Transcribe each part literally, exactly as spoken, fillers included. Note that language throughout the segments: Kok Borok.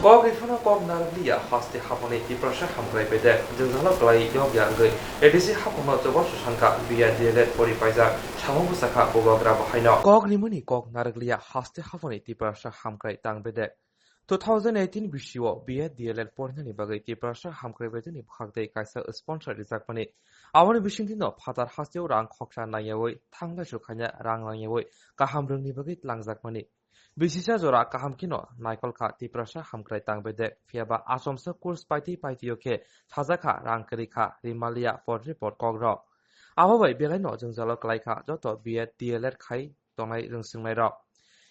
Kok ri phano kok narwkliya haste haphangni Tiprasa hamkrai bedek jwngjalo kwlai yokya wngwi A D C haphangno chubachu sankha B Ed D L Ed pori paijak samung bwsakha bubagra bo haino. Kok rimani kok narwkliya haste haphangni Tiprasa hamkrai tang bedek. Two thousand eighteen bisio B Ed D L Ed porinani bagwi Tiprasa hamkrai bedekni bwkhak tei kaisa sponsor rijakmani. Aboni bisingtwino phatar hasteo rang khoksa nangyawi thanglaisu khaina rang nangyawi kaham rwngni bagwi tlangjakmani. Bisisa jora kaham kheno naikol kha Tiprasa hamkrai tang bedek, phiyaba achomsa course paitwi paitwio khe sajak kha rang kwrwi kha rimaliya pod report kokrok. Abo bai belaino jwngjalo kwlai kha joto B Ed D L Ed khai tongnai rwngswngnairok.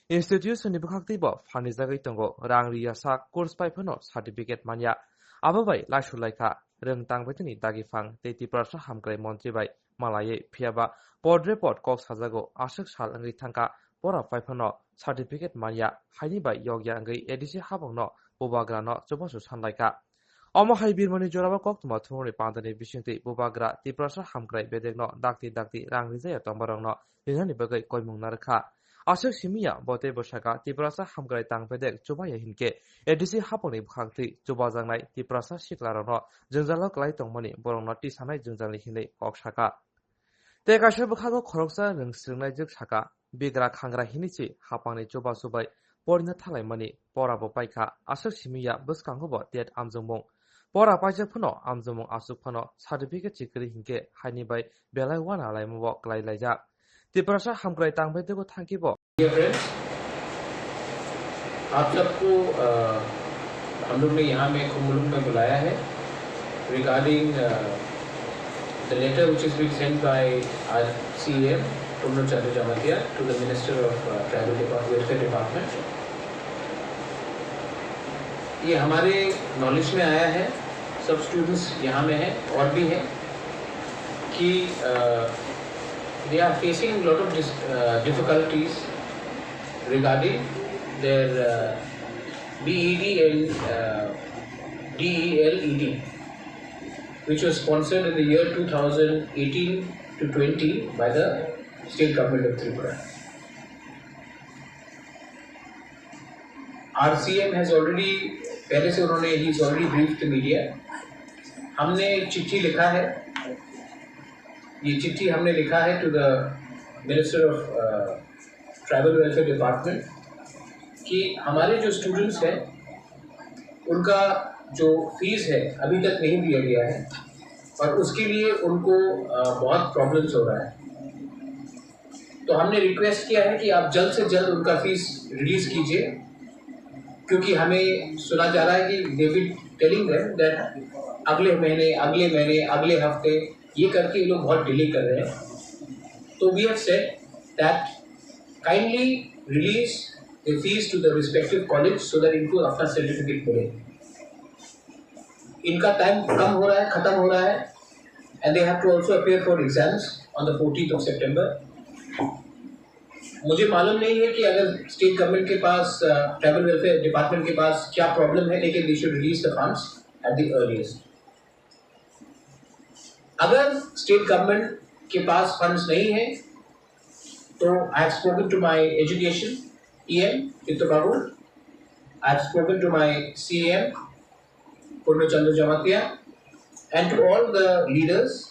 Institution ni bwkhaktwibo phanijagwi tongo, rang riya sak course pai phano certificate manya. Abo bai laisu lai kha rwng tang bedekni dagi phang tei Tiprasa hamkrai montri bai malaiwi, phiyaba pod report kok sajago, aswk sal wngwi thangkha, pora pai phano certificate manya, haini bai yokya wngwi A D C haphangno bubagrano chubachu sanlaikha. Omo hai birmani jorao koktwma thumrokni pandani bisingtwi bubagra Tiprasa hamkrai bedekno dakti dakti rang rijaya tongmarokno rinani bagwi koimung narwkha. Aswk simiya bo tei bwsaka Tiprasa hamkrai tang bedek chubaya hinkhe A D C haphangni bwkhaktwi chubajaknai Tiprasa siklarokno jwngjalo kwlai tongmani borokno tisanai jwngjalni hinwi kok sakha. Tei kaisa bwkhago khoroksa rwngswrwngnaijwk sakha, bigra khangra hinwi se haphangni chubachu bai porina thalaimani porabo paikha, aswk simiya bwskango bo tet amjokmung. Pora paijak phano amjokmung achuk phano certificate se kwrwi hinkhe haini bai belai uanalaimabo kwlai laijak. Tiprasa hamkrai tang bedego thangkhe bo. Dear friends, आप सबको, अ, हम लोग ने यहाँ में खुंबलुंग में बुलाया है regarding, अ, the letter which has been sent by our C E M Purno Chandra Jamatia to the Minister of, uh, Tribal Depart-, Welfare Department. ये हमारे नॉलेज में आया है, सब स्टूडेंट्स यहाँ में हैं और भी हैं, कि, अ, they are facing lot of dis-, uh, difficulties regarding their, uh, B E D and, uh, D E L E D, which was sponsored in the year two thousand eighteen to twenty by the state government of Tripura. Our C M has already, पहले से उन्होंने, he has already briefed the media. हमने एक चिट्ठी लिखा है, ये चिट्ठी हमने लिखा है to the Minister of, uh, Tribal Welfare Department कि हमारे जो स्टूडेंट्स हैं उनका जो फीस है अभी तक नहीं दिया गया है और उसके लिए उनको, अ, बहुत प्रॉब्लम्स हो रहा है। तो हमने रिक्वेस्ट किया है कि आप जल्द से जल्द उनका फीस रिलीज कीजिए, क्योंकि हमें सुना जा रहा है कि they've been telling them that अगले महीने, अगले महीने, अगले हफ्ते, ये करके ये लोग बहुत डिले कर रहे हैं। तो we have said that kindly release the fees to the respective college so that इनको अपना सर्टिफिकेट मिले। इनका टाइम कम हो रहा है, खत्म हो रहा है, and they have to also appear for exams on the fourteenth of September. मुझे मालूम नहीं है कि अगर स्टेट गवर्नमेंट के पास, ट्राइबल वेलफेयर डिपार्टमेंट के पास क्या प्रॉब्लम है, लेकिन they should release the funds at the earliest. अगर स्टेट गवर्नमेंट के पास फंड्स नहीं है, तो I have spoken to my education E M Chitto Babu, I have spoken to my C M Purno Chandra Jamatia, and to all the leaders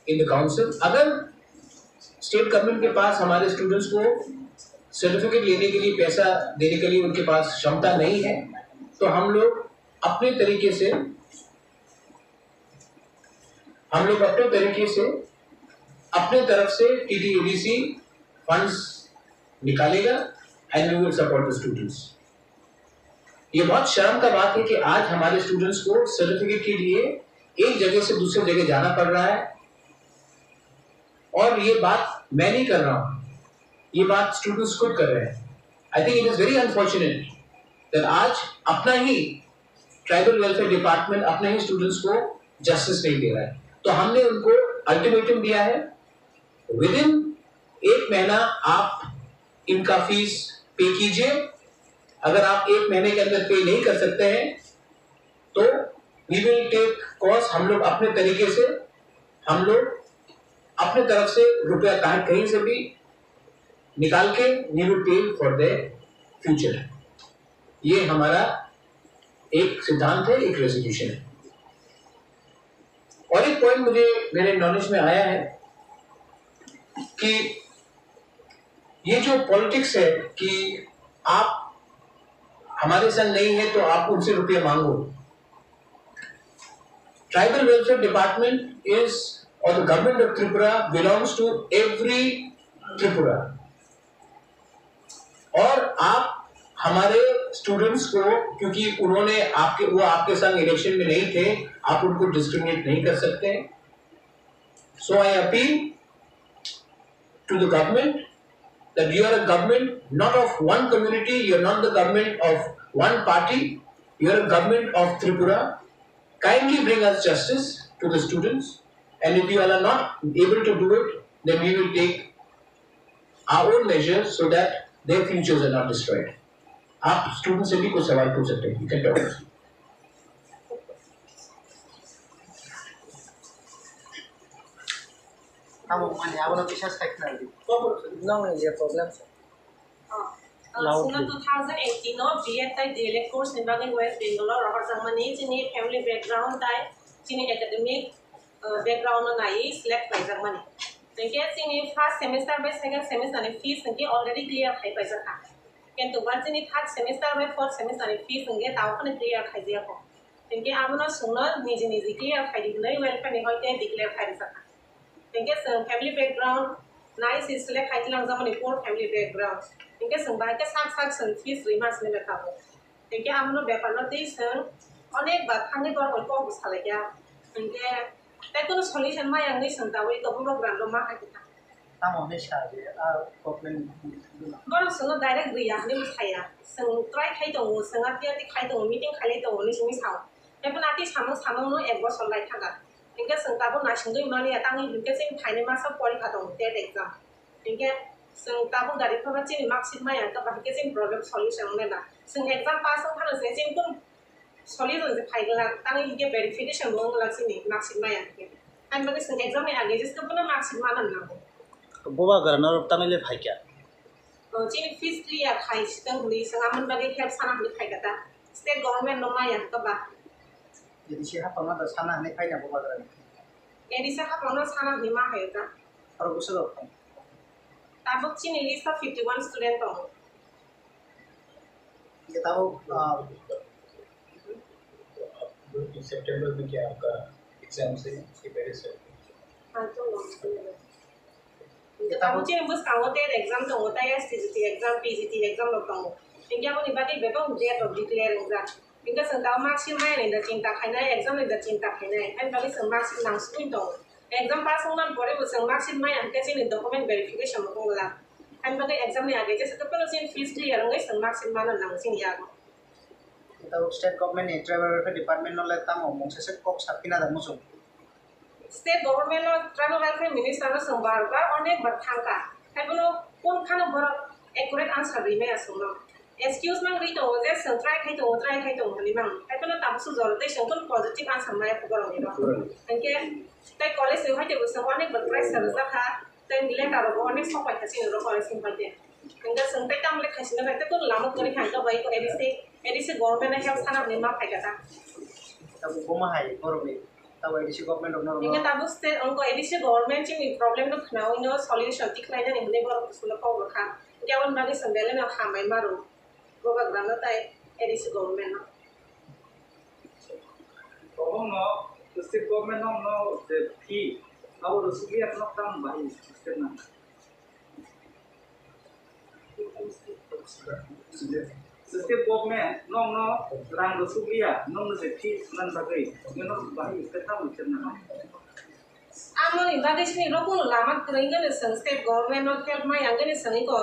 in the council. अगर state government के पास हमारे स्टूडेंट्स को सर्टिफिकेट लेने के लिए, पैसा देने के लिए उनके पास क्षमता नहीं है, तो हम लोग अपने तरीके से हम लोग अपने तरीके से, अपने तरफ से T T A D C funds निकालेगा and we will support the students. ये बहुत शर्म का बात है कि आज हमारे स्टूडेंट्स को सर्टिफिकेट के लिए एक जगह से दूसरी जगह जाना पड़ रहा है। और ये बात मैं नहीं कर रहा हूँ, ये बात स्टूडेंट्स खुद कर रहे हैं। I think it is very unfortunate that आज अपना ही ट्राइबल वेलफेयर डिपार्टमेंट अपने ही स्टूडेंट्स को जस्टिस नहीं दे रहा है। तो हमने उनको अल्टीमेटम दिया है, विद इन एक महीना आप इनका फीस पे कीजिए। अगर आप एक महीने के अंदर पे नहीं कर सकते हैं, तो वी विल टेक कॉज, हम लोग अपने तरीके से, हम लोग अपने तरफ से रुपया कहीं, कहीं से भी निकाल के we will pay for the future. ये हमारा एक सिद्धांत है, एक रेजोल्यूशन है। और एक पॉइंट मुझे मेरे नॉलेज में आया है कि ये जो पॉलिटिक्स है कि आप हमारे संग नहीं है तो आप उनसे रुपये मांगो। Tribal Welfare Department is, or the government of Tripura belongs to every Tripura। और आप हमारे स्टूडेंट्स को, क्योंकि उन्होंने आपके वो आपके संग इलेक्शन में नहीं थे, आप उनको डिस्क्रिमिनेट नहीं कर सकते। So I appeal to the government that you are a government not of one community, you are not the government of one party, you are a government of Tripura. Kindly bring us justice to the students, and if you all are not able to do it, then we will take our own measures so that their futures are not destroyed. आप स्टूडेंट से भी कुछ सवाल पूछ सकते हैं, you can talk. Tamo mani abono kisa sai khna di. Nong ni je problem sa. Loudly. Sino two thousand eighteen o B Ed tai D L Ed course ni bagwi West Bengal o rohorjakmani chini family background tai chini academic, uh, background no naiwi select khlaijakmani. Hinkhe chini first semester bai second semester ni fees hinkhe already clear khai paijakha. Kintu ba chini third semester bai fourth semester ni fees hinkhe tabukhe clear khaijaya kho. Hinkhe abono chwngno niji niji clear khai di hwnwi welfare ni hoite declare khai rijak kha. Hinkhe chwng family background nai se select khai twilangjak mani poor family background. Hinkhe chwng bahai khe sak sak chwng fees rwima sini bai tabuk. Hinkhe abono bepar no twi chwng onek bar thangwi borok bai kok bo salai kha. Hinkhe tei kono solution maya wngwi chwng tabuk eko bubagra rok ma hai khe thang. Tamo hwnwi sa je, a problem. Borok chwngno direct rwya hwnwi bo saya. Chwng try khai tongo, chwng ati ati khai tongo, meeting khailai tongo hwnwi chwngwi sao. Tei bono ati samung samungno ek bosor lai thangkha. Hinkhe chwng tabuk naisingwi manya, tangwi hinkhe chini phainai masa porikha tongo, TET exam. Hinkhe chwng tabuk direct phano chini marksheet maya wngkha, ba hinkhe chini problem solution wngnai ba. Chwng exam pass wng phano se chini kunu solution se phai glak, tangwi hinkhe verification bo wng glak chini marksheet maya hinkhe. Ani bagwi chwng exam ni age jesa bono marksheet mana nango. Bubagra norok tangwi le phaikha. O, chini fees clear khai swkang hwnwi swng amoni bagwi help sana hwnwi phaikha ta. State government no maya wngkha ba. A D C haphangno da sana hwnwi phaina bubagra ni. A D C haphangno sana hwnwi ma hai ta. Aro bwswk rok. Tabuk chini list o fifty one student tongo. Ye tabuk, ah, September में क्या आपका एग्जाम से, इसके पहले से? हाँ, तो Tabuk chini bwskango TET exam tongo, tei S T G T exam, P G T exam rok tongo. Hinkhe aboni bagwi bebak date rok declare wngjak. Hinkhe chwng tabuk marksheet maya ni da chinta khainai, exam ni da chinta khainai. Haini bagwi chwng marksheet nangsugwi tongo. Exam pass wngmani pore bo chwng marksheet maya hinkhe chini document verification bo wng glak. Haini bagwi exam ni age jesa khe phano chini fees clear wngwi chwng marksheet mano nango chini yago. Tabuk state government ni tribal welfare department no le tamo mungsa se kok sa phina da muchung. State government no tribal welfare minister no chwng bar bar onek bar thangkha. Haibono kun khano borok accurate answer ri maya chwngno. Excuse mang ri tongo je chwng try khai tongo, try khai tongo hwnwi mang. Haibono tabukso jora tei chwng kun positive answer maya borok ni no. Hinkhe tei college ni hoite bo chwng onek bar pressure rijak kha. Tei letter rok bo onek sok pai kha chini oro college ni hoite. Hinkhe chwng tei tamle khaisina bai tei kun lama kwrwi kha hinkhe bai A D C, A D C government no help sana hwnwi ma phaikha ta. Tabuk bo ma hai borok ni, tabuk A D C government rok norok. Hinkhe tabuk state, onko A D C government chini problem no khnaui no solution tikhlai nani hwnwi borok bwswk no kok rwkha. Hinkhe aboni bagwi chwng belai no hambai ma rw. Bubagra no tei A D C government no. Kwbangno state government no, no je fee abo rwsugwi yak no tamo bahai state nang. State government nokno rang rwsugwi ya, nokno je fee swnam bagwi, nokno bahai state tamo state nang. Amoni bagwi chini rokno lama kwrwi wngkhe chwng state government no help maya wngkhe chwng iko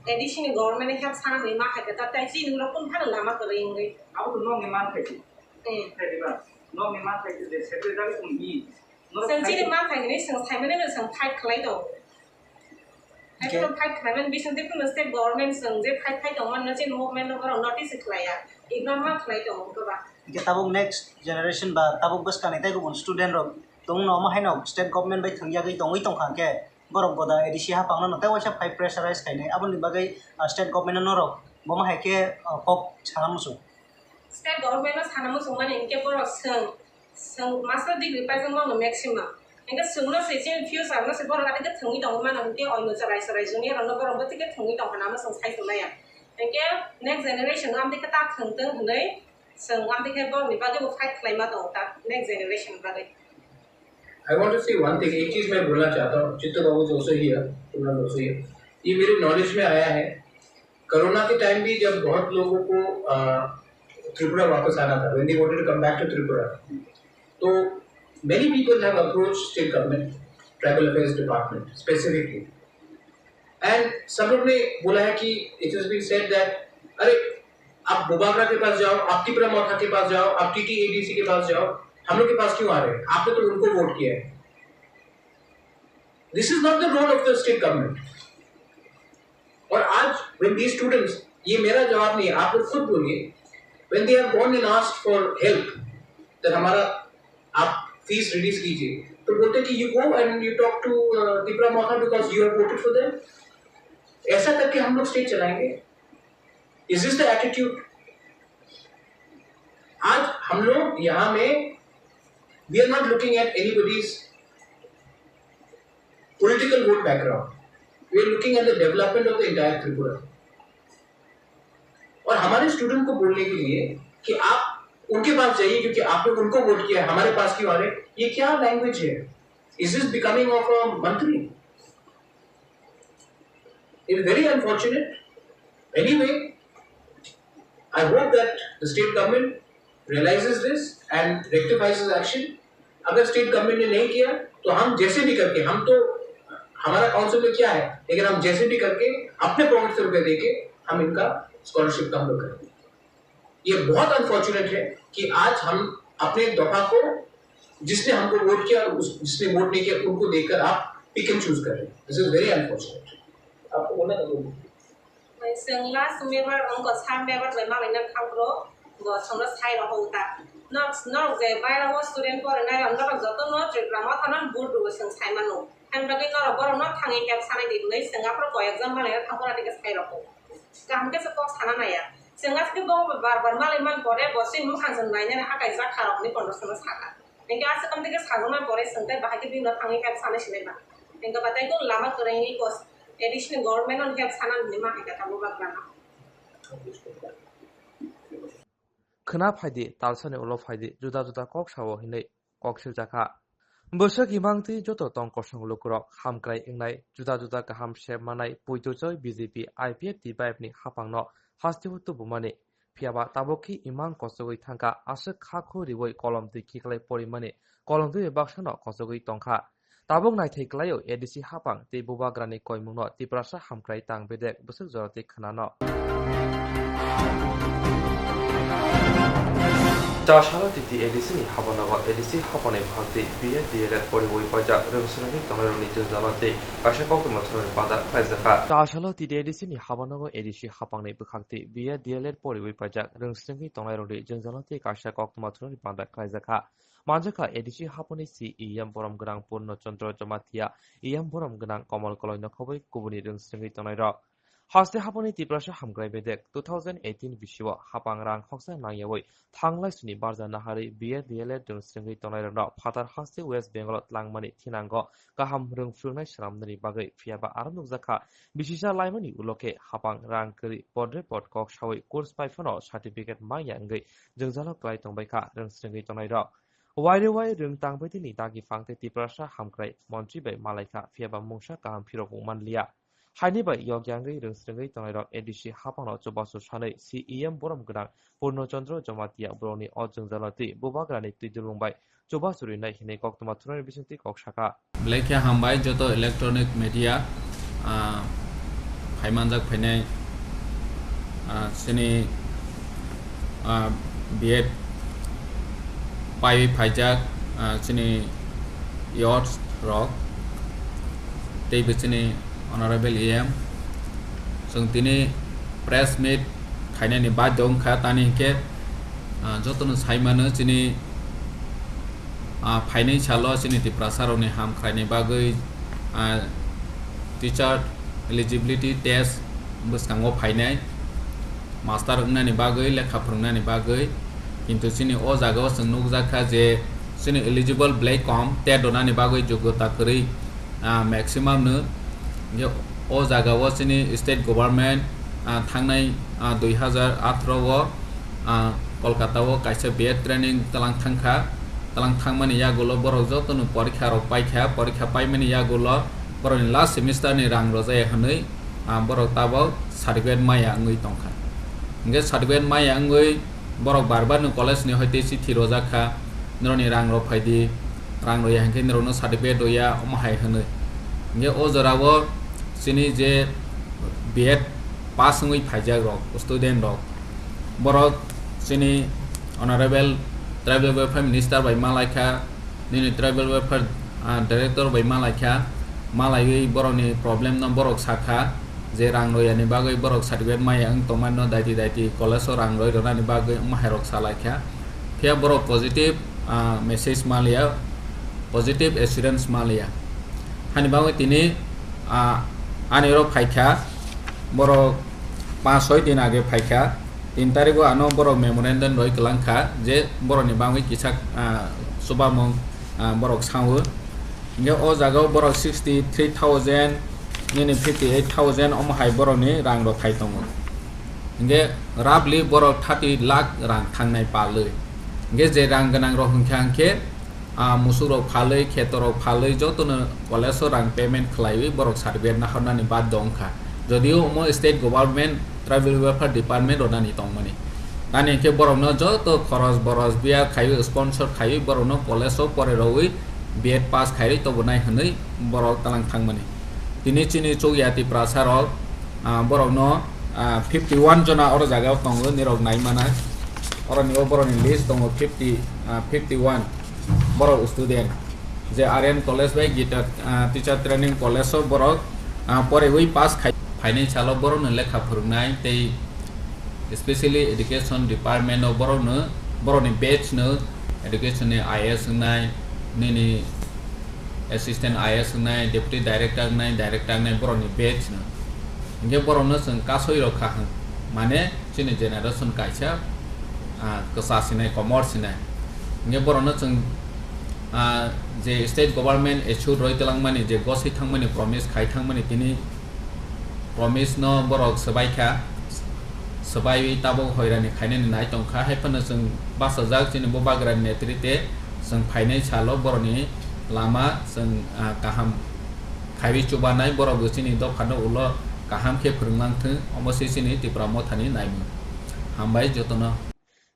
A D C ni government ni help sana hwnwi ma hai khe ta, tei chini rokno phano lama kwrwi wngwi. Abo to nokni man khai di. Hmm. Khai diba? Nokni man khai di je secretary tong hi. Norok chwng khai chini di. Man khai hwnwi chwng saimano no chwng fight khlai tongo. Haiphano fight khlaimani bisingtwi phano state government chwng je fight khai tongmani no chini movement no borok notice khlaiya, ignore ma khlai tongo goba. Hingke tabuk next generation ba tabuk bwskangni tei kubun student rok tongno omo haino state government bai thwngyagwi tongwi tongkha hingke borok boda A D C haphangno no tei waisa phai pressurize khainai aboni bagwi, ah, state government no norok bomo hai khe, ah, kok sana muchung. State government no sana muchung mani hinkhe borok swng, swng master degree paijak mano maximum. Hinkhe swngno se chini future no se borok ati khe thwngwi tongwi mano hinkhe oino chwrai chwrai junior rokno borok bwtwi khe thwngwi tongkha namo chwng sai tongmaya. Hinkhe next generation no amtwi khe ta thwng tong hwnwi chwng amtwi khe borokni bagwi bo fight khlaima tongo ta next generation bagwi. I want to say one thing, एक चीज मैं बोलना चाहता हूँ, चित्तू बाबू is also here, Kunal also here। ये मेरे नॉलेज में आया है, कोरोना के टाइम भी जब बहुत लोगों को त्रिपुरा वापस आना था, when they wanted to come back to Tripura, तो many people have approached state government, tribal affairs department specifically, and सब लोग ने बोला है कि it has been said that अरे आप बुबागरा के पास जाओ, आप तिपरा मोथा के पास जाओ, आप टीटीएडीसी के पास जाओ, हम लोग के पास क्यों आ रहे हैं? आपने तो उनको वोट किया है। This is not the role of the state government। और आज when these students, ये मेरा जवाब नहीं है, आप लोग खुद बोलिए, when they have gone and asked for help, that हमारा आप फीस रिलीज कीजिए, तो बोलते हैं कि you go and you talk to Tipra Motha because you have voted for them। ऐसा करके हम लोग स्टेट चलाएंगे? Is this the attitude? आज हम लोग यहाँ में we are not looking at anybody's political vote background, we are looking at the development of the entire Tripura। और हमारे स्टूडेंट को बोलने के लिए कि आप उनके पास जाइए क्योंकि आपने उनको वोट किया है, हमारे पास क्यों आ रहे, ये क्या लैंग्वेज है? Is this becoming of a मंत्री? It is very unfortunate। Anyway, I hope that the state government realizes this and rectifies this action। अगर स्टेट गवर्नमेंट ने नहीं किया तो हम जैसे भी करके, हम तो, हमारा काउंसिल में क्या है, लेकिन हम जैसे भी करके अपने पॉकेट से रुपए देके हम इनका स्कॉलरशिप का हम लोग करेंगे। ये बहुत अनफॉर्चुनेट है कि आज हम अपने दफा को, जिसने हमको वोट किया और उस, जिसने वोट नहीं किया, उनको देखकर आप पिक एंड चूज कर रहे हैं। This is very unfortunate। आपको बोलना है? Chwng last member, wngkha sa member bai malaina thangphuru bo chwngno sai rokho ta. Nok, nok je bairao student porinai rok, norok jotono Tripura Mothano vote rwo chwng sai mano. Haini bagwi norok borokno thangwi help sanai di hwnwi chwng aphuru koi exam malaina thangphuru ati khe sai rokho. Kaham khe se kok sana naiya. Chwng aske bo bar bar malai man pore bo chini mukhang chwng nainani hakai jak kha rok hwnwi bono chwngno saka. Hinkhe aswk amtwi khe sajaknai pore chwng tei bahai khe bini no thangwi help sanai sinai ba. Hinkhe ba tei kunu lama kwrwngni kos A D C ni government no help sana hinwi ma hai kha tabuk bagrano. Khwna phaidi, talsani ulo phaidi, juda juda kok sao hinwi kok siljakha. Bwswk imang twi joto tong kosong lukurok hamkrai wngnai, juda juda kaham se manai puitu choi B J P I P F T five ni hapangno hasteo tubumani. Phiya ba tabuk khe imang kochogwi thangkha, aswk kha khu riwi kolom twi khiklai porimani kolom twi bai baksano kochogwi tongkha. Tabuk naithai klaio A D C hapang tei bubagrani koimungno Tiprasa hamkrai tang bedek bwswk jora twi khwnano. Chasalo titi A D C ni habanogo A D C hapangni bwkhak twi B Ed D L Ed poriwi paijak rwngsrwngwi tongnairokni jwngjalo tei kaisa koktwma thoroni panda khlaijakha. Chasalo titi A D C ni habanogo A D C hapangni bwkhak twi B Ed D L Ed poriwi paijak rwngsrwngwi tongnairokni jwngjalo tei kaisa koktwma thoroni panda khlaijakha. Manjakha A D C haponi C E M borom gwnang Purno Chandra Jamatia, E M borom gwnang Kamal Koloi nokhobwi kubuni rwngsrwngwi tongnairok. Haste haponi Tiprasa hamkrai bedek two thousand eighteen bisio hapang rang khoksa nangyawi thanglai suni barja naharwi B Ed D L Ed rwngsrwngwi tongnairokno phatar haste West Bengal o tlangmani thinango kaham rwng phwrwngnai swnamnani bagwi, phiya ba aro nukjakha bisisa laimani ulo khe hapang rang kwrwi podre pod kok sawi course pai phano certificate mangya wngwi jwngjalo klai tongbaikha rwngsrwngwi tongnairok. Waire wai rwng tangbaidini dagi phang tei Tiprasa hamkrai montri bai malaikha, phiya ba mungsa kaham phirok wng manliya. Haini bai yokya wngwi rwngsrwngwi tongnairok A D C hapangno chubachu sanwi C E M borom gwnang Purno Chandra Jamatia borokni o jwngjalo twi bubagrani twi dulung bai chubachu rinai hinwi koktwma thwrwngni bisingtwi kok sakha. Belai khe hambai joto electronic media, ah, phaimanjak phainai, ah, chini, ah, B Ed paiwi phaijak, ah, chini youths rok, teibo chini honorable E M. Chwng tini press meet khainani badhyo wngkha, tani hinkhe, ah, jotono saimano chini, ah, phainai salo chini Tiprasa rokni ham khlaini bagwi, ah, teacher eligibility test bwskango phainai. master wngnani bagwi, lekha phwrwngnani bagwi. Kintu chini o jagao chwng nukjakha je chini eligible belai kom, tet rwnani bagwi jogota kwrwi, ah, maximum no. Hingke o jagao chini state government, ah, thangnai, ah, dui hazar atharo o, ah, Kolkata o kaisa B Ed training tlang thangkha, tlang thangmani yagulo borok jotono porikha rok paikha, porikha paimani yagulo borokni last semester ni rang rwjaya hwnwi, ah, borok tabok certificate maya wngwi tongkha. Hingke certificate maya wngwi borok bar bar no college ni hoite chithi rojak kha, norokni rang rok phaidi, rang roya hinkhe norokno certificate roya omo hai hwnwi. Hingke o jorao chini je B Ed pass wngwi phaijak rok, student rok, borok chini honorable tribal welfare minister bai malaikha, nini tribal welfare, ah, director bai malaikha, malaiwi borokni problem no borok sakha, je rang royani bagwi borok certificate maya wng tongmani no daiti daiti college o rang roi rwnani bagwi omo hai rok salaikha. Phiya borok positive, ah, message maliya, positive assurance maliya. Hani bagwi tini, ah, ani oro phaikha, borok panch soi din age phaikha, tin tarikgo ano borok memorandum roi kwlangkha je borokni bagwi kisa, ah, chubamung, ah, borok sao. Hingke o jagao borok sixty three thousand, nini fifty eight thousand omo hai borokni rang rok khai tongo. Hingke roughly borok thirty lakh rang thangnai palwi. Hingke je rang gwnang rok hwnkha hingke, ah, musuk rok phalwi, kheto rok phalwi jotono college o rang payment khlaiwi borok certificate nahornani baddo wngkha. Jodio omo state government tribal welfare department rwnani tongmani. Tani hingke borokno joto khoros boros biya khaiwi, sponsor khaiwi borokno college o pore rogwi B Ed pass khaiwi tobonai hwnwi borok tlang thangmani. Tini chini chukya Tiprasa rok, ah, borokno, ah, fifty one jona oro jagao tongo, nirok nai mana. Oroni o borokni list tongo fifty, ah, fifty one borok student. Je R N College bai Gita, ah, Teacher Training College o borok, ah, poriwi pass khai, phainai salo borokno lekha phwrwngnai tei specially education department o borokno, borokni batch no education ni I A S wngnai, nini assistant I A S wngnai, deputy director wngnai, director wngnai borokni batch no. Hingke borokno chwng kasoi rok kha hwn, mane chini generation kaisa, ah, kwcha sinai, komor sinai. Hingke borokno chwng, ah, je state government issue roi twlangmani, je gosoi thangmani promise khai thangmani, tini promise no borok swbai kha, swbaiwi tabok hoirani khainani nai tongkha, hai phano chwng bachajak chini bubagrani netrite chwng phainai salo borokni lama chwng, ah, kaham khaiwi chubanai, borokbo chini dophano ulo kaham khe phwrwnglang thwng, omo se chini Tipra Mothani naimung. Hambai jotono.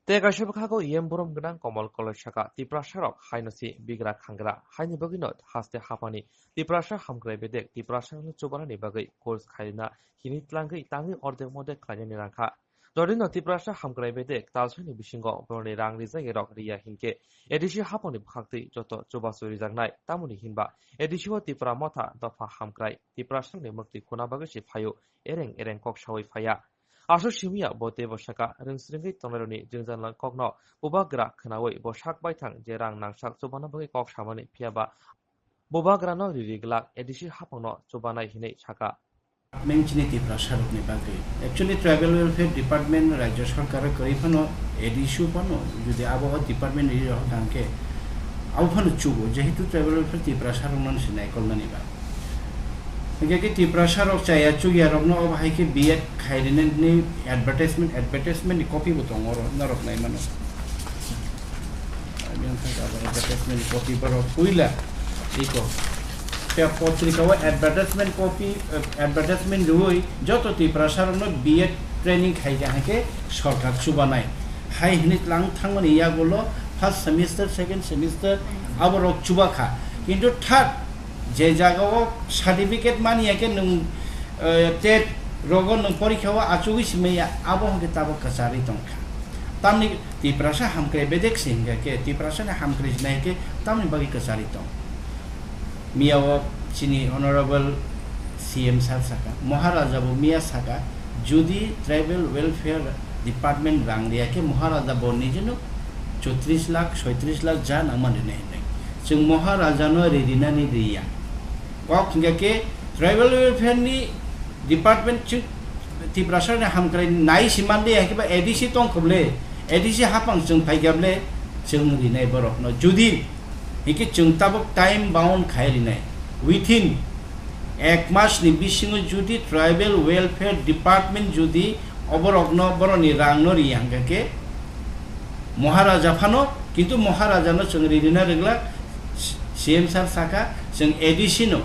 Tei kaisa bwkhago E M borom gwnang Komol Koloi saka, Tiprasarok haino se bigra khangra, haini bagwino haste haphani Tiprasa hamkrai bedek Tiprasarokno chubanani bagwi course khairina hini tlangwi tangwi ordek modek khlainani rangkha. Jodino Tiprasa hamkrai bedek talsani bisingo boroni rang rijairok riya hinkhe A D C haphangni bwkhaktwi joto chubachu rijaknai, tamoni hinba A D C o Tipra Motha dopha hamkrai Tiprasarokni mwktwi khuna bagwi se phaio, ereng ereng kok saui phaiya. Aswk simiya bo teibo saka, rwngsrwngwi tongnairokni jwngjalni kokno bubagra khwnaui bo sak baithang je rang nangsak chubana bagwi kok samani, phiyaba bubagrano riri glak A D C haphangno chubanai hinwi saka. Department chini Tiprasarokni bagwi. Actually, Tribal Welfare Department Rajya Sarkar kwrwi phano A D C o phano jodi abo o department riri rohor kangkhe, abo phano chugo, jehetu Tribal Welfare Tiprasarokno se naikolnani ba. Hingke ke Tiprasa rok chaya chukya rokno obo hai khe B Ed khairina ni advertisement, advertisement ni copy bo tongo oro, norok nai mano. Ani wngkha advertisement ni copy borok puila iko. Te potrika o advertisement copy, eh, advertisement rwui joto Tiprasa rokno B Ed training khai kha hingke sorkar chubanai. Hai hwnwi tlang thangmani yagulo first semester, second semester abo rok chuba kha. Kintu third je jaga o certificate mani ya khe nwng, eh, tet rogo nwng porikha o achugwi simi ya, abo hwnkhe tabok kwcharwi tong kha. Tamni Tiprasa hamkrai bedek se hingkha khe, Tiprasa ni hamkrai sinai khe tamni bagwi kwcharwi tong. Miya o chini Honorable C M sir saka, Maharaja bo miya saka, jodi Tribal Welfare Department rang riya khe Maharaja bo nijeno chotris lakh, soitris lakh ja nangma rinai hinwi. Chwng Maharaja no ri rinani riya. Kok hingkha khe Tribal Welfare ni Department chwng Tiprasa ni hamkrai nai si mande, ya khe ba A D C tong khoble, A D C hapang chwng phai kable, chwng rinai borok no. Judi hingke chwng tabuk time bound khai rinai, within ek mas ni bisingo judi Tribal Welfare Department judi oborok no, borok ni rang no ri hingka khe, Maharaja phano, kintu Maharaja no chwng ri rina rwgla, C M sir saka, chwng A D C no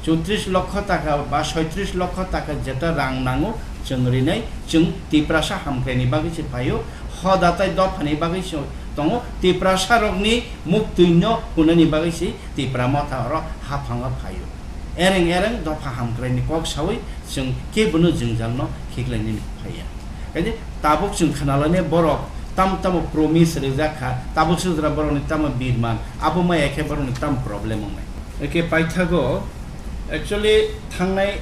chowtris lokho taka ba soitris lokho taka jeta rang nango chwng rinai, chwng Tiprasa hamkrai ni bagwi se phaio, hoda tai dopha ni bagwi se tongo, Tiprasa rok ni muktwi no hunani bagwi se Tipra motha oro haphango phaio. Ereng ereng dopha hamkrai ni kok sawi chwng kebono jwngjal no khiklai nini phaiya. Kaje tabuk chwng khnalani borok tam tamo promise rijak kha, tabuk sujra borok ni tamo birman, abo maya khe borok ni tam problem wngnai. Eke paithago, actually, thangnai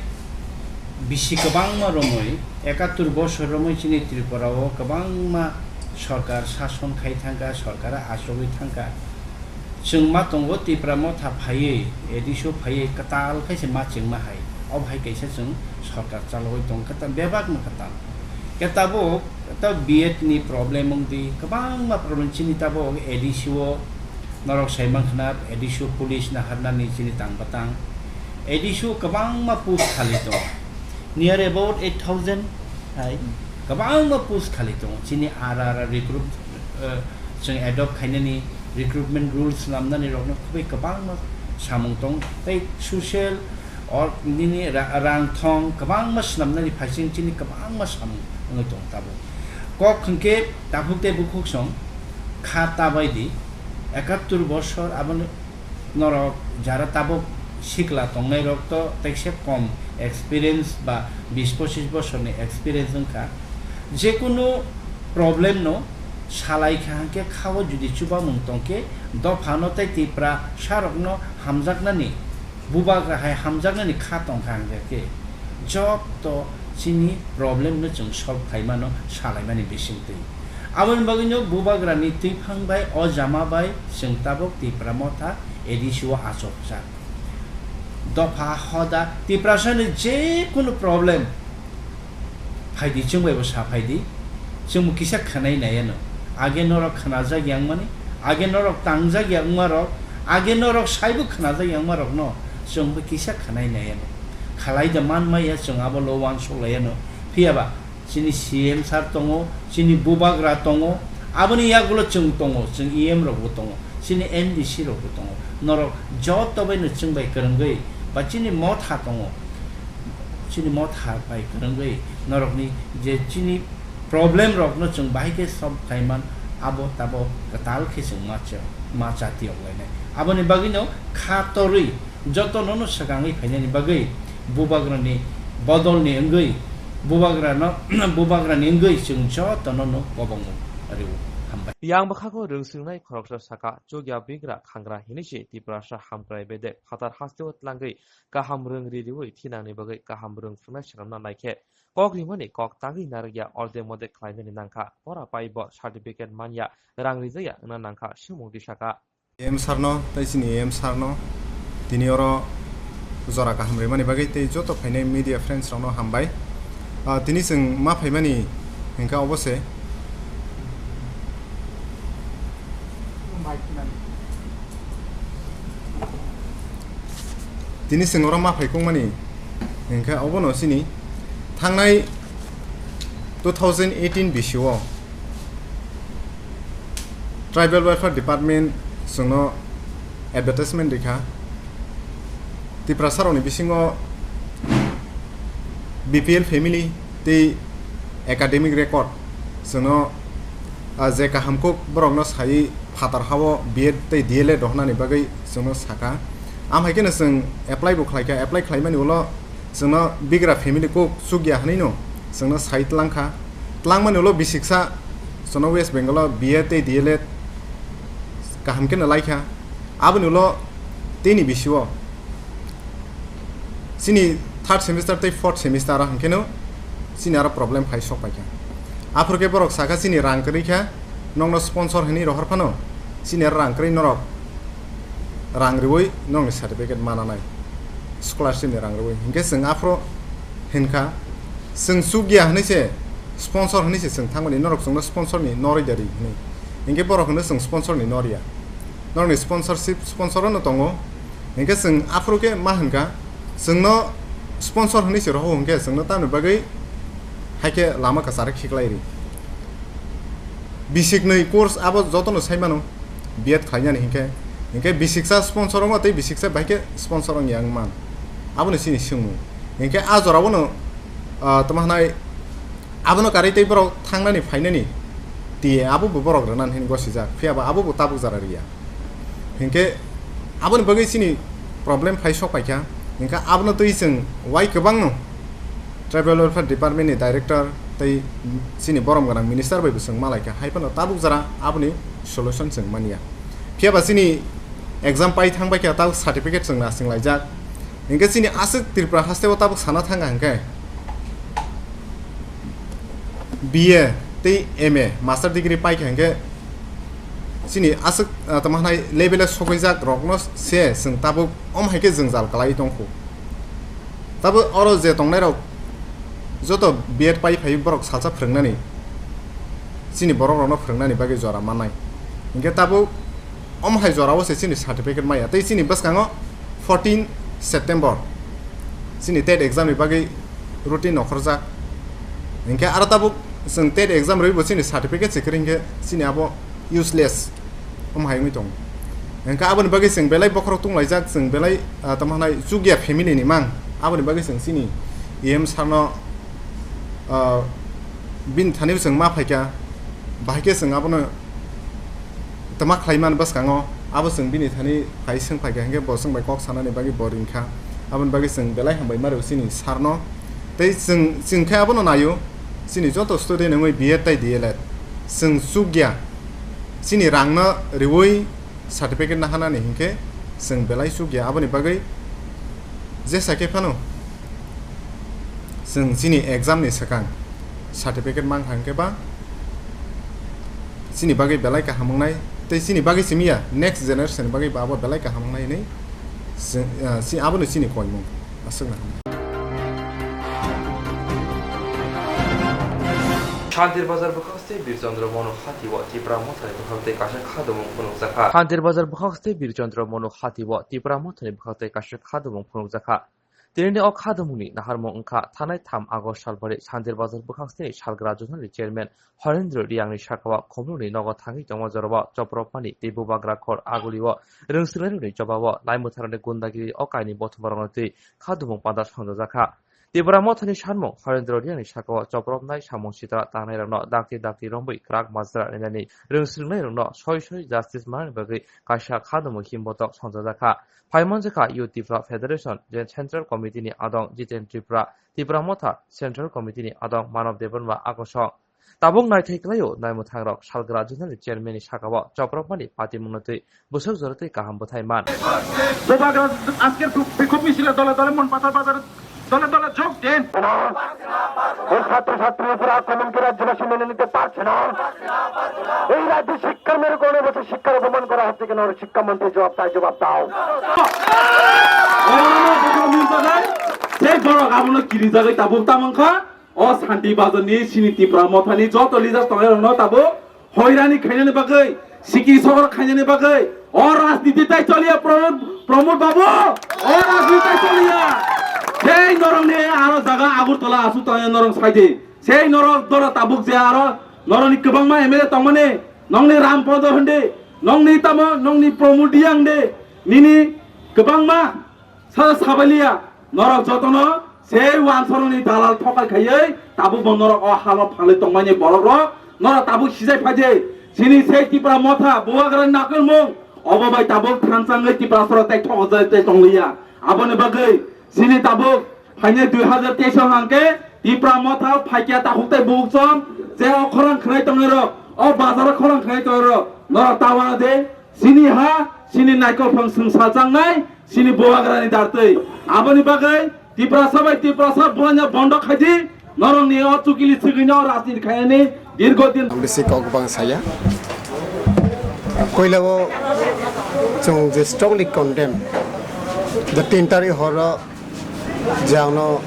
bisi kwbangma romwi, ekattur bosor romwi chini Tripura o kwbangma sorkar sason khai thangkha, sorkar achugwi thangkha. Chwng ma tongo Tipra motha phaiwi, A D C o phaiwi kwtal khe se ma chwngma hai. O bahai kaisa chwng sorkar chalogwi tong kwtal, bebak ma kwtal. Khe tabuk ta B Ed ni problem wng di, kwbangma problem chini tabuk A D C o norok sai mankha na, A D C o police naharnani chini tang batang. A D C o kwbangma post khali tongo. Near about eight thousand hai kwbangma post khali tongo. Chini ara ara recruit, eh, chwng adopt khainani recruitment rules swnamnani rokno khubui kwbangma samung tongo. Tei social or nini ra-, rang thong kwbangma swnamnani phaising chini kwbangma samung wngwi tongo tabuk. Kok hwnkhe takhuk tei bukhuk song kha tabai di, ekattur bosor aboni norok jara tabuk sikla tongnai rok to tekse kom experience ba bis pochis bosorni experience wngkha. Jekunu problem no salai kha hwnkhe khao judi chubamung tongkhe dophano tei Tipra sarokno hamjaknani, bubagra hai hamjaknani kha tongkha hwnkhe jotto chini problem no chwng solve khaimano salaimani bisingtwi. Aboni bagwino bubagrani twiphang bai o jama bai chwng tabuk Tipra motha A D C o achukjak. Dopha hoda Tiprasani jekunu problem phaidi, chwng bai bo sa phaidi, chwng bo kisa khwnai nai ano. Age norok khwnajak yangmani, age norok tangjak yangma rok, age norok saibo khwnajak yangma rokno chwng bo kisa khwnai nai ano. Khalai da man maya chwng abo lo uansuk lai ano. Phiya ba chini C M sir tongo, chini bubagra tongo, aboni yagulo chwng tongo, chwng E M rok bo tongo, chini M D C rok bo tongo. Norok joto bai no chwng bai kwrwngwi ba chini motha tongo, chini motha bai kwrwngwi norokni je chini problem rokno chwng bahai khe solve khai man, abo tabo kwtal khe chwng ma cha-, ma chati ok lainai. Aboni bagwino kha torwi jotono no swkangwi phainani bagwi bubagrani bodolni wngwi, bubagrano, bubagrani wngwi chwng jotono no kobongo rw. Hambai. Yang bwkhago rwng swrwngnai khoroksa saka, chukya bigra khangra hinwi se Tiprasa hamkrai bedek phatar hasteo tlangwi kaham rwng ri riwi thinangni bagwi kaham rwng phungnai swnamna naikhe kok rimani kok tangwi narwkya orde mode khlainani nangkha, pora pai bo certificate manya, rang rijaya wngna nangkha, swngmung tisaka. M sir no, tei chini M sir no, tini oro jora kaham rimani bagwi tei joto phainai media friends rokno hambai. Ah, tini chwng ma phaimani hwnkha obo se. Tini chwng oro ma phaikukmani hwnkha obono chini thangnai two thousand eighteen bisio Tribal Welfare Department chwngno advertisement rikha. Tiprasa rokni bisingo B P L family tei academic record chwngno, ah, je kaham kuk borokno sai phatar hao B Ed tei D L Ed rohornani bagwi chwngno sakha. Am hai kheno chwng apply bo khlaikha, apply khlaimani ulo chwngno bigra family kuk chukya hwnwino chwngno sai tlangkha. Tlangmani ulo bisiksa chwngno West Bengal o B Ed tei D L Ed kaham kheno laikha. Aboni ulo tini bisio chini third semester tei fourth semester o hwnkheno chini aro problem phai sok paikha. Aphuru khe borok sakha chini rang kwrwi kha, nokno sponsor hwnwi rohor phano chini aro rang kwrwi norok rang riwi nokni certificate mananai, scholarship ni rang riwi. Hinkhe chwng aphuru hinkha Chwng chukya hwnwi se sponsor hwnwi se chwng thangmani, norok chwngno sponsor ni norwi da ri hwnwi. Hinkhe borok hwno chwng sponsor ni norya. Norokni sponsorship, sponsor no tongo. Hinkhe chwng aphuru khe ma hwnkha, chwngno sponsor hwnwi se rohor hwnkhe chwngno tamni bagwi haikhe lama kwcharo khiklai ri. Bisiknwi course abo jotono sai mano, B Ed khlainani hinkhe, hinkhe bisiksa sponsor wngma tei bisiksa bai khe sponsor wngya wng man. Abono chini swngmung. Hinkhe a jorao no, ah, tamo hwnai, abono karwi tei borok thangnani phainani T A abo bo borok rwnani hwnwi gosijak, phiya ba abo bo tabuk jora riya. Hinkhe aboni bagwi chini problem phai sok paikha, hinkhe abono twi chwng wai kwbangno Tribal Welfare Department ni Director tei chini borom gwnang minister bai bo chwng malaikha, hai phano tabuk jora aboni solution chwng manya. Phiya ba chini exam pai thang baikha, tabuk certificate chwng nasing laijak. Hinkhe chini aswk Tripura haste o tabuk sana thangkha hinkhe B A tei M A master degree paikha hinkhe chini aswk, ah, tamo hwnai level o sogwijak rokno se chwng tabuk om hai khe jwngjal kwlaiwi tongkhu. Tabuk oro je tongnairok joto B Ed pai phai borok salsa phwrwngnani, chini borok rokno phwrwngnani bagwi jora mannai. Hinkhe tabuk om hai jorao se chini certificate maya. Tei chini bwskango fourteen September chini TET exam ni bagwi routine nokhorjak. Hinkhe aro tabuk chwng TET exam rwi bo chini certificate se kwrwi hinkhe chini abo useless. Om hai wngwi tongo. Hinkhe aboni bagwi chwng belai bokhorok tunglaijak, chwng belai, ah, tamo hwnai chukya family ni mang. Aboni bagwi chwng chini E M sir no, ah, bini thani chwng ma phaikha, bahai khe chwng abono tama khlai man bwskango, abo chwng bini thani phai swng phaikha, hinkhe bo chwng bai kok sanani bagwi bo ringkha. Aboni bagwi chwng belai hambai ma rw chini sir no. Tei chwng, chwng khe abono naio, chini joto student wngwi B Ed tei D L Ed, chwng chukya, chini rangno riwi certificate nahanani hinkhe chwng belai chukya. Aboni bagwi jesa khe phano chwng chini exam ni swkang certificate mankha hinkhe ba chini bagwi belai kaham wngnai, tei chini bagwi simi ya, next generation ni bagwi ba abo belai kaham wngnai hinwi chwng, ah, si, abono chini koimung aswk na. Shantir Bazar bwkhak tei Birchandra Monu hati o Tipra Mothani bwkhak tei kaisa khadumung phunukjakha. Shantir Bazar bwkhak tei Birchandra Monu hati o Tipra Mothani bwkhak tei kaisa khadumung phunukjakha. Tinini o khadumungni naharmung wngkha thanai tham August salbari Shantir Bazar bwkhak tei salgra zonal ni chairman Horendra Riyangni saka o khumlungni nogo thangwi tongma jorao chopropmani tei bubagra khor agulio rwngswrwngnairokni jobao laimwtharokni gundagiri o kaini bothomorokno twi khadumung panda songjajakha. Tipra Mothani sanmung Horendra Riyangni saka o chopropnai samung sitra tangnairokno dakti dakti romwi kwrak majra nainani rwngswrwngnairokno soi soi justice manani bagwi kaisa khadumung himbotok songjajakha. Phaimanjakha Youth Tipra Federation, Central Committee ni adong Jiten Tripura, Tipra Motha Central Committee ni adong Manav Debbarma akosong. Tabuk naithai kwlaio naimwthangrok salgra zonal ni chairman ni saka o chopropmani patimungno twi bwswk jora tei kaham bwthai man. Bubagra আজকের বিক্ষোভ মিছিলে দলে দলে মনপাথর বাজারে দলে দলে যোগ দিন। এই ছাত্রছাত্রীর উপর আক্রমণকে রাজ্যবাসী মেনে নিতে পারছে না। এই রাজ্যে শিক্ষার মেরুকরণে বসে শিক্ষার অপমান করা হচ্ছে কেন? শিক্ষামন্ত্রী জবাব চাই, জবাব দাও। Orono bokol minjagwi, tei borok abono kirijagwi tabuk tamangkha. O Shanti Bazar ni sini Tipra Mothani joto leaders tongnai rokno tabuk hoirani khainani bagwi, siki sokor khainani bagwi, o rajniti tai choliya Pramod, Pramod babu, o rajniti tai choliya. Tei norokni aro jaga Agartala asuk tongya norok saidi. Sei norok dora tabuk je aro norokni kwbangma M L A tongmani, nongni Ram Podo hindi, nongni tamo, nongni Pramod Diyang de, nini kwbangma Sa sabaliya, norok jotono sei wansoroni dalal thokai khaiwi tabuk bo norok o halo phalwi tongmani borok rok norok tabuk sijai phaidi. Sini sei Tipra Motha bubagrani nakolmung obo bai tabuk thansa wngwi Tiprasarok tei thokjai tei tongliya. Aboni bagwi sini tabuk phainai dui hazar teis o hwnkhe Tipra Motha phaikya takhuk tei bukchom je o khorang khwnai tongnai rok, o bazaro khorang khwnai tongnai rok norok ta uanadi. Sini ha, sini naikolphang swngsalchangnai, sini bubagrani dartwi. Aboni bagwi Tiprasa bai Tiprasa buanya bondo khaidi, norokni o chukili swgwino rajniti khainani dirgo din. Ang bisi kok bang saya. Koilao chwng je strongly condemn the tin tarikh horo je ang no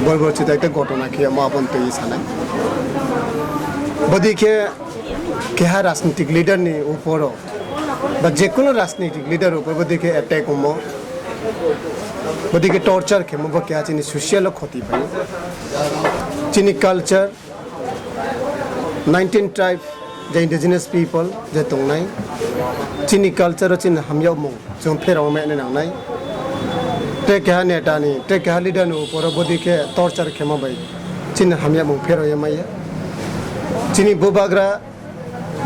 Borborchito ekta ghotona khe omo aboni twi sanai. Bodi khe keha rajnitik leader ni uporo ba jekono rajnitik leader upor bodi khe attack omo. Bodi khe torture khemo bo keha chini social o khoti pai. Chini culture, nineteen tribe, je indigenous people je tongnai, chini culture o chini hamyakmung chwng pherao mane nangnai. Tei keha neta ni, tei keha leader ni uporo bodi khe torture khema bai chini hamyakmung pherao maya. Chini bubagra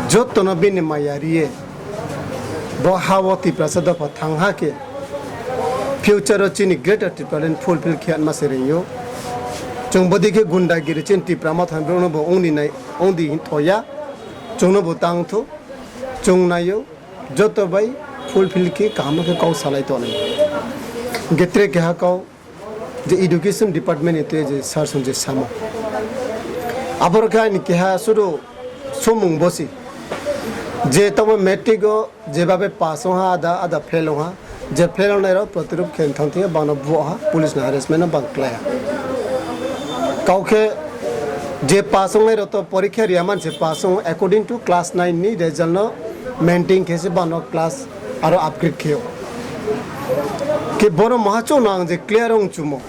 jotono bini maya riye, bo ha o Tiprasa dopha thang ha khe, future o chini Greater Tipraland fulfill khe ma se ringyo. Chwng bodi khe gundagiri chini Tipra Motha ni borok no bo ongdi nai, ongdi hin thoya, chwng no bo tang thu, chwng naio, joto bai fulfill khe kaham khe kok salai tonai. Hwnkhe tre keha kok je education department ni twi je sir song je samo. Aboro khe ani keha suru somung bosi. Je tamo matric o jebabe pass wngha ada, ada fail wngha. Je fail wngnai rok protirob khe thang thang bangno buha, police ni harassment no bang klaiha. Kau khe je pass wngnai rok to porikha riya man se pass wng according to class nine ni result no maintain khe se bangno class aro upgrade khe. Khe bono maha chwng no ang je clear wng chumo.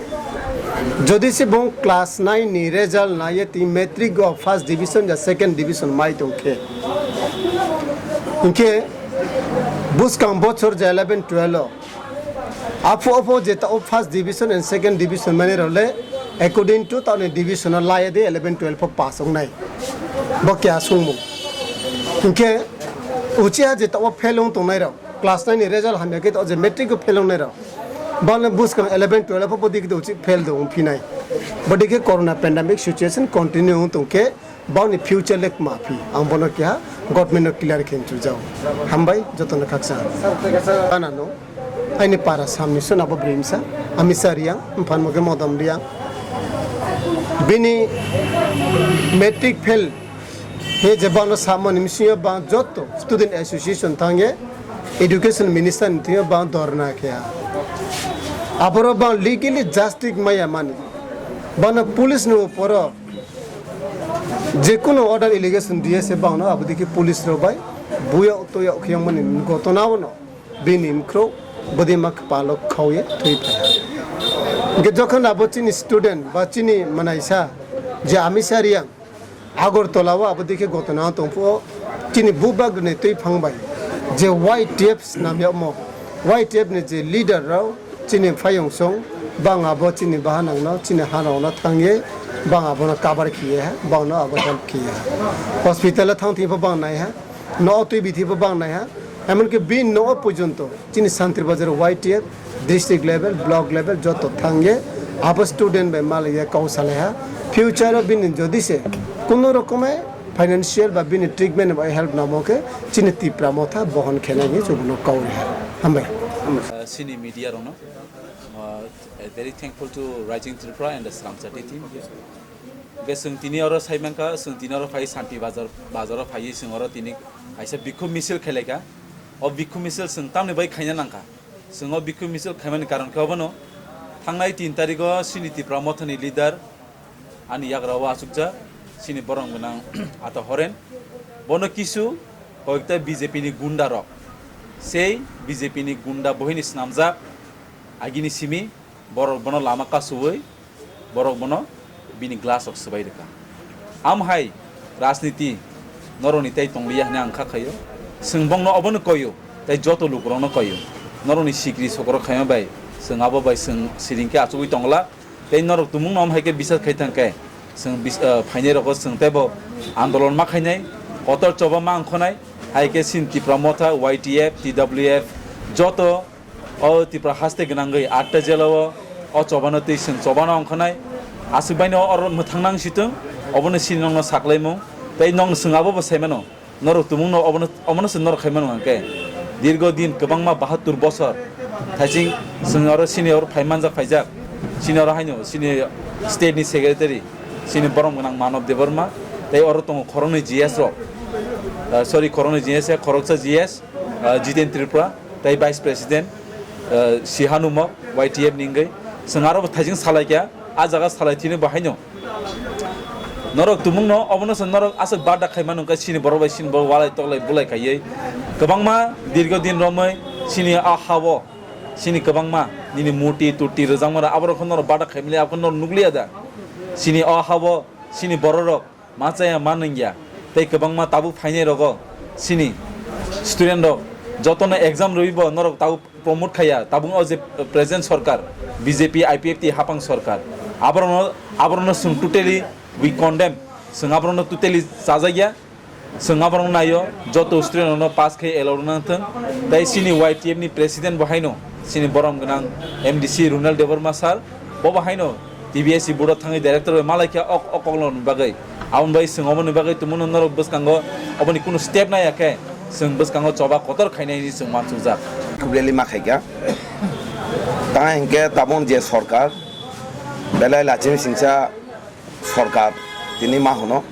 Jodi se bong class nine ni result naiye ti matric o first division ya second division mai tong khe. Hinkhe buskang bochor je eleven twelve o. Aphu aphu je ta o first division and second division mane role according to ta ni division o laiye de eleven twelve o pass wngnai. Bo kya sungmo. Hinkhe uchi ha je ta o fail wng tongnai rok. Class nine ni result hamya khe to je matric o fail wngnai rok. Bale buskang eleven twelve o bodi khe to uchi fail do wng phinai. Bodi khe corona pandemic situation continue wng tong khe boni future le kma phi. Ang bono kya government no clear khe chujao. Hambai joto no khaksa. Ana no. Aini para samni sona bo brimsa. Ami sa riang, mphan mo khe modom riang. Bini matric fail he je bangno samani misingo bang joto student association thangye education minister ni thangye bang dhorna khe ha. Aboro bang legally justice maya mani. Bano police ni uporo je kono order allegation diye se bangno abodiki police rok bai buyok toyok khiyang mani gotona ono. Bini mkhro bwdima kwpalo khauye thwi phaiha. Hwnkhe jokhon abo chini student ba chini mwnaisa je Amisa Riyang Agartala o abo dikhe gotona tongphuo chini bubagrani twi phang bai je Y T F swnam yagmo, Y T F ni je leader rok chini phaiyong song bang abo chini bahanang no chini hanao no thangye bang abono cover khiye ha, bang no abo help khiye ha. Hospital o thang thipho bang nai ha. No twi bithi bo bang nai ha. Emon ki bin no porjonto chini Santri Bazar Y T F district level, block level joto thangye abo student bai malaiya kau salai ha. Future o bini jodi se kuno rokome financial ba bini treatment bai help namo khe chini Tipra Motha bohon khenai ni chubuno kau ri ha. Hambai. Uh, sini media rokno, uh, very thankful to Rising Tripura and the Sramchati team. Hwnkhe chwng tini oro sai mankha, chwng tini oro phai Santi Bazar, bazaro phaiwi chwng oro tini kaisa bikhuk misil khailaikha. O bikhuk misil chwng tamni bai khaina nangkha. Chwng o bikhuk misil khaimani karon khe obono, thangnai tin tarikh o chini Tipra Mothani leader ani yagra o achukjak chini borom gwnang Ata Horen. Bono kisu koyekta B J P ni gunda rok, sei B J P ni gunda bohini swnamjak agini simi borok bono lama kasu-ui borok bono bini glass rok swbai rwkha. Am hai rajniti norokni tei tongliya hwnwi ang kha khaio. Chwng bongno obono koio tei joto lukurokno koio. Norokni sikri sokorok khaima bai chwng abo bai chwng siring khe achugwi tongla. Tei norok tumungno am hai khe bisar khai thang khe chwng bis-, ah, phainai rogo chwng teibo andolon ma khainai, kotor choba ma ongkhonai, hai khe sin Tipra Motha, Y T F, T W F, joto o Tipra haste gwnangwi atta jela o, o chobano twi chwng chobano ongkhonai. Aswk baino oro mwthang nang sitwng, obono sini nokno saklaimung. Tei nokno chwng abobo saimano, norok tumungno obono, omono se norok khaimano hwnkhe. Dirgo din kwbangma bahattur bosor thaising chwng oro sini oro phai manjak phaijak. Sini oro haino sini state ni secretary, sini borom gwnang Manob Debbarma, tei oro tongo khoroknwi G S rok. Ah, sorry, khoroknwi G S ya, khoroksa G S, ah, Jiten Tripura, tei Vice President, ah, Sihanumok, Y T F ni wngwi. Chwng aro bo thaising salaikha, A jaga salai thini bo haino. Norok tumungno obono se norok aswk barda khai mano khe sini borok bai sini bo walai toklai bulai khaiwi kwbangma dirgo din romwi sini a hao sini kwbangma nini murti turti rwjakma rok aborok khe norok barda khai mili abono norok nukliya da? Sini o hao sini bororok ma chaya ma nungya tei kwbangma tabuk phainai rogo sini student rok jotono exam rwi bo norok tabuk promote khaiya tabuk o je present sorkar B J P I P F T hapang sorkar aborokno aborokno chwng totally we condemn, chwng aborokno totally chajakya, chwng aborokno naio joto student rokno pass khai allow rwna thwng tei sini Y T F ni president bo haino sini borom gwnang M D C Runal Debbarma sir bo bo haino T B S C board o thangwi director bai malaikha ok ok koklongni bagwi. Aboni bagwi chwng oboni bagwi tumungno norok bwskango oboni kunu step naiya khe chwng bwskango choba kotor khainai hinwi chwng uansukjak. Rally ma khaikha. Tamo hinkhe tabuk je sorkar belai lachimi singcha sorkar tini ma hwno.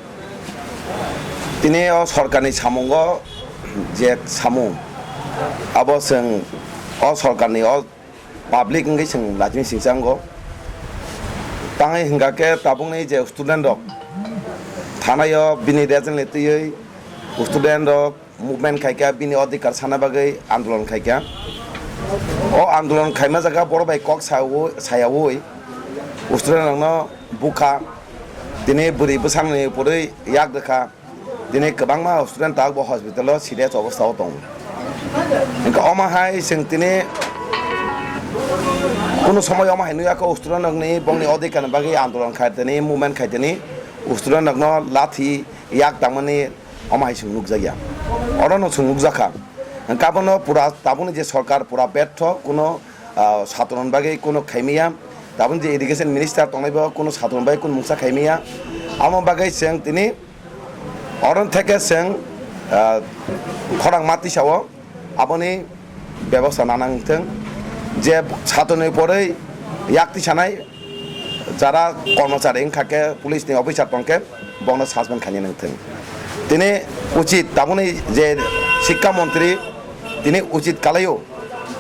Tini o sorkarni samungo je samung abo chwng o sorkarni o public wngwi chwng lachimi singchango. Tangwi hwnkha khe tabukni je student rok thanai o bini result ni twiwi student rok movement khaikha, bini odhikar sana bagwi andolon khaikha. O andolon khaima jaga borok bai kok sayawi, sayawi student rokno bukha, tini bwrwi bwsakni pore yak rwkha. Tini kwbangma student tabuk bo hospital o serious obostha o tongo. Hwnkhe omo hai chwng tini kunu somoi omo hai nukya khe student rokni bongni odhikar ni bagwi andolon khai tini, movement khai tini, student rokno lathi yak tangmani omo hai chwng nukjakya. Orono chwng nukjakha. Hwnkhe abono pura tabukni je sorkar pura betho, kuno ah, satron bagwi kuno khaimaya. Tabuk je irrigation minister tongnai bo kuno satron bagwi kuno mungsa khaimaya. Amo bagwi chwng tini oron theke chwng, ah, khorang ma tisao aboni bebosta nana wngthwng. Je satroni porwi yak tisanai jara kormochari wngkha khe police ni officer tongkhe bono suspend khaina nangthwng. Tini uchit tabukni je sikka montri tini uchit kalaio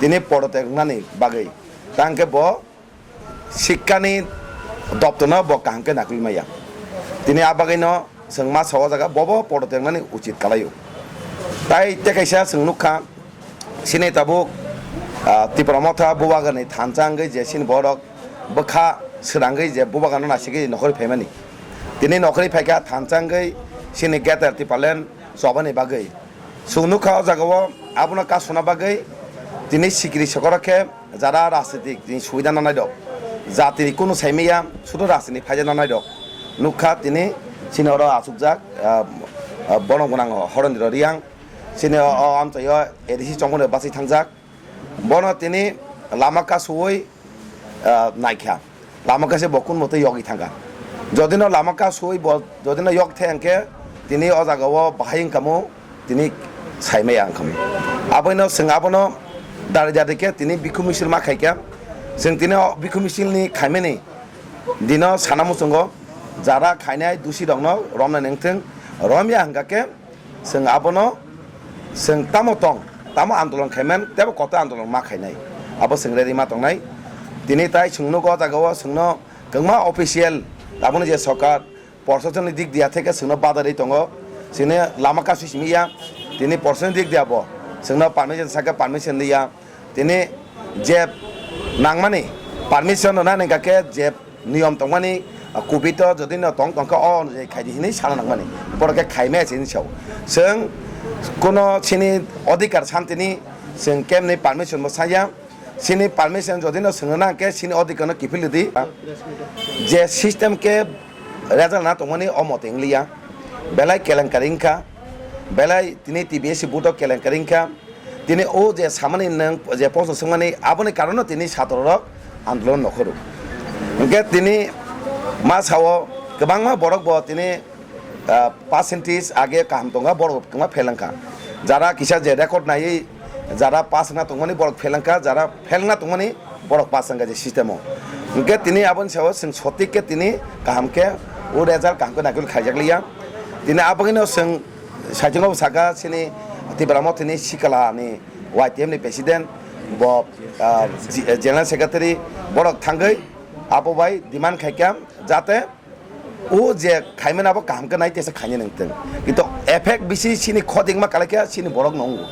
tini podotek wngnani bagwi. Tangkhe bo sikkani doptorno bo kaham khe nakwlwi maya. Tini a bagwino chwng ma sao jaga bobo podotek wngnani uchit kalaio. Tai tei kaisa chwng nukha, sini tabuk, ah, Tipra Motha Bubagrani thansa wngwi je sini borok bwkha swnangwi je Bubagrano nasigwi nokhorwi phaimani. Tini nokhorwi phaikha thansa wngwi sini Greater Tipraland chobani bagwi. Chwng nukha o jagao abono kasuna bagwi tini sikiri sokorok khe jara rajnitik ni subida nanai rok, jatini kunu saimaya sudu rajnitik phaija nanai rok nukha tini sini oro achukjak, ah, ah, bono gwnang Horendra Reang. Chini o, o amchaio A D C chongmani bachai thangjak. Bono tini lama kasuwi, ah, naikha. Lama kase bo kun mote yogwi thangkha. Jodino lama kasuwi bo jodino yok the hwnkhe tini o jagao bahai wngkhamu tini saimaya wngkhamu. Aboino chwng abono dari dari khe tini bikhu misil ma khaikha. Chwng tini o bikhu misilni khaimani dino sana muchungo jara khainai dusi rokno romnai nangthwng, romya hwnkha khe Chwng abono chwng tamo tong, tamo andolon khaiman, tebo kotor andolon ma khainai. Abo chwng ready ma tongnai. Tini tai chwng nugo o jagao chwngno kwbangma official, tabukni je sorkar, proshasonni dik diya theke chwngno badarwi tongo. Chwngno lama kasui simi ya. Tini proshasonni dik diya bo chwngno permission sakhe permission liya. Tini je nangmani permission rwna nangkha khe je niyom tongmani, ah, covid o jodi no tong tongkha o onujai khaidi hinwi sana nangmani. Borok khe khaimaya se hinwi sao. Chwng kuno chini odhikar santini chwng kemni permission bo saya. Chini permission jodi no swngna nang khe chini odhikar no kiphil rwdi. Je system khe result na tongmani o mote wngliya. Belai kelenkari wngkha. Belai tini T B S C board o kelenkari wngkha. Tini o je samani nwng je proshno swngmani aboni karono tini satrorok andolon nokhoro. Hwnkhe tini ma sao kwbangma borok bo tini, ah, percentage age kaham tongkha, borok kwbangma fail wngkha. Jara kisa je record naiwi jara pass wngna tongmani borok fail wngkha, jara fail wngna tongmani borok pass wngkha je system o. Hwnkhe tini aboni sao chwng sotik khe tini kaham khe o result kaham khe naikhe khaijak liya. Tini abagwino chwng Saichung bo saka chini Tipra Mothani sikala ni Y T F ni president bo, ah, G-, General Secretary borok thangwi Abo bai demand khaikha jate o je khaimani abo kaham khe nai tesa khainai nang tong. Kintu effect bisi chini khodikma kalaikha chini borok no wngo.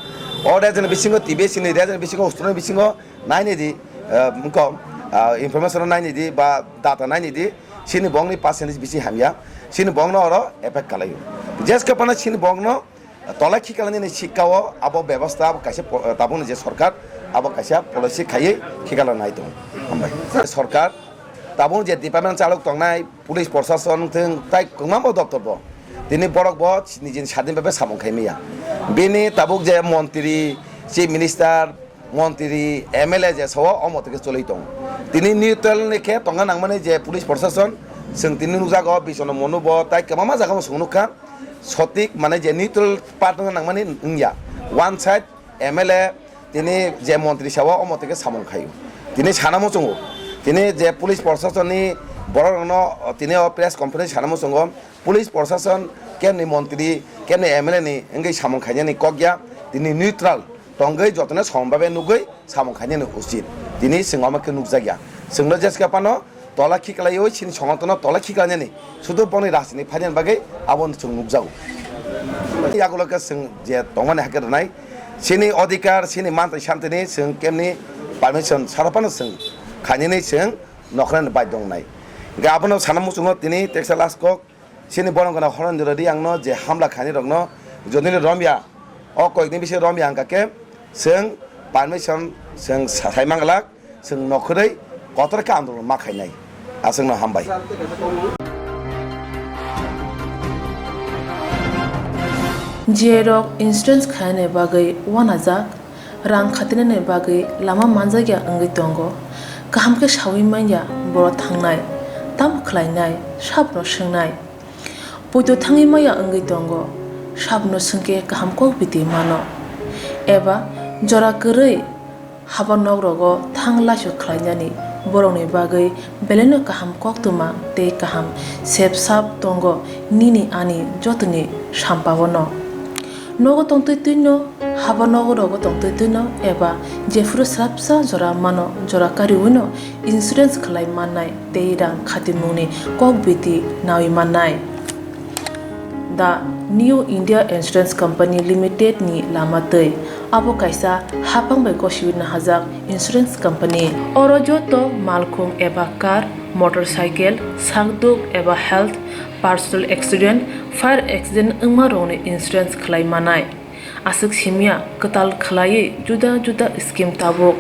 O rajani bisingo T B S ni rajani bisingo, ustroni bisingo nainai di, ah, wngkha, ah, information nainai di ba data nainai di, chini bongni percentage bisi hamya, chini bongno oro effect kalaio. Jeske phano chini bongno tola khikalani ni sikao abo bebostha abo kaisa po-, tabukni je sorkar abo kaisa policy khaiwi khikala nai tongo. Hambai. Sorkar tabuk je department chalok tongnai, police prosason thung tai kwbangma doptor bo tini borok bo nijini sadin bai samung khai maya. Bini tabuk je montri, chief minister, montri, M L A je sao omo tike choli tongo. Tini neutral ni khe tongna nangmani je police prosason, chwng tini nukjago Bisono Monu bo tai kwbangma jaga o chwng nukha. Sotik mane je neutral part wngna nangmani wngya. One side M L A tini je montri sao omo tike samung khaio. Tini sana muchungo. Tini je police prosason ni borok rokno tini o press conference sana muchungo. Police prosason kemni montri, kemni M L A ni wngwi samung khainani kok ya. Tini neutral tongwi jotono sombabe nugwi samung khainani usit. Tini chwng omo khe nukjakya. Chwngno jeske phano tola khiklaiwi chini songotono tola khiklainani sudu boni rajni phainani bagwi abono chwng nukjago. Yagulo khe chwng je tongmani hakhe rwnai chini odhikar, chini mantai santini chwng kemni permission sara phano chwng khainani chwng nokhrani bai dongnai. Hingkhe abono sana muchungo tini teksa last kok. Chini borok gana Horendra Reang no je hamla khainai rokno jodi romya, o koikni bisi romya hingka khe chwng permission chwng sa-, sai manglak, chwng nokhorwi kotor khe andolon ma khainai. Aswkno hambai. J rok insurance khainani bagwi uanajak. Rang khatinani bagwi lama manjakya wngwi tongo. Kaham khe saui manya borok thangnai, tamo khlainai, sabono swngnai. Poito thangwi maya wngwi tongo, sabono swngkhe kaham kok biti mano. Eba jora kwrwi haba nok rogo thang laisu khlainani borokni bagwi belaino kaham koktwma tei kaham sep sap tongo nini ani jotoni sampao no. Nogo tongtwi twino, haba nogo rogo tongtwi twino eba jephuru swrapsa jora mano, jora kariwino insurance khlai mannai tei rang khatimungni kok biti naui mannai. The New India Insurance Company Limited ni lama twi. Abo kaisa hapang bai gosiwi nahajak insurance company. Oro joto malkhung eba car, motorcycle, sakduk eba health, personal accident, fire accident wngma rokni insurance khlai manai. Aswk simya kwtal khwlaiwi juda juda scheme tabuk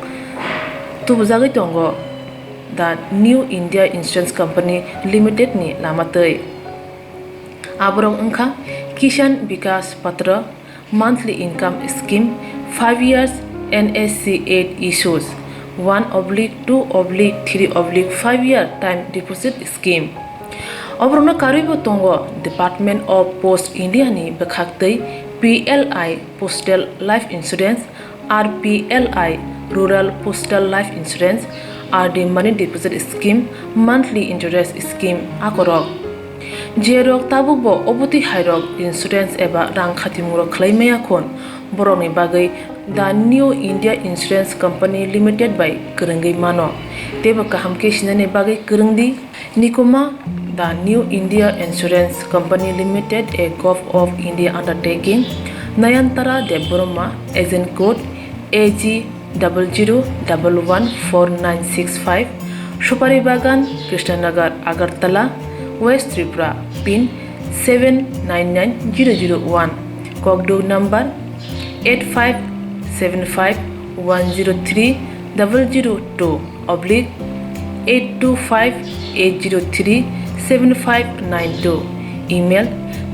tubujagwi tongo the New India Insurance Company Limited ni lama twi. Aborok wngkha Kisan Vikas Patra, monthly income scheme, five years N S C eight issues, one oblique two oblique three oblique five year time deposit scheme. Oborokno karwibo tongo Department of Post India ni bwkhaktwi P L I Postal Life Insurance, R P L I Rural Postal Life Insurance, R D Money Deposit Scheme, Monthly Interest Scheme akorok. Jerok tabukbo obotwi hairok insurance eba rang khatimungrok khlai maya khun, borokni bagwi The New India Insurance Company Limited bai kwrwngwi mano. Teibo kaham khe sinani bagwi kwrwngdi. Nikuma, The New India Insurance Company Limited, a Govt of India undertaking, Nayantara Debbarma, agent code A G double zero double one four nine six five, Supari Bagan, Krishnanagar, Agartala, West Tripura, pin seven nine nine zero zero one, kokduk number eight five seven five one zero three double zero two oblique eight two five eight zero three seven five nine two, email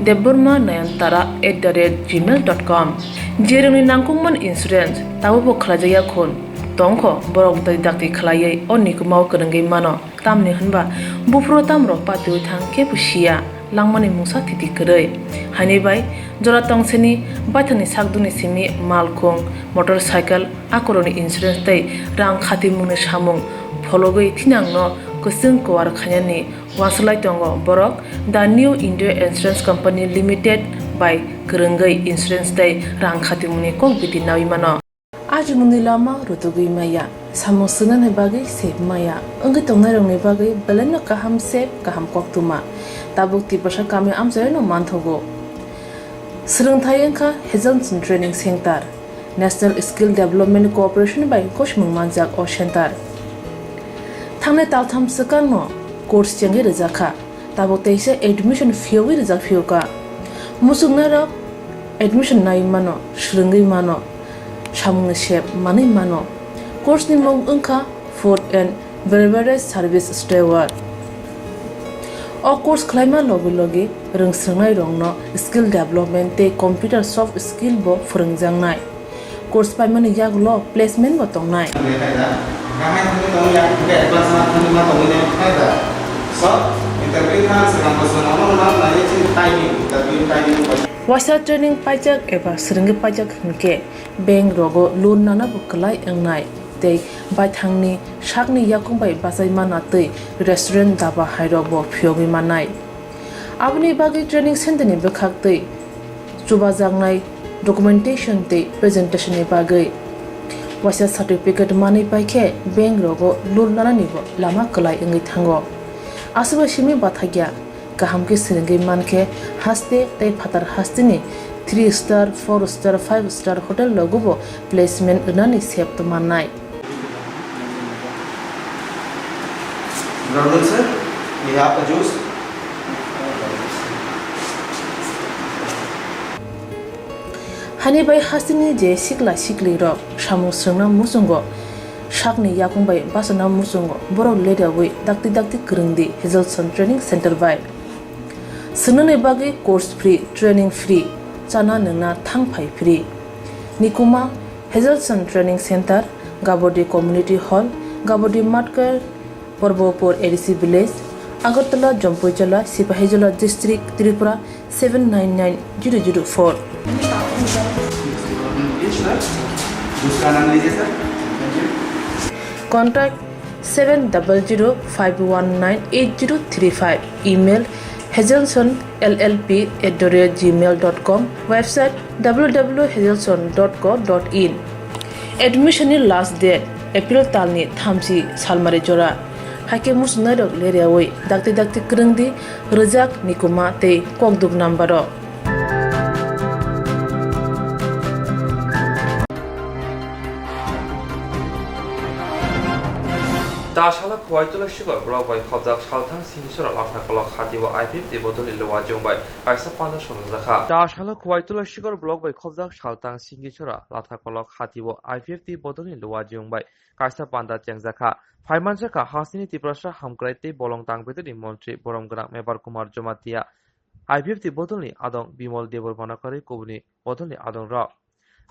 debbarma nayantara at the rate gmail dot com. Jerokni nangkukmani insurance tabukbo khlaijakya khun tongkho, borok dai dakti khlaiwi o nikumao kwrwngwi mano. Tamni hwnba buphuru tamrok patiwi thang kebo siya, langmani mungsa thiti kwrwi. Haini bai jora tongsini baithangni sakdukni simi malkhung, motorcycle, akorokni insurance tei rang khatimungni samung phologwi thinangno kwchwng kuar khainani uansuk lai tongo borok The New India Insurance Company Limited bai kwrwngwi insurance tei rang khatimungni kok biti naui mano. Ajimungni lama rutugwi maya. Samung swngnani bagwi sep maya wngwi tongnairokni bagwi belaino kaham sep, kaham koktwma tabuk Tiprasa kami amchaino manthogo. Swrwngthai wngkha Hazelson Training Center, National Skill Development Corporation bai gosimung manjak o center. Thangnai taltham swkangno course chengwi rwjakha. Tabuk teisa admission phiyogwi rijak phiyokha. Muchungnairok admission nai mano, swrwngwi mano, samungni sep manwi mano. Course ni mung wngkha Food and Beverage Service Steward. O course khlaima logi logi rwngswrwngnairokno skill development tei computer soft skill bo phwrwngjaknai. Course paimani yagulo placement bo tongnai. Waisa training paijak eba swrwngwi paijak hinkhe bank rogo loan nana bo kwlai wngnai tei baithangni sakni yakung bai bachai mana tei restaurant daba hairok bo phiyogwi mannai. Aboni bagwi training center ni bwkhak tei chubajaknai documentation tei presentation ni bagwi waisa certificate manwi paikhe bank rogo loan nanani bo lama kwlai wngwi thango. Aswk bai simi bathakya kaham khe swrwngwi mankhe haste tei phatar hasteni three star, four star, five star hotel rogo bo placement rwnani sep tongmannai. Brother sir, we have a juice. Hani bai hasteni je sikla sikli rok samung swrwngna muchungo sakni yakung bai bachana muchungo borok ledawi dakti dakti kwrwngdi Hazelson Training Center bai. Swngnani bagwi course free, training free, chana nwngna thang phai free. Nikuma Hazelson Training Center, Gabodi Community Hall, Gabodi Matkar, Porbopur A D C Village, Agartala, Jampuijala, Sipahijola District, Tripura seven nine nine zero zero four. Contact seven double zero five one nine eight zero three five. Email hazelson L L P at the rate gmail dot com. Website W W W hazelson dot co dot in. Admission ni last date April talni thamchi salmari jora. Haikhe muchungnairok leryawi dakti dakti kwrwngdi rwjak nikuma tei kokduk number o. Dashala Khuwaitula Shikor block bai khobjak salthang Singisora Latha Kolok Hati o I P F T bodolni Luwa Jung bai kaisa panda swnamjakha. Dashala Khuwaitula Shikor block bai khobjak salthang Singisora Latha Kolok Hati o I P F T bodolni Luwa Jung bai kaisa panda chengjakha. Phaimanjakha hasteni Tiprasa hamkrai tei bolong tangpeteni montri borom gwnang Mebar Kumar Jamatia, I P F T bodolni adong Bimol Debbarma kwrwi kubuni bodolni adongrok.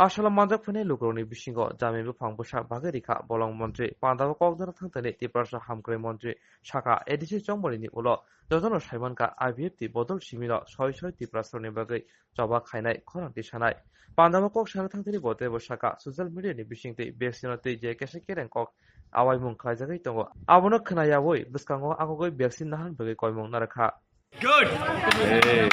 Asalo manjak phainai lukurokni bisingo jami buphang bwsa bagwi rikha bolong montri. Pandao kokjwra thangthani Tiprasa hamkrai montri sakha A D C chongmani ni ulo jotono saimankha I P F T bodol simino soi soi Tiprasarokni bagwi choba khainai khorang tisanai. Pandao kok sana thangthani bo teibo sakha social media ni bisingtwi vaccine o twi je kesa kereng kok awaimung khlaijagwi tongo. Abono khwnayawi bwskango angogwi vaccine naharni bagwi koimung narwkha. Good. Hey.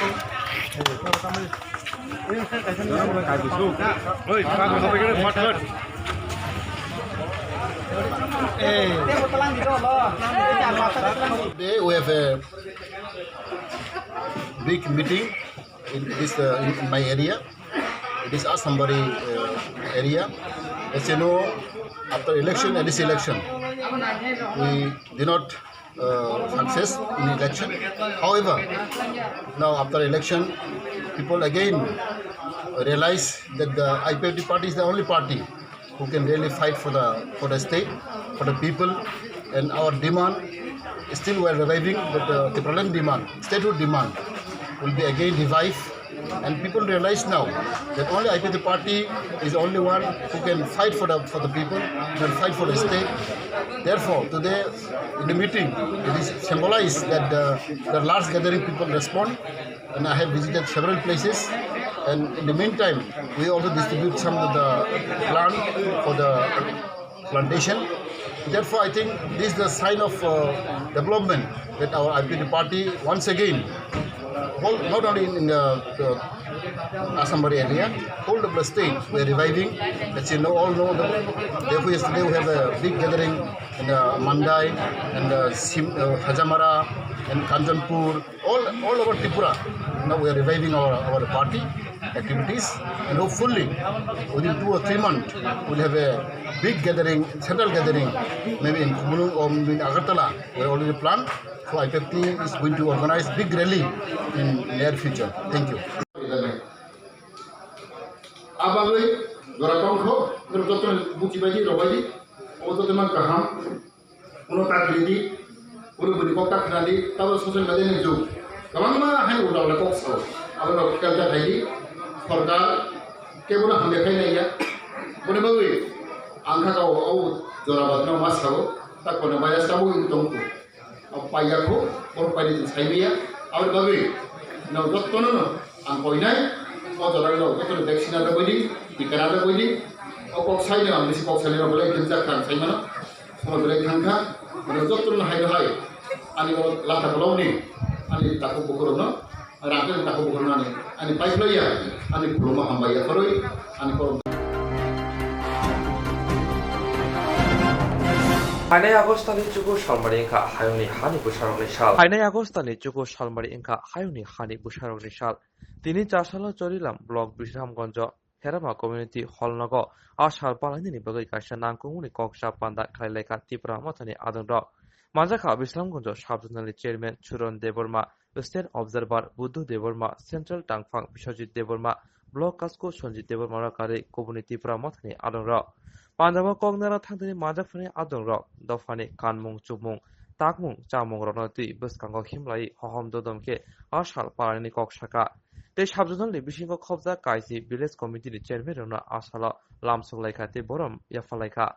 Hey. Today we have a big meeting in this, uh, in, in my area. It is Asambari, uh, area. As you know, after election, A D C election, we did not, uh, success in election. However, now after election, people again realize that the I P F T party is the only party who can really fight for the, for the state, for the people, and our demand, still we are reviving, but, uh, the Tipraland demand, statehood demand, will be again revived, and people realize now that only I P F T party is only one who can fight for the, for the people, can fight for the state. Therefore, today in the meeting, it is symbolized that the, the large gathering people respond, and I have visited several places. And in the meantime, we also distribute some of the plant for the plantation. Therefore, I think this is the sign of, uh, development that our I P F T party once again Whole, not only in, in the, the Asambari area, whole of the state, we are reviving. As you know, all know, the, therefore yesterday we have a big gathering in uh, Mandai and uh, Sim, uh, Hajamara and Kanchanpur, all, all over Tripura. Now we are reviving our, our party activities, and hopefully within two or three months we'll have a big gathering, central gathering, maybe in Khumulwng or maybe in Agartala. We already planned. So I P F T is going to organize big rally in near future. Thank you. Abagwi jora tongkho, jora joto buji baidi, robaidi, obo joto man kaham. Uno ta kiri di, uno bini kok ta khna di, tabo social media ni jug. Kwbangma hai ulta ulta kok sao. Abo no kal ta khai di, sorkar kebo no hamya khai nai ya. Boni bagwi ang kha ka o, o jora bat no ma sao, ta kono virus tabo in tong ko. O paiya ko, bor pai di sai ya. Abo bagwi no jotto no no ang koi nai, o jora no jotto no vaccine ada boi di, tika ada boi di. O kok sai no ang bisi kok sai no bole jeng jak kan sai mano. Sono belai thangkha, mane jotono hai hai, ani o lata kolokni, ani takhuk bukhurokno, rangkhe takhuk bukhurokno ani, ani paiphlaiya, ani khulumma hambai ya khoroi, ani korom. Phainai Agostani chuku salmari wngkha hayungni hani bwsarokni sal. Phainai Agostani chuku salmari wngkha hayungni hani bwsarokni sal. Tini Chasalo Chorilam block Bisramganjo Herama Community Hall nogo a sal palainani bagwi kaisa nangkukmani kok chap panda khlai laikha Tipra Mothani adongrok. Manjakha Bisramganjo Sub Zonal ni Chairman Suron Debbarma, State Observer Buddho Debbarma, Central Tangphang Biswajit Debbarma, Block Kasko Sanjit Debbarma rok kwrwi kubuni Tipra Mothani adongrok. Pandao kok nara thangtini manjakphani adongrok dophani kanmung chumung, takmung chamung rokno twi bwskango himlai hohom dodom khe a sal palainani kok sakha. Tei Sub Zonal ni bisingo khobjak kaisi Village Committee ni Chairman rokno a salo lamsok laikha tei borom yapha laikha.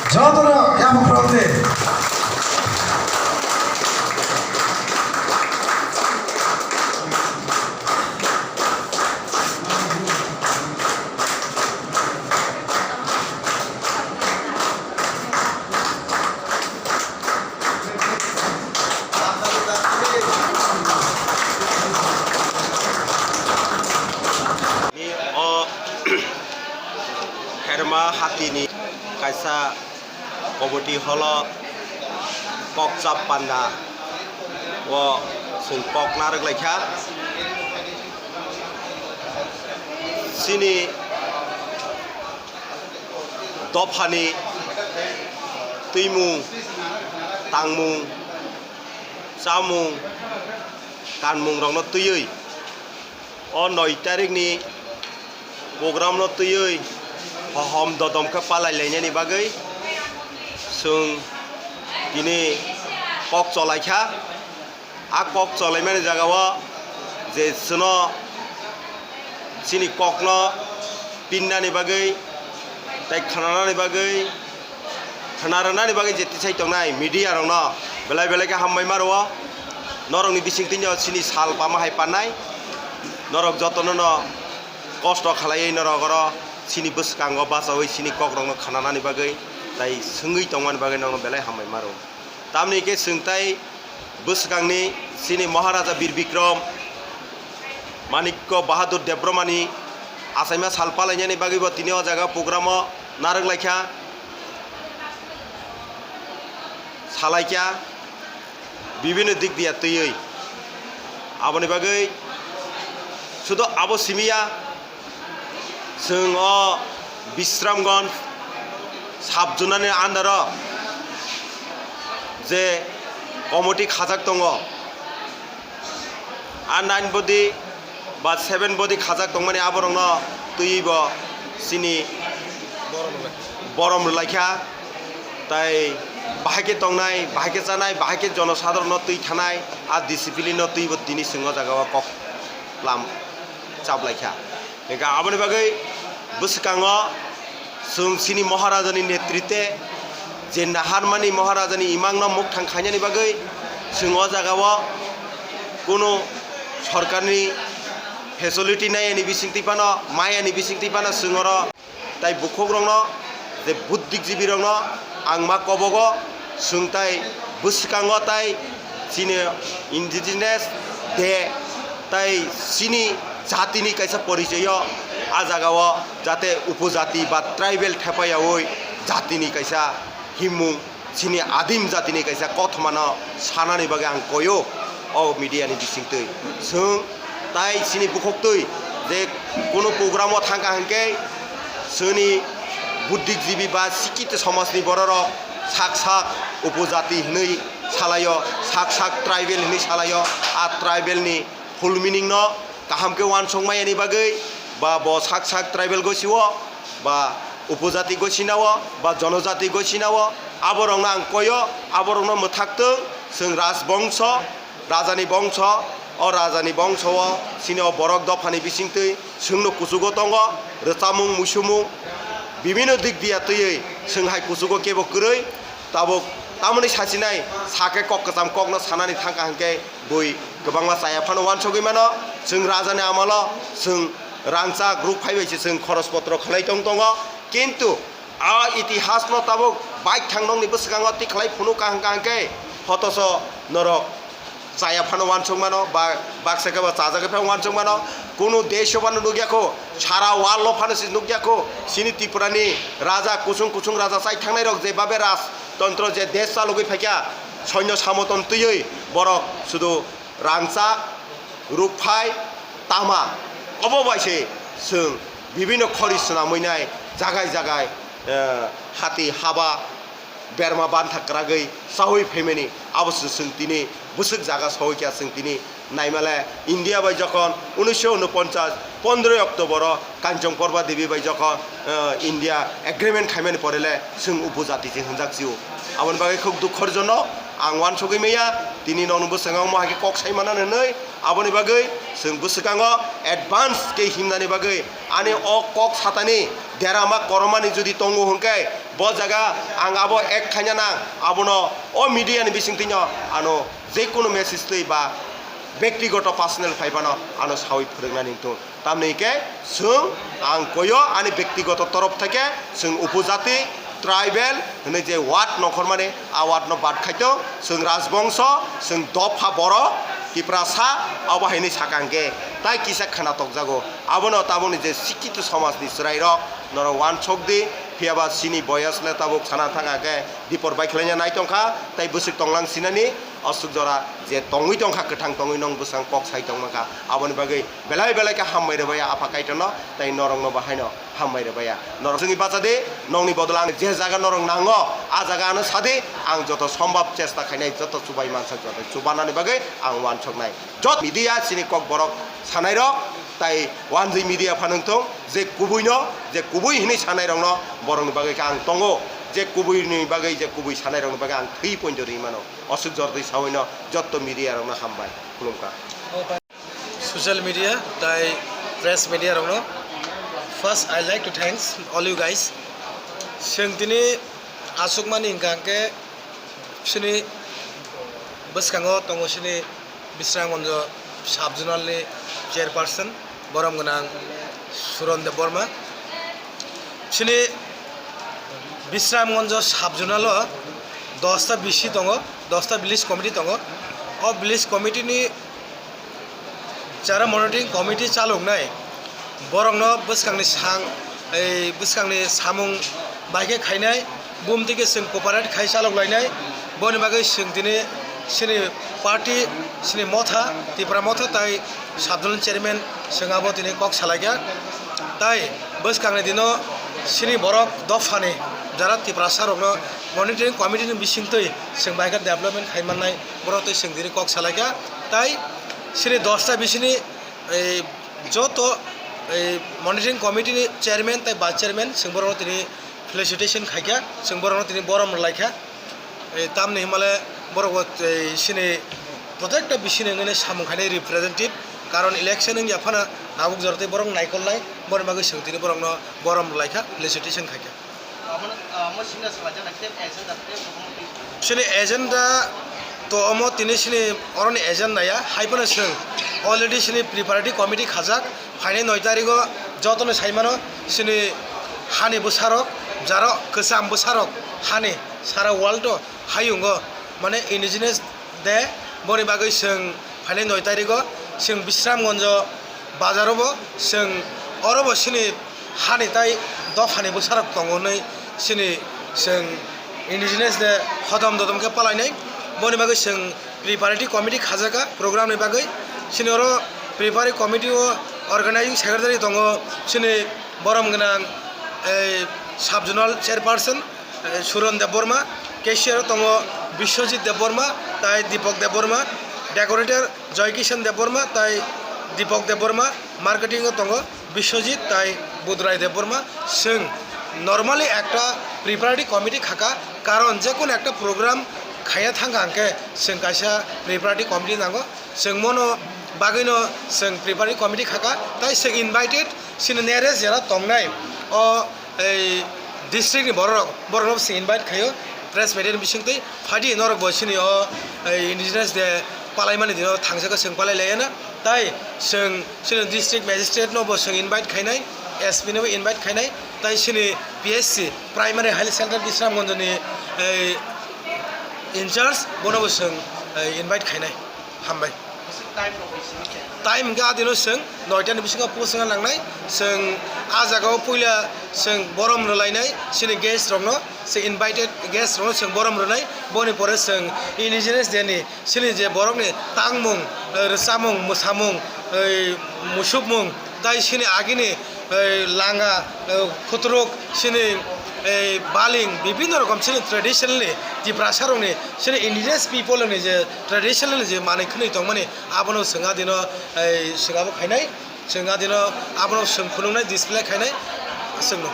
Jotono yapha phwrwng di. O Herma Hatini kaisa committee hall o kok chap panda o chwng kok narwk laikha. Chini dophani twimung, tangmung, chamung, kanmung rokno twiwi o noi tarikni program no twiwi hohom dodom khe palai lainani bagwi chwng tini kok cholaikha. A kok cholaimani jagao je chwno chini kokno pinnani bagwi tei khnanani bagwi, khna rwnani bagwi je tisai tongnai media rokno belai belai khe hambai ma rwo. Norokni bisingtwino chini sal pama hai pannai, norok jotono no kosto khalaiwi norok oro chini bwskango bachaui chini kokrokno khnanani bagwi tei swngwi tongmani bagwi norokno belai hambai ma rwo. Tamni hwnkhe chwng tei bwswkangni chini Maharaja Bir Bikram Manikya Bahadur Debbarmani achaima sal palainani bagwibo tini o jaga programo narwk laikha, salaikha, bibinno dik diya twiwi. Aboni bagwi sudu abo simi ya, chwng o Bisramganj sub zonal ni under o je committee khajak tongo, a nine body ba seven body khajak tongmani aborokno twiwi bo chini borom rwlaikha, tai bahai khe tongnai, bahai khe chanai, bahai khe jonosadhoronno twi thanai, a discipline no twiwi bo tini chwng o jaga o kok lam chaplaikha. Hingkhe aboni bagwi bwswkango chwng chini Maharajani netrite je naharmani Maharajani imangno mukthang khainani bagwi chwng o jagao kunu sorkarni facility nai ani bising twi phano, mai ani bising twi phano chwng oro tai bukhuk rokno, je buddhijibirokno ang ma kobogo, chwng tai bwskango tai chini indigenous de tai chini jatini kaisa porichoyo a jagao jate upojati ba tribal thepayaui jatini kaisa himung chini adim jatini kaisa kothomano sanani bagwi ang koyo o media ni bisingtwi. Chwng tai chini bukhuktwi je kunu program o thangkha hinkhe chwngni buddhijibi ba sikito somajni bororok sak sak upojati hinwi salaio, sak sak tribal hinwi salaio. A tribal ni full meaning no kaham khe uansuk maya ni bagwi ba bo sak sak tribal gosio ba upojati gosinao ba jonojati gosinao aborokno ang koyo, aborokno mwthaktung chwng rajbongso, rajani bongso, o rajani bongso o chini o borok dophani bisingtwi chwngno kuchugo tongo, rwchapmung, muisumung, bibino dik diya twiwi chwng hai kuchugo kebo kwrwi. Tabuk tamoni sachinai sakhe kok kwcham kokno sanani thangkha hinkhe bui kwbangma chaya phano uansugwi mano. Chwng rajani amalo chwng rangchak ruk phai bai se chwng khoros potro khlai tong tongo, kintu a itihasno tabuk baithang nokni bwskango tikhlai phunuk kaham kaham khe hotoso norok chaya phano uansuk mano, ba baksa khe bo chajagwi phano uansuk mano. Kunu desh o phano nukya kho, sara world o phano se nukya kho, chini Tripura ni raja, kuchung kuchung raja chai thangnai rok je babe rajtontro je desh chalogwi phaikha, soinyo samoton twiwi borok sudu rangchak, rukphai, tama, obo bai se chwng bibino khori swnamwi nai jagai jagai, eh, hati haba, berma bantha kwragwi chaui phaimani, abo se chwng tini bwswk jaga saui kha. Chwng tini naimale India bai jokhon unisho unoponchas pondroi October o Kanchan Prabha Devi bai jokhon, eh, India agreement khaimani pore le chwng upojati se hwnjak sio. Aboni bagwi khuk dukhor jono ang uansugwi maya, tini nokni bwskango omo hai khe kok sai manani hwnwi. Aboni bagwi chwng bwskango advance khe himnani bagwi ani o kok satani derama koromani jodi tongo hwnkhe, bo jaga ang abo act khaina nang, abono o media ni bisingtwino ano jekunu message twi ba bektigoto personal phai phano ano saui phwrwngnani wngthung. Tamni hwnkhe chwng ang koyo ani bektigoto torof theke chwng upojati, tribal hwnwi je word nongkhormani, a word no bad khaito, chwng rajbongso, chwng dopha borok, Tiprasa, abo hai hwnwi saka hwnkhe tai kisa khna tokjago. Abono tabukni je sikito somajni chwrairok norok uansuk di, phiyaba chini boyos le tabuk sana thang khe dipor bai khlaina nai tongkha, tai bwswk tonglang sinani, aswk jora je tongwi tongkha, kwthang tongwi nong bwsang kok sai tongmankha, aboni bagwi belai belai khe hambai rwbaiya Apha Kaitorno, tai norokno bo haino hambai rwbaiya. Norok chwngni bacha di, nokni bodol ang je jaga norok nango, a jaga ano sa di, ang joto sombab chesta khainai, joto chubai mansak joto chubanani bagwi ang uansuknai. Jot media chini kok borok sanairok tai wanjwi media phanwng thung, je kubuino, je kubui hinwi sanairokno borokni bagwi khe ang tongo, je kubuini bagwi, je kubui sanairokni bagwi ang thwi poito ri mano. Aswk jordi sawino jotto media rokno hambai khulumkha. Social media tai press media rokno first I like to thanks all you guys. Chwng tini aswkmani hwnkha hwnkhe chini bwskango tongo chini Bisramganj sub-zonal ni chairperson borom gwnang Suron Debbarma. Chini Bisramganj sub-zonal o dosta B C tongo, dosta village committee tongo. O village committee ni jara monitoring committee chaloknai, borokno bwskangni sang, ei bwskangni samung bai khe khainai, bumtwi khe chwng cooperate khai chaloklainai. Boni bagwi chwng tini chini party, chini motha, Tipra Motha tai sub-zonal chairman chwng abo tini kok salaikha. Tai bwskangni dino chini borok dophani jara Tiprasa rokno monitoring committee ni bisingtwi chwng bai khe development khai mannai, borok twi chwng tini kok salaikha. Tai chini dosta bisini ei joto ei monitoring committee ni chairman tai vice chairman chwng borokno tini felicitation khaikha, chwng borokno tini borom rwlaikha. Ei tamni himale borok bo, ei, chini protecta bisini wngwi samung khainai representative, karon election wngya phano tabuk jora tei borok naikolnai, boni bagwi chwng tini borokno borom rwlaikha, felicitation khaikha. Chini agenda To omo tini sini oroni agenda ya, hai phano chwng already sini preparatory committee khajak, phainai noi tarigo jotono sai mano sini hani bwsarok, jaro kwcham bwsarok hani sara world o hayungo mane indigenous day, boni bagwi chwng phainai noi tarigo chwng Bisramganjo bazar o bo chwng oro bo sini hani tai dophani bwsarok tongo hwnwi sini chwng indigenous day hodom dodom khe palainai. Boni bagwi chwng preparatory committee khajaka program ni bagwi. Sini oro preparatory committee o organizing secretary tongo sini borom gwnang, ei, sub zonal chairperson, eh, Suron Debbarma, cashier o tongo Biswajit Debbarma tai Deepak Debbarma, decorator Joy Kishan Debbarma tai Deepak Debbarma, marketing o tongo Biswajit tai Budrai Debbarma. Chwng normally ekta preparatory committee khaka, karon je kono ekta program khaiya thangkha hwnkhe chwng kaisa preparatory committee nango. Chwng mono bagwino chwng preparatory committee khaka, tai chwng invited sini nearest jera tongnai o ei district ni borok rok, borok rok se invite khaio press media ni bisingtwi. Phaidi norok bo sini o ei indigenous day palaimani dino thangsaka chwng palai laiyana, tai chwng sini district magistrate no bo chwng invite khainai, S P no bo invite khainai, tai sini P H C primary health center Bisramganj ni ei in charge bono bo chwng ei invite khainai. Hambai. Time hwnkhe adino chwng noita ni bisingo post wngna nangnai. Chwng a jagao puila chwng borom rwlainai chini guest rokno, chwng invited guest rokno chwng borom rwnai. Boni pore chwng indigenous day ni chini je borokni tangmung, eh, rwchapmung, mwsamung, eh, musukmung, tai chini agini, eh, langa, eh, khutruk, chini, eh, baling, bibhinno rokom chini traditionally Tiprasa rokni, chini indigenous people ni je traditional je manwi khwnwi tongmani, abono chwng adino, ei, chwng abo khainai, chwng adino abono chwng phunuknai, display khainai, chwngno.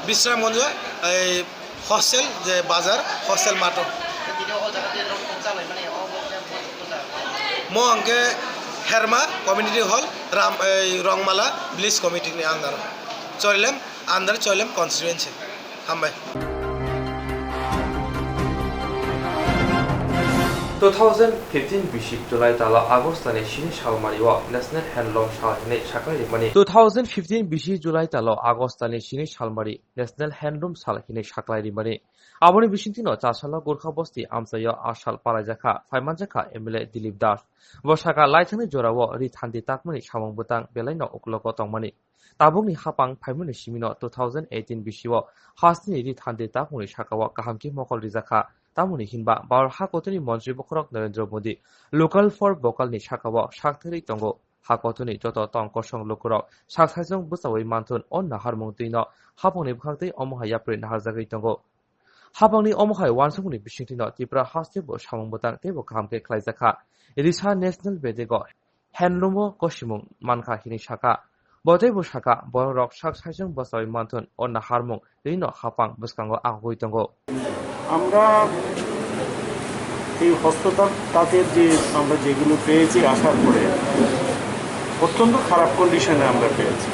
Bisramganj, ei, hostel je bazar, hostel mato. Mo hwnkhe Herma Community Hall, Ram, ei, Rongmala Village Committee ni under. Choilem, under Choilem constituency. Hambai. Two thousand fifteen bisi July talo August ni sini salmari o National Handloom Sal hinwi saklai rimani. Two thousand fifteen bisi July talo August ni sini salmari National Handloom Sal hinwi saklai rimani. Aboni bisingtwino chasalo Gorkha Bosti amchaio a sal palaijakha, phaimanjakha M L A Dilip Das. Bo saka laithangni jorao ri thandi takmani samung bwtang belaino uklogo tongmani. Tabukni hapang phaimani simino two thousand eighteen bisio hasteni ri thandi takmungni sakao kaham khe mokol rijakha. Tamoni hinba Bharat hakotorni montri bokhorok Narendra Modi local for vocal ni sakao sakthwrwi tongo. Hakotorni joto tong kosong lukurok sak saijwng bwchaui manthun o naharmung twino hapangni bwkhaktwi omo hai yapri naharjagwi tongo. Hapangni omo hai uansukmungni bisingtwino Tripura haste bo samung bwtang teibo kaham khe khlaijakha. Risa National Bedego handloom o kosimung mankha hinwi sakha. Bo teibo sakha, bororok sak saijwng bwchaui manthun o naharmung twino hapang bwskango ahugwi tongo. আমরা এই হস্ততাঁত, তাঁতের যে আমরা যেগুলো পেয়েছি আসার পরে অত্যন্ত খারাপ কন্ডিশনে আমরা পেয়েছি।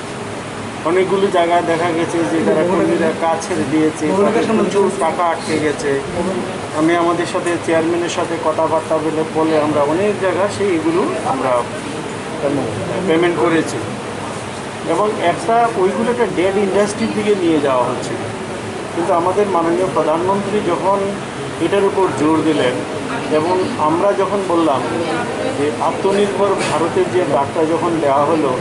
অনেকগুলো জায়গায় দেখা গেছে যে তারা কর্মীরা কাজ ছেড়ে দিয়েছে, তাদের প্রচুর টাকা আটকে গেছে। আমি আমাদের সাথে চেয়ারম্যানের সাথে কথাবার্তা বলে, বলে আমরা অনেক জায়গা সেই এগুলো আমরা পেমেন্ট করেছি। এবং একটা ওইগুলো একটা ডেড ইন্ডাস্ট্রির দিকে নিয়ে যাওয়া হচ্ছে। কিন্তু আমাদের মাননীয় প্রধানমন্ত্রী যখন এটার উপর জোর দিলেন এবং আমরা যখন বললাম যে আত্মনির্ভর ভারতের যে ডাকটা যখন দেওয়া হলো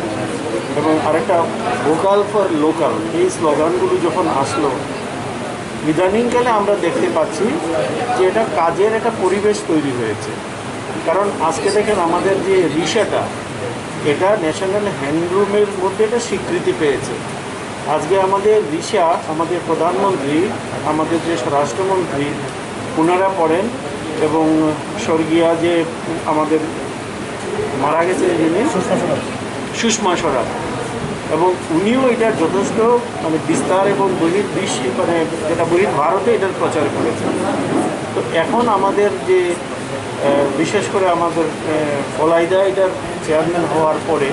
এবং আরেকটা ভোকাল ফর লোকাল এই স্লোগানগুলো যখন আসলো, ইদানিংকালে আমরা দেখতে পাচ্ছি যে এটা কাজের একটা পরিবেশ তৈরি হয়েছে। কারণ আজকে দেখেন আমাদের যে রিশাটা, এটা ন্যাশনাল হ্যান্ডলুমের মধ্যে এটা স্বীকৃতি পেয়েছে। আজকে আমাদের রিশা, আমাদের প্রধানমন্ত্রী, আমাদের যে স্বরাষ্ট্রমন্ত্রী, ওনারা পড়েন এবং স্বর্গীয়া যে আমাদের মারা গেছে যিনি, সুষমা স্বরাজ, এবং উনিও এটা যথেষ্ট মানে বিস্তার এবং বহির্বিশ্বে মানে যেটা বহির্ভারতে এটার প্রচার করেছেন। তো এখন আমাদের যে আহ, বিশেষ করে আমাদের আহ, ফলাইদা এটার চেয়ারম্যান হওয়ার পরে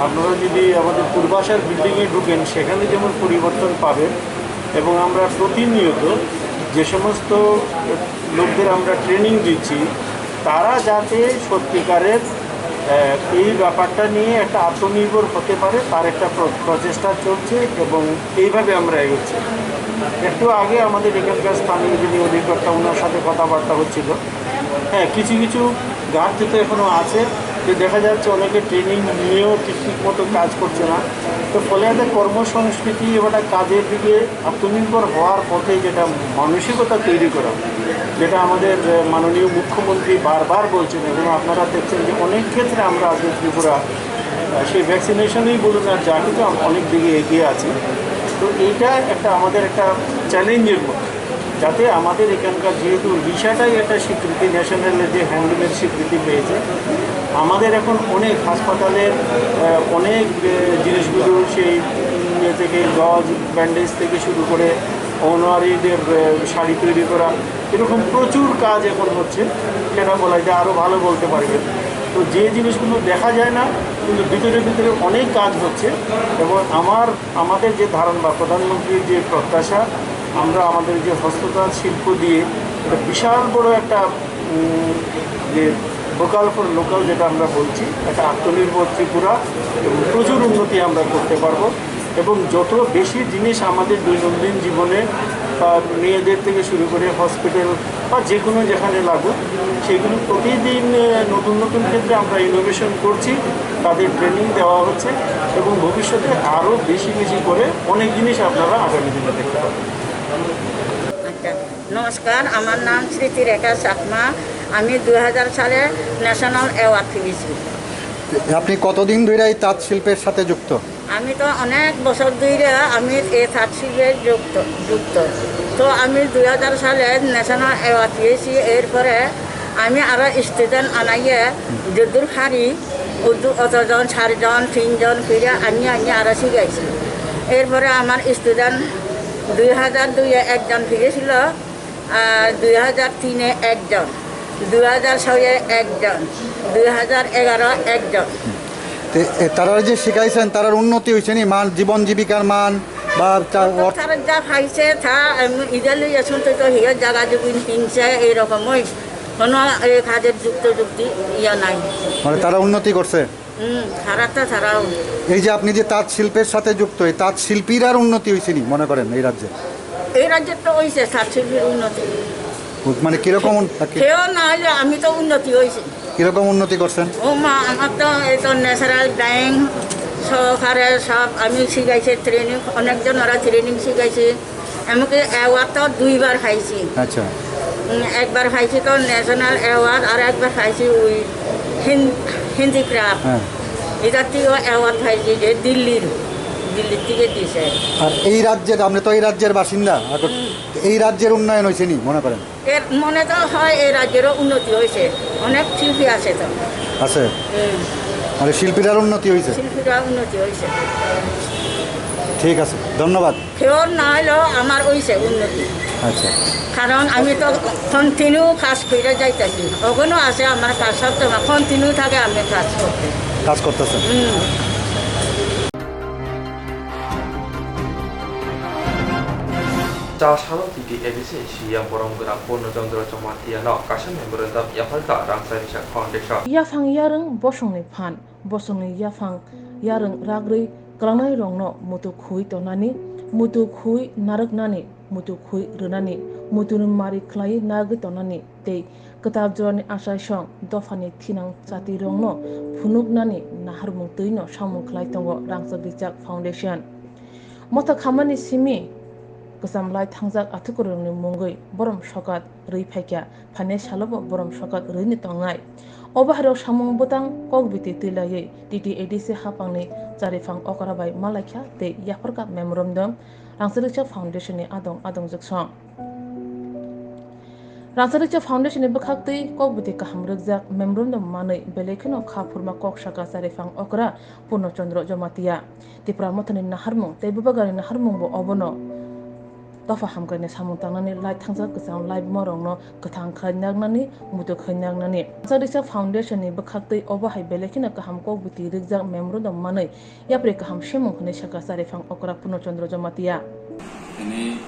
আপনারা যদি আমাদের পূর্বাশার বিল্ডিংয়ে ঢুকেন, সেখানে যেমন পরিবর্তন পাবেন এবং আমরা প্রতিনিয়ত যে সমস্ত লোকদের আমরা ট্রেনিং দিচ্ছি, তারা যাতে সত্যিকারের, আহ, এই ব্যাপারটা নিয়ে একটা আত্মনির্ভর হতে পারে, তার একটা প্র-, প্রচেষ্টা চলছে এবং এইভাবে আমরা এগোচ্ছি। একটু আগে আমাদের এখানকার স্থানীয় যিনি অধিকর্তা, ওনার সাথে কথাবার্তা হচ্ছিল। হ্যাঁ, কিছু কিছু ঘাটতি তো এখনও আছে, যে দেখা যাচ্ছে অনেকে ট্রেনিং নিয়েও ঠিক ঠিক মতো কাজ করছে না। তো ফলে এতে কর্মসংস্কৃতি এবং একটা কাজের দিকে আত্মনির্ভর হওয়ার পথে যেটা মানসিকতা তৈরি করা, যেটা আমাদের, আহ, মাননীয় মুখ্যমন্ত্রী বারবার বলছেন এবং আপনারা দেখছেন যে অনেক ক্ষেত্রে আমরা আজকে ত্রিপুরা, আহ, সেই ভ্যাকসিনেশনই বলুন আর যা কিছু, আম-, অনেক দিকে এগিয়ে আছি। তো এইটা একটা আমাদের একটা চ্যালেঞ্জের মতো, যাতে আমাদের এখানকার যেহেতু রিসাটাই একটা স্বীকৃতি, ন্যাশনাল যে হ্যান্ডলুমের স্বীকৃতি পেয়েছে, আমাদের এখন অনেক হাসপাতালের, আহ, অনেক, আহ, জিনিসগুলো সেই, উম, ইয়ে থেকে গজ, ব্যান্ডেজ থেকে শুরু করে অঙ্গনওয়াড়িদের, আহ, শাড়ি তৈরি করা, এরকম প্রচুর কাজ এখন হচ্ছে। সেটা বলা যায়, আরও ভালো বলতে পারবে। তো যে জিনিসগুলো দেখা যায় না, কিন্তু ভিতরে ভিতরে অনেক কাজ হচ্ছে। এবং আমার, আমাদের যে ধারণা বা প্রধানমন্ত্রীর যে প্রত্যাশা, আমরা আমাদের যে হস্ততাঁত শিল্প দিয়ে একটা বিশাল বড় একটা, উম, যে ভোকাল ফর লোকাল যেটা আমরা বলছি, একটা আত্মনির্ভর ত্রিপুরা এবং প্রচুর উন্নতি আমরা করতে পারবো। এবং যত বেশি জিনিস আমাদের দৈনন্দিন জীবনে, আহ, মেয়েদের থেকে শুরু করে হসপিটাল বা যে কোনো যেখানে লাগুক, সেগুলো প্রতিদিন, আহ, নতুন নতুন ক্ষেত্রে আমরা ইনোভেশন করছি, তাদের ট্রেনিং দেওয়া হচ্ছে এবং ভবিষ্যতে আরও বেশি বেশি করে অনেক জিনিস আপনারা আগামী দিনে দেখতে পাবেন। আচ্ছা, নমস্কার, আমার নাম স্মৃতি রেখা চাকমা। আমি দুই হাজার সালে ন্যাশনাল অ্যাওয়ার্ড পেয়েছি। আপনি কতদিন ধরে এই তাঁত শিল্পের সাথে যুক্ত? আমি তো অনেক বছর ধরে আমি এই তাঁত শিল্পে যুক্ত, যুক্ত। তো আমি দুই হাজার সালে ন্যাশনাল অ্যাওয়ার্ড পেয়েছি। এরপরে আমি আরো স্টুডেন্ট আনাইয়ে যদ্দূর পারি, অত-, অতজন, চারজন, তিনজন করে আনিয়ে আনিয়ে আরো শিখাইছি। এরপরে আমার স্টুডেন্ট দুই হাজার দুইয়ে একজন ফিরেছিল, আর দুই হাজার তিনে একজন, দুই হাজার ছয়ে একজন, দুই হাজার এগারো একজন। তে, এ, তারা যে শিখাইছেন, তারার উন্নতি হয়েছে নি? মান, জীবন জীবিকার মান বা তা-, অর্থ- তারা যা পাইছে, তা, এম, ইদা লইয়া শুনতে তো হিয়া জাগা জমিন কিনছে, এইরকমই কোনো, এ, কাজের যুক্ত যুক্তি ইয়া নাই। মানে তারা উন্নতি করছে? হুম, তারা তো তারাও। এই যে আপনি যে তাঁত শিল্পের সাথে যুক্ত, এই তাঁত শিল্পীরার উন্নতি হয়েছে নি মনে করেন এই রাজ্যে? এই রাজ্যে তো হয়েছে তাঁত শিল্পীর উন্নতি। মানে কিরকম উন-, কি- কেউ না হলে আমি তো উন্নতি হয়েছে। কিরকম উন্নতি করছেন? ও মা, আমার তো এই তো ন্যাচারাল ডাইং সহকারে সব আমি শিখাইছি ট্রেনিং, অনেকজন ওরা ট্রেনিং শিখাইছি। এমনকি অ্যাওয়ার্ড তো দুইবার পাইছি। আচ্ছা। উম, একবার পাইছি তো ন্যাশনাল অ্যাওয়ার্ড, আর একবার পাইছি ওই হিন-, হ্যান্ডিক্রাফট। হ্যাঁ। এটার থেকেও অ্যাওয়ার্ড পাইছি যে দিল্লির, দিল্লির থেকে দিছে। আর এই রাজ্যের, আপনি তো এই রাজ্যের বাসিন্দা, এখন হুম। এই রাজ্যের উন্নয়ন হয়েছে নি মনে করেন? এর মনে তো হয় এই রাজ্যেরও উন্নতি হয়েছে, অনেক শিল্পী আছে তো। আছে? হুম। মানে শিল্পীরার উন্নতি হয়েছে? শিল্পীরা উন্নতি হয়েছে। ঠিক আছে, ধন্যবাদ। কেউ না হলেও আমার হয়েছে উন্নতি। আচ্ছা। কারণ আমি তো কন্টিনিউ কাজ করে যাইতেছি, ওখানেও আছে আমার কাজ, সব সময় কন্টিনিউ থাকে আমি কাজ করতে। কাজ করতেছেন? হুম। Cha salo T T A D C C E M borom gwnang Purno Chandra Jamatia no kaisa memorandum yapharkha Rangchak Rijak Foundation. Yaphang yarwng bosongni phan, bosongni yaphang yarwng ragrwi kwlangnai rokno muitu khui tongnani, muitu khui narwknani, muitu khui rwnani, muituni mari khlaiwi narwgwi tongnani tei kwtal jorani achaisong dophani thinang chatirokno phunuknani naharmung twino samung khlai tongo Rangchak Rijak Foundation. Mothok hamani simi kwcham lai thangjak athukurokni mungwi borom sokat rwi phaikha, phainai salobo borom sokat rwini tongnai. Obo hairok samung bwtang kokbiti twilaiwi T T A D C hapangni chariphang okra bai malaikha tei yapharkha memorandum Rangchak Rijak Foundation ni adong adongjwk song. Rangchak Rijak Foundation ni bwkhaktwi kokbiti kaham rwkjak memorandum manwi belai kheno kha phurma kok saka chariphang okra Purno Chandra Jamatia. Tipra Mothani naharmung tei Bubagrani naharmungbo obono dopha hamkraini samung tangnani lai thangjak kwcham laibuma rokno kwthang khlai narwknani, muitu khlai narwknani. Rangchak Rijak Foundation ni bwkhaktwi obo hai belai kheno kaham kokbiti rwkjak memorandum manwi yapri kaham semung hwnwi sakha chariphang okra Purno Chandra Jamatia. Tini,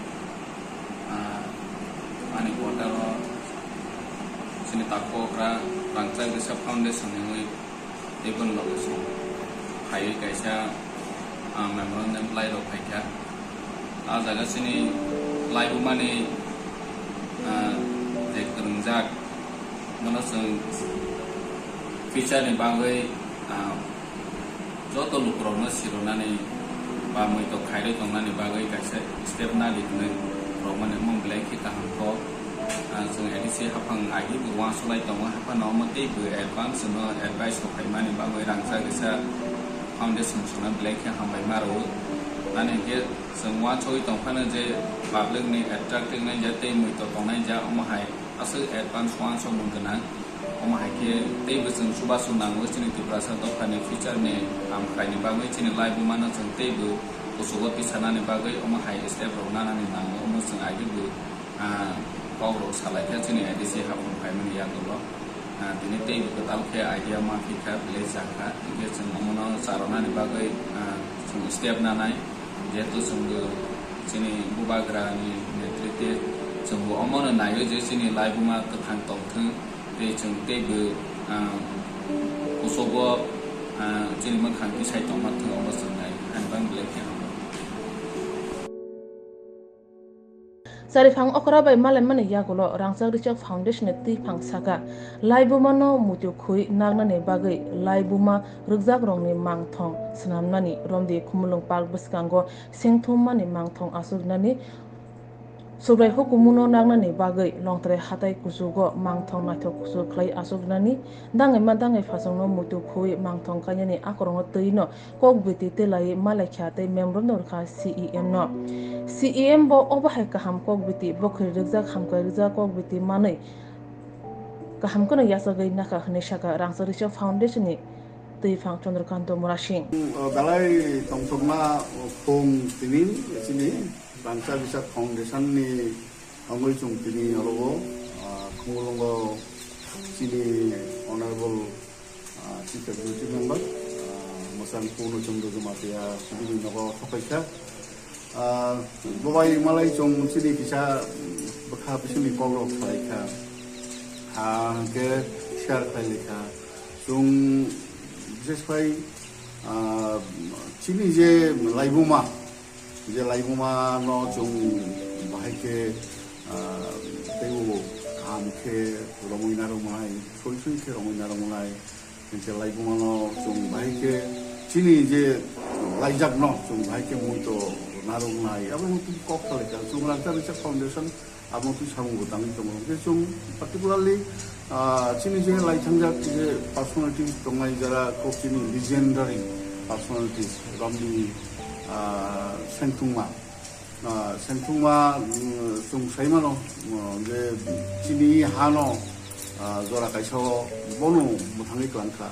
ah, Ani quarter o chini takhuk okra Rangchak Risa Foundation ni wngwi tei boni loge chwng phaiwi kaisa, ah, memorandum lai rok phaikha. Ah jaga chini laibumani, ah, je kwrwngjak, bono chwng future ni bagwi, ah, joto lukurokno sironani ba muitok khairwi tongnani bagwi kaisa step nadi hwnwi rwmani omo belai khe kaham kok. Ah, chwng A D C haphang agi bo uansuk lai tongo, haphano omo tei bo advance no advice rok phaimani bagwi Rangchak Risa Foundation chwngno belai khe hambai ma rwo. Ani hinkhe chwng uansugwi tongphano je public ni attract wngnai ja tei muitok tongnai ja, omo hai aswk advance uansukmung gwnang. Omo hai khe teibo chwng chubachu nango chini Tiprasa dophani future ni hamkraini bagwi, chini laibumano chwng teibo kuchugo tisanani bagwi omo hai step rok nanani nango. Omo chwng agebo, ah, kok rok salai kha chini A D C haphang phaimani yagulo. Ah, tini teibo kwtal khe idea ma phi kha, belai cha kha. Hinkhe chwng omono charwnani bagwi, ah, chwng step nanai. Jehetu chwngbo chini bubagrani netritwe chwngbo omono naio je chini laibuma kwthang tongthwng. Tei chwng teibo, ah, kuchugo, ah, chini mwkhang tisai tongma thung obo chwng nai, ani bang belai khe hambai. Chariphang okra bai malaimani yagulo Rangchak Richard Foundation ni twiphang saka, laibumano muitu khui nagnani bagwi laibuma rwkjakrokni mangthong swnamnani romdi Khumulwng Park bwskango sengthummani mangthong aswknani Subrai hukumu no nagnani bagwi Longtrai hatai kuchugo mangthong naithok kuchuk khlai achuknani dangwi ma dangwi phasongno muitu khuwi mangthong kainani akorokno twi no kok biti twlaiwi malaikha tei memorandum rwkha C E M no. C E M bo obo hai kaham kok biti bokhri rwkjak hamkrai rwjak kok biti manwi kaham kheno yachagwi nakha hwnwi sakha Rangchak Richard Foundation ni twiphang Chandrakanta Murasing. Belai tongthokma phung tini chini Rangchak Richard Foundation ni wngwi chwng tini oro o, ah, Khumulwngo chini Honorable, ah, Chief Executive Member, ah, Mwchang Purno Chandra Jamatia chini nogo sokhaikha. Ah, bobai malai chwng chini kisa, mm, bwkha bisingni kokrok khlaikha. Ah, hwnkhe share khlailaikha. Chwng bishesh khai, ah, chini je laibuma, je laibuma no chwng bahai khe, ah, teibo kaham khe romwi narwknai, soi soi khe romwi narwknai, hwnkhe laibuma no chwng bahai khe chini je laijak no chwng bahai khe muitu narwknai, abo muitu kok khlaikha. Chwng Rangchak Richard Foundation abo twi samung bo tangwi tongo. Hwnkhe chwng particularly, ah, chini je laithangjak je personalities tongnai, jara kok chini legendary personalities, Ramdi, ah, Sengthungma. Ah, Sengthungma, mm, chwng sai mano, mm, je chini hano, ah, jora kaisa o bono mwthangwi kwlangkha.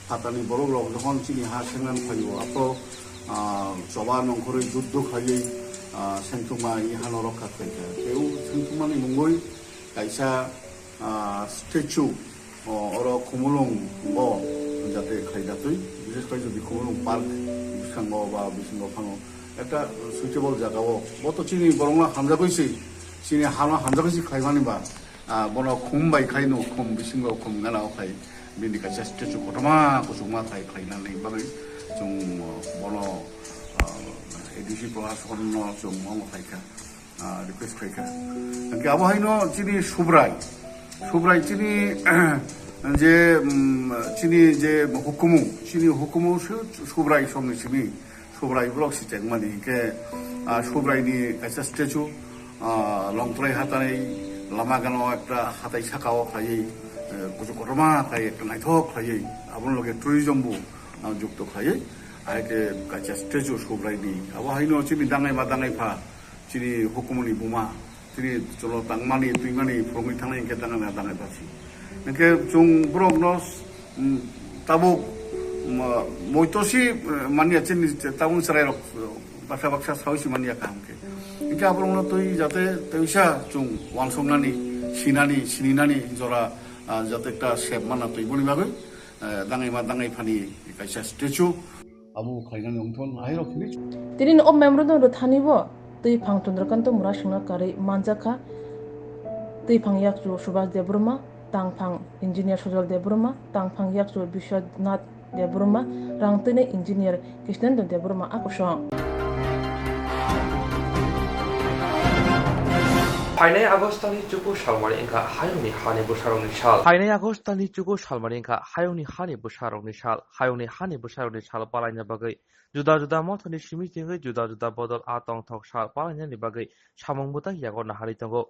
Phatani borok rok jokhon chini ha sengna phaio, aphro, ah, choba nongkhorwi juddho khaiwi, ah, Sengthungma i hano rokha khlaikha. Tei o Sengthungmani mungwi kaisa, ah, statue, o, oro Khumulwng o jate khlaijakwi, bishesh khe jodi Khumulwng park bwskango ba bisingo phano ekta suitable jaga o. Bo to chini borokno hamjagwi se, chini hano hamjagwi se khlaimani ba. Ah, bono khum bai khai no, khum bisingo khum gana o khai bini kaisa statue kotorma kuchukma khai khlainani bagwi chwng, ah, bono, ah, A D C Prashasan no chwng omo khai kha, ah, request khai kha. Hwnkhe abo haino chini Subrai, Subrai chini je, mm, chini je hukumu, chini hukumu se Subrai somni simi. Subrai borok si chengmani hinkhe, ah, Subrai ni kaisa statue, ah, Longtrai hatani lama gana o ekta hatai saka o khlaiwi, eh, kuchuk kotorma khlai ekta naithok khlaiwi, aboni loge tourism bo, ah, jukto khlaiwi, ahai khe kaisa statue Subrai ni. Abo haino chini dangai ma dangai pha, chini hukumu ni buma, chini cholo tangmani, twimani, phwrwngwi thangnai hinkhe dangai ma dangai pha si. Hinkhe chwng borokno, mm, tabuk, mm, moito si, eh, manya chini tabuk chwrairok, eh, baksa baksa saui si manya kaham khe. Hinkhe aborokno twi jate twisa chwng uansuknani, sinani, sininani jora, ah, jate ekta sep mana twi boni bagwi, eh, dangai ma dangai phani kaisa statue. Abo khlainani wngthon, ahairok hwnwi. Tini o memorandum rwthani bo twi phang Chandrakanta Murasingno karwi manjakha. Twiphang yakchu Subhas Debbarma, tangphang engineer Sojal Debbarma, tangphang yakchu Biswanath Debbarma, rang twinai engineer Krishnendra Debbarma a kosong. Phainai August talni chuku salmani wngkha hayungni hani bwsarokni sal. Phainai August talni chuku salmani wngkha hayungni hani bwsarokni sal. Hayungni hani bwsarokni sal palaina bagwi juda juda mothani simi tingwi juda juda bodol a tongthok sal palainani bagwi samung bwtang yago naharwi tongo.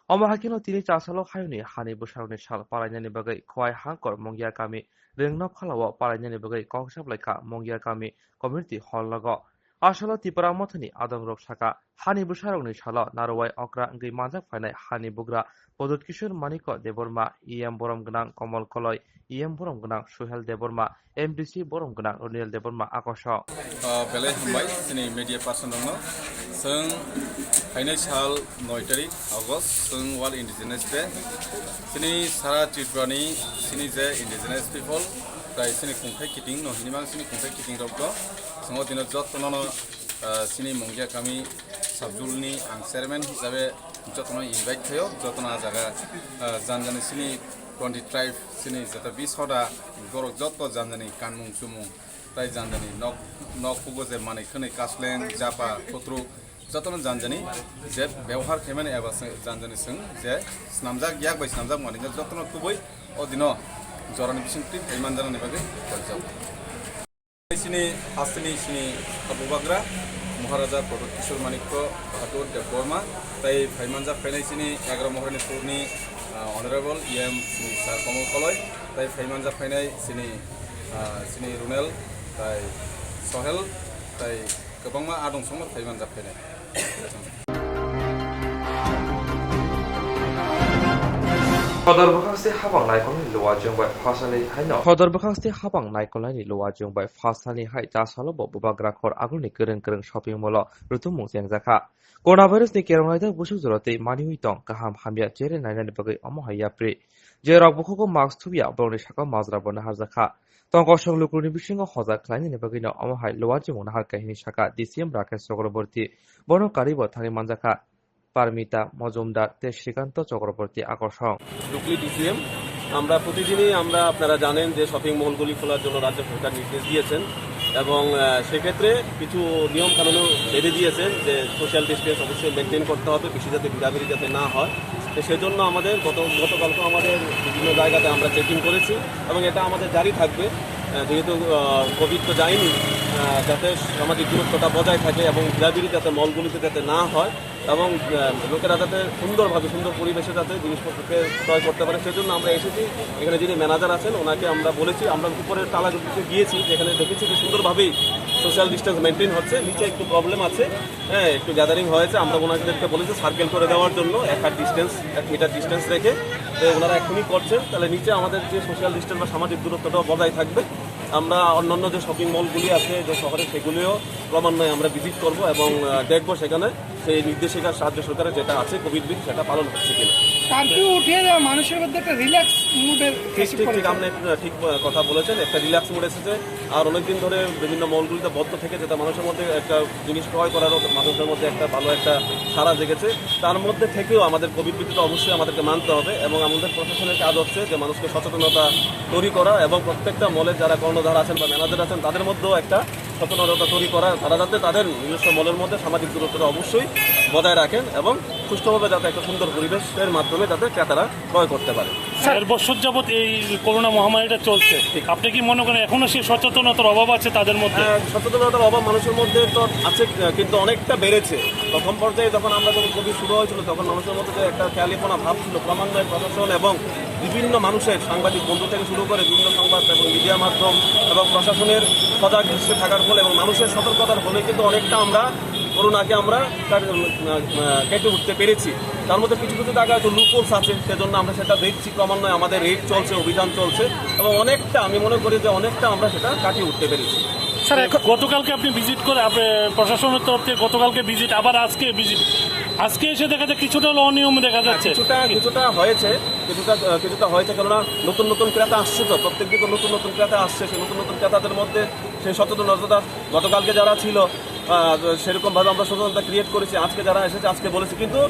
Omo hai kheno tini chasalo hayungni hani bwsarokni sal palainani bagwi Khowai Hangkor Mongia kami Rwngno phalao palainani bagwi kok saplaikha Mongia kami community hall nogo. Asalo Tipra Mothani adongrok saka, hani bwsarokni salo narwai okra wngwi manjak phainai hani bugra Pradyut Kishore Manikya Debbarma, E M borom gwnang Komol Koloi, E M borom gwnang Suhel Debbarma, M D C borom gwnang Roniel Debbarma a kosong. Ah, belai hambai chini media person rokno. Chwng phainai sal noi tarik August, chwng World Indigenous Day. Chini sara Tripura ni chini je indigenous people, tai chini kungthai kiting no hinimang chini kungthai kiting rok do. Chwng o dino jotto no, ah, chini Mongia kami subdul ni ang chairman hisabe jotto no invite khayo, jotto no a jaga, ah, jan jani chini twenty tribe chini jeta bis hoda borok jotto jan jani kanmung chumung tai jan jani nok, nok kugo je manwi khwnwi kasleng, japa, khutruk, jotono jan jani je bebohar khaimani eba se jan jani chwng je snamjak yak bai snamjak manwi jotono kubui o dino jorani bising twi phai manjanani bagwi koijak. Chini hasteni chini bubagra Maharaja Pradyut Kishore Manikya Bahadur Debbarma tai phai manjak phainai chini Egaromohorani purni, ah, Honorable E M chini Sir Komol Koloi tai phai manjak phainai chini, ah, chini Runel tai Sohel tai kwbangma adong songno phai manjak phainai. Khodor bwkhaksti habang naikolnai luwa jwng bai phasalni haino. Khodor bwkhaksti habang naikolnaini luwa jwng bai phasalni hai chasalo bo bubagra khor agulni kwrwng kwrwng shopping mall o rutumung chengjakha. Coronavirus ni kerong naijak busuk jora tei maniwi tong kaham hamya chere nainani bagwi omo hai yapri. Je rok bukhugo mask thuya borokni sakao majra bo naharjakha. Tong kosong lukurokni bisingo hojak khlainani bagwino omo hai luwa jwng nahar kahini saka D C M Rakesh Chakraborty, bono karwi bo thangwi manjakha Parmita Mojumdar tei Srikanto Chakraborty a kosong. Locally D C M, আমরা প্রতিদিনই, আমরা, আপনারা জানেন যে শপিং মলগুলি খোলার জন্য রাজ্য সরকার নির্দেশ দিয়েছেন এবং, আহ, সেক্ষেত্রে কিছু নিয়ম কানুনও বেঁধে দিয়েছেন যে সোশ্যাল ডিস্টেন্স অবশ্যই মেনটেন করতে হবে, বেশি যাতে ভিড়াভিড়ি যাতে না হয়। তো সেজন্য আমাদের গত, গতকালকেও আমাদের বিভিন্ন জায়গাতে আমরা চেকিং করেছি এবং এটা আমাদের জারি থাকবে। আহ, যেহেতু, আহ, কোভিড তো যায়নি, আহ, যাতে সামাজিক দূরত্বটা বজায় থাকে এবং ভিড়াভিড়ি যাতে মলগুলিতে যাতে না হয় এবং, আহ, লোকেরা যাতে সুন্দরভাবে, সুন্দর পরিবেশে যাতে জিনিসপত্রকে ক্রয় করতে পারে, সেজন্য আমরা এসেছি। এখানে যিনি ম্যানেজার আছেন, ওনাকে আমরা বলেছি, আমরা উপরের তালা গিয়েছি, যেখানে দেখেছি যে সুন্দরভাবেই সোশ্যাল ডিস্টেন্স মেনটেন হচ্ছে। নিচে একটু প্রবলেম আছে, হ্যাঁ, একটু গ্যাদারিং হয়েছে, আমরা ওনাদেরকে বলেছি সার্কেল করে দেওয়ার জন্য এক হাত ডিস্টেন্স, এক মিটার ডিস্টেন্স রেখে। তো ওনারা এখনই করছেন। তাহলে নিচে আমাদের যে সোশ্যাল ডিস্টেন্স বা সামাজিক দূরত্বটাও বজায় থাকবে। আমরা অন্যান্য যে শপিং মলগুলি আছে যে শহরে, সেগুলিও ক্রমান্বয়ে আমরা ভিজিট করব এবং, আহ, দেখব সেখানে সেই নির্দেশিকা রাজ্য সরকারের যেটা আছে কোভিড বিধি, সেটা পালন হচ্ছে কিনা। কারফিউ উঠে মানুষের মধ্যে একটা রিল্যাক্স মুডের ঠিক, ঠিক, ঠিক, আপনি একটু ঠিক, আহ, কথা বলেছেন, একটা রিল্যাক্স মুড এসেছে। আর অনেকদিন ধরে বিভিন্ন মলগুলিতে বন্ধ থেকে যেটা মানুষের মধ্যে একটা জিনিস ক্রয় করারও মানুষের মধ্যে একটা ভালো একটা সাড়া জেগেছে। তার মধ্যে থেকেও আমাদের কোভিড বিধিটা অবশ্যই আমাদেরকে মানতে হবে এবং আমাদের প্রশাসনের কাজ হচ্ছে যে মানুষকে সচেতনতা তৈরি করা এবং প্রত্যেকটা মলের যারা কর্ণধার আছেন বা ম্যানেজার আছেন, তাদের মধ্যেও একটা সচেতনতা তৈরি করা, তারা যাতে তাদের নিজস্ব মলের মধ্যে সামাজিক দূরত্বটা অবশ্যই বজায় রাখেন এবং সুষ্ঠুভাবে যাতে একটা সুন্দর পরিবেশের মাধ্যমে যাতে ক্রেতারা ক্রয় করতে পারে। স্যার, দেড় বছর যাবত এই করোনা মহামারীটা চলছে। ঠিক। আপনি কি মনে করেন এখনো সেই সচেতনতার অভাব আছে তাদের মধ্যে? হ্যাঁ, সচেতনতার অভাব মানুষের মধ্যে তো আছে, কিন্তু অনেকটা বেড়েছে। প্রথম পর্যায়ে যখন আমরা, যখন কোভিড শুরু হয়েছিল, তখন মানুষের মধ্যে যে একটা খেয়ালিপনা ভাব ছিল, ক্রমান্বয়ে প্রশাসন এবং বিভিন্ন মানুষের, সাংবাদিক বন্ধু থেকে শুরু করে বিভিন্ন সংবাদ এবং মিডিয়া মাধ্যম এবং প্রশাসনের সজাগ দৃষ্টি থাকার ফলে এবং মানুষের সতর্কতার ফলে কিন্তু অনেকটা আমরা করোনাকে আমরা কাট-, আহ, আহ, কেটে উঠতে পেরেছি। তার মধ্যে কিছু কিছু জায়গায় হয়তো লুপহোলস আছে, সেজন্য আমরা সেটা দেখছি, ক্রমান্বয়ে আমাদের রেড চলছে, অভিযান চলছে এবং অনেকটা, আমি মনে করি যে অনেকটা আমরা সেটা কাটিয়ে উঠতে পেরেছি। স্যার, এখন গতকালকে আপনি ভিজিট করে, আপনি প্রশাসনের তরফ থেকে গতকালকে ভিজিট, আবার আজকে ভিজিট, আজকে এসে দেখা যায় কিছুটা হলেও অনিয়ম দেখা যাচ্ছে। কিছুটা, কিছুটা হয়েছে, কিছুটা, আহ, কিছুটা হয়েছে, কেননা নতুন নতুন ক্রেতা আসছে তো, প্রত্যেক দিন তো নতুন নতুন ক্রেতা আসছে, সেই নতুন নতুন ক্রেতাদের মধ্যে সেই সচেতনতা গতকালকে যারা ছিল, আহ, সেরকম ভাবে আমরা সচেতনতা ক্রিয়েট করেছি। আজকে যারা এসেছে, আজকে বলেছি, কিন্তু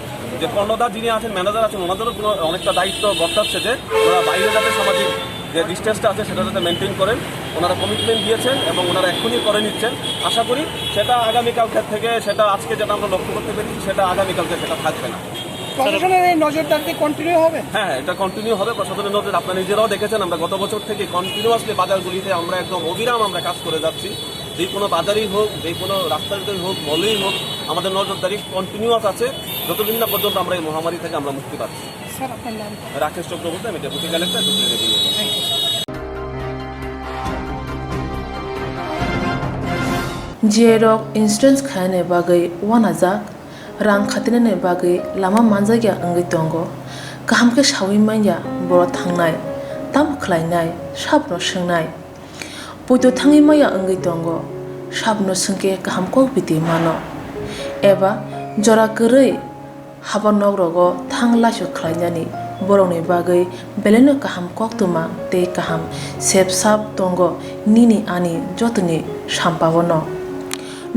যে কর্ণধার যিনি আছেন, ম্যানেজার আছেন, ওনাদেরও কোনো অনেকটা দায়িত্ব বর্তাচ্ছে যে ওরা বাইরে যাতে সামাজিক যে ডিস্টেন্সটা আছে, সেটা যাতে মেনটেন করেন। ওনারা কমিটমেন্ট দিয়েছেন এবং ওনারা এক্ষুনি করে নিচ্ছেন। আশা করি সেটা আগামীকালকে থেকে, সেটা আজকে যেটা আমরা লক্ষ্য করতে পেরেছি, সেটা আগামীকালকে সেটা থাকবে না। প্রশাসনের এই নজরদারি কন্টিনিউ হবে? হ্যাঁ, হ্যাঁ, এটা কন্টিনিউ হবে। প্রশাসনের নজর, আপনারা নিজেরাও দেখেছেন, আমরা গত বছর থেকে কন্টিনিউয়াসলি বাজারগুলিতে আমরা একদম অবিরাম আমরা কাজ করে যাচ্ছি। যে কোনো বাজারই হোক, যে কোনো রাস্তাঘাটেই হোক, মলেই হোক, আমাদের নজরদারি কন্টিনিউয়াস আছে, যতদিন না পর্যন্ত আমরা এই মহামারী থেকে আমরা মুক্তি পাচ্ছি। স্যার, আপনার নাম? রাকেশ চক্রবর্তী, আমি deputy collector, Duburi revenue. Thank you, sir. G I rok insurance khainani bagwi uanajak, rang khatinani bagwi lama manjakya wngwi tongo. Kaham khe saui manya borok thangnai, tamo khlainai, sabono swngnai. Poito thangwi maya wngwi tongo, sabono swngkhe kaham kok biti mano. Eba jora kwrwi haba nok rogo thang laisu khlainani borokni bagwi belaino kaham koktwma tei kaham sep sap tongo nini ani jotoni sampao no.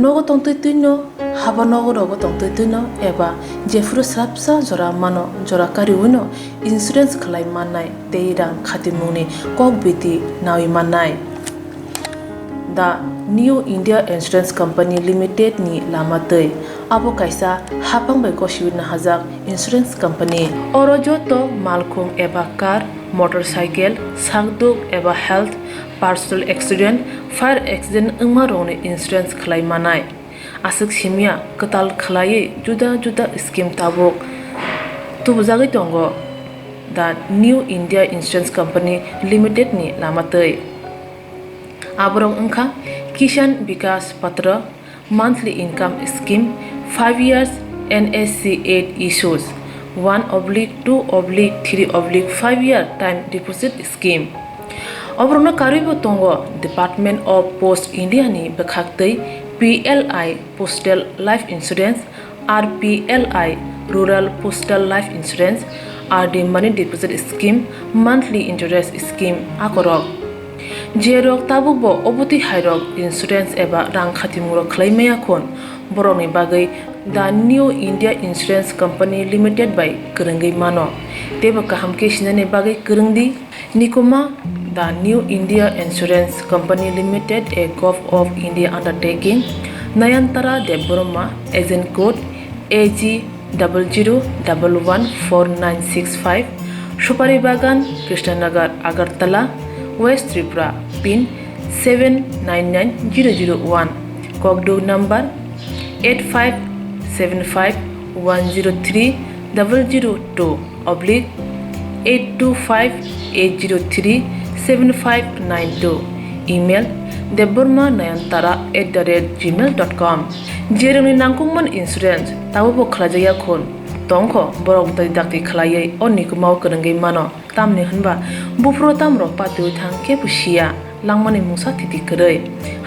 Nogo tongtwi twino, haba nogo rogo tongtwi twino eba jephuru swrapsa jora mano, jora kariwino insurance khlai mannai tei rang khatimungni kok biti nawi mannai. The New India Insurance Company Limited ni lama twi. Abo kaisa haphang bai gosiwi nahajak insurance company. Oro joto malkhung eba car, motorcycle, sakduk eba health, personal accident, fire accident wngma rokni insurance khlai manai. Aswk simya kwtal khlaiwi juda juda scheme tabuk tubujagwi tongo the New India Insurance Company Limited ni lama twi. Aborok wngkha Kisan Vikas Patra, monthly income scheme, five years N S C eight issues, one oblique two oblique three oblique five year time deposit scheme. Oborokno karwibo tongo Department of Post India ni bwkhaktwi P L I Postal Life Insurance, R P L I Rural Postal Life Insurance, R D Money Deposit Scheme, Monthly Interest Scheme akorok. Jerok tabukbo obotwi hairok insurance eba rang khatimungrok khlai maya khun, borokni bagwi The New India Insurance Company Limited bai kwrwngwi mano. Teibo kaham khe sinani bagwi kwrwng di. Nikuma, The New India Insurance Company Limited, a Govt of India undertaking, Nayantara Debbarma, agent code A G double zero double one four nine six five, Supari Bagan, Krishnanagar, Agartala, West Tripura, pin seven nine nine zero zero one, kokduk number eight five seven five one zero three double zero two oblique eight two five eight zero three seven five nine two, email debbarma nayantara at the rate gmail dot com. Jerokni nangkukmani insurance tabukbo khlaijakya khun tongkho, borok twi dakti khlaiwi o nikumao kwrwngwi mano. Tamni hwnba buphuru tamrok patiwi thang kebo siya, langmani mungsa thiti kwrwi.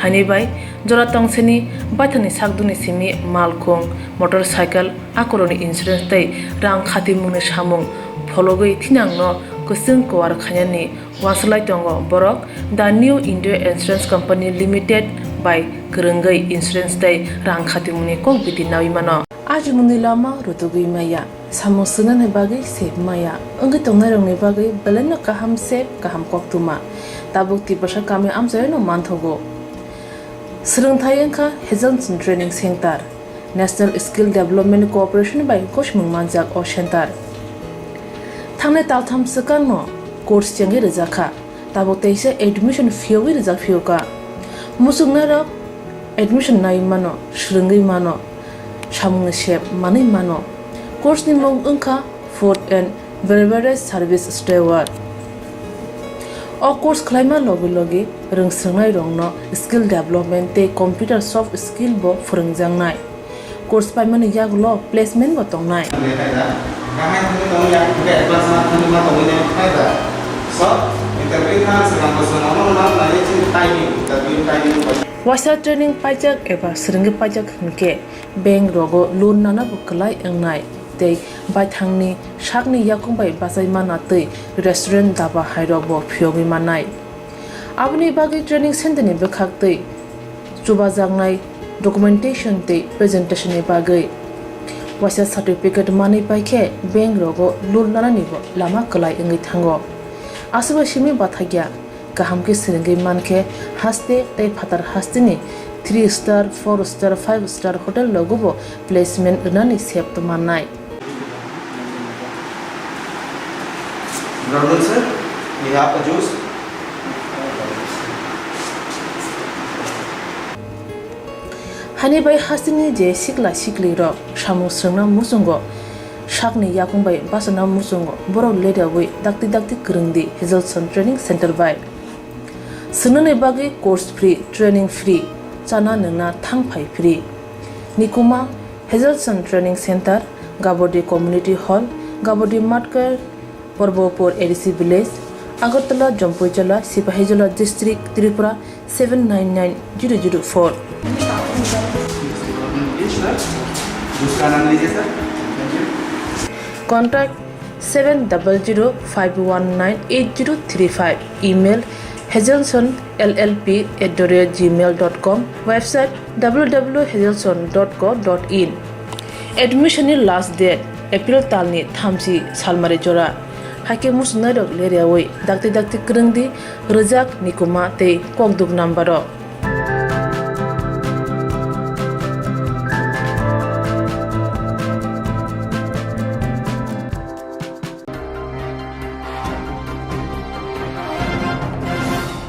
Haini bai jora tongseni baithangni sakdukni simi malkhung, motorcycle, akorokni insurance tei rang khatimungni samung phologwi thinangno kwchwng kuar khainani uansuk lai tongo borok. The New India Insurance Company Limited bai kwrwngwi insurance tei rang khatimungni kok biti naui mano. Ajimungni lama rutugwi maya, samung swngnani bagwi sep maya, wngwi tongnairokni bagwi belaino kaham sep, kaham koktwma. Tabuk Tiprasa kami amchaino manthogo. Swrwngthai wngkha Hazelton Training Center, National Skill Development Corporation bai gosimung manjak o center. Thangnai taltham swkangno course chengwi rwjakha. Tabuk teisa admission phiyogwi rijak phiyokha. Muchungnairok admission nai mano, swrwngwi mano, samungni sep manwi mano. Course ni mung wngkha Food and Beverage Service Steward. O course khlaima logi logi rwngswrwngnairokno skill development tei computer soft skill bo phwrwngjaknai. Course paimani yagulo placement bo tongnai. Waisa training paijak eba swrwngwi paijak hwnkhe bank rogo loan nana bo kwlai wngnai tei baithangni sakni yakung bai bachai mana twi restaurant, daba hairok bo phiyogwi mannai. Aboni bagwi training center ni bwkhak twi chubajaknai documentation tei presentation ni bagwi. Waisa certificate manwi pai khe bank rogo loan lanani bo lama kwlai wngwi thango. Aswk bai simi bathakya, kaham khe swrwngwi man khe haste tei phatar haste ni three star, four star, five star hotel rogo bo placement rwnani sep to mannai. Good afternoon, sir. We have a juice. Hani bai hasteni je sikla sikli rok samung swrwngna muchungo, sakni yakung bai bachana muchungo, borok leriawi dakti dakti kwrwngdi Hazelson Training Center bai. Swngnani bagwi course free, training free, chana nwngna thang phai free. Nikuma, Hazelson Training Center, Gabodi Community Hall, Gabodi Matkar, Porbopur A D C Village, Agartala, Jampuijala, Sipahijola District, Tripura seven nine nine zero zero four. Contact seven double zero five one nine eight zero three five. Email hazelson L L P at the rate gmail dot com. Website W W W hazelson dot co dot in. Admission ni last date April talni thamchi salmari jora. Haikhe muchungnairok leriawi dakti dakti kwrwngdi rwjak, nikuma tei kokduk number rok.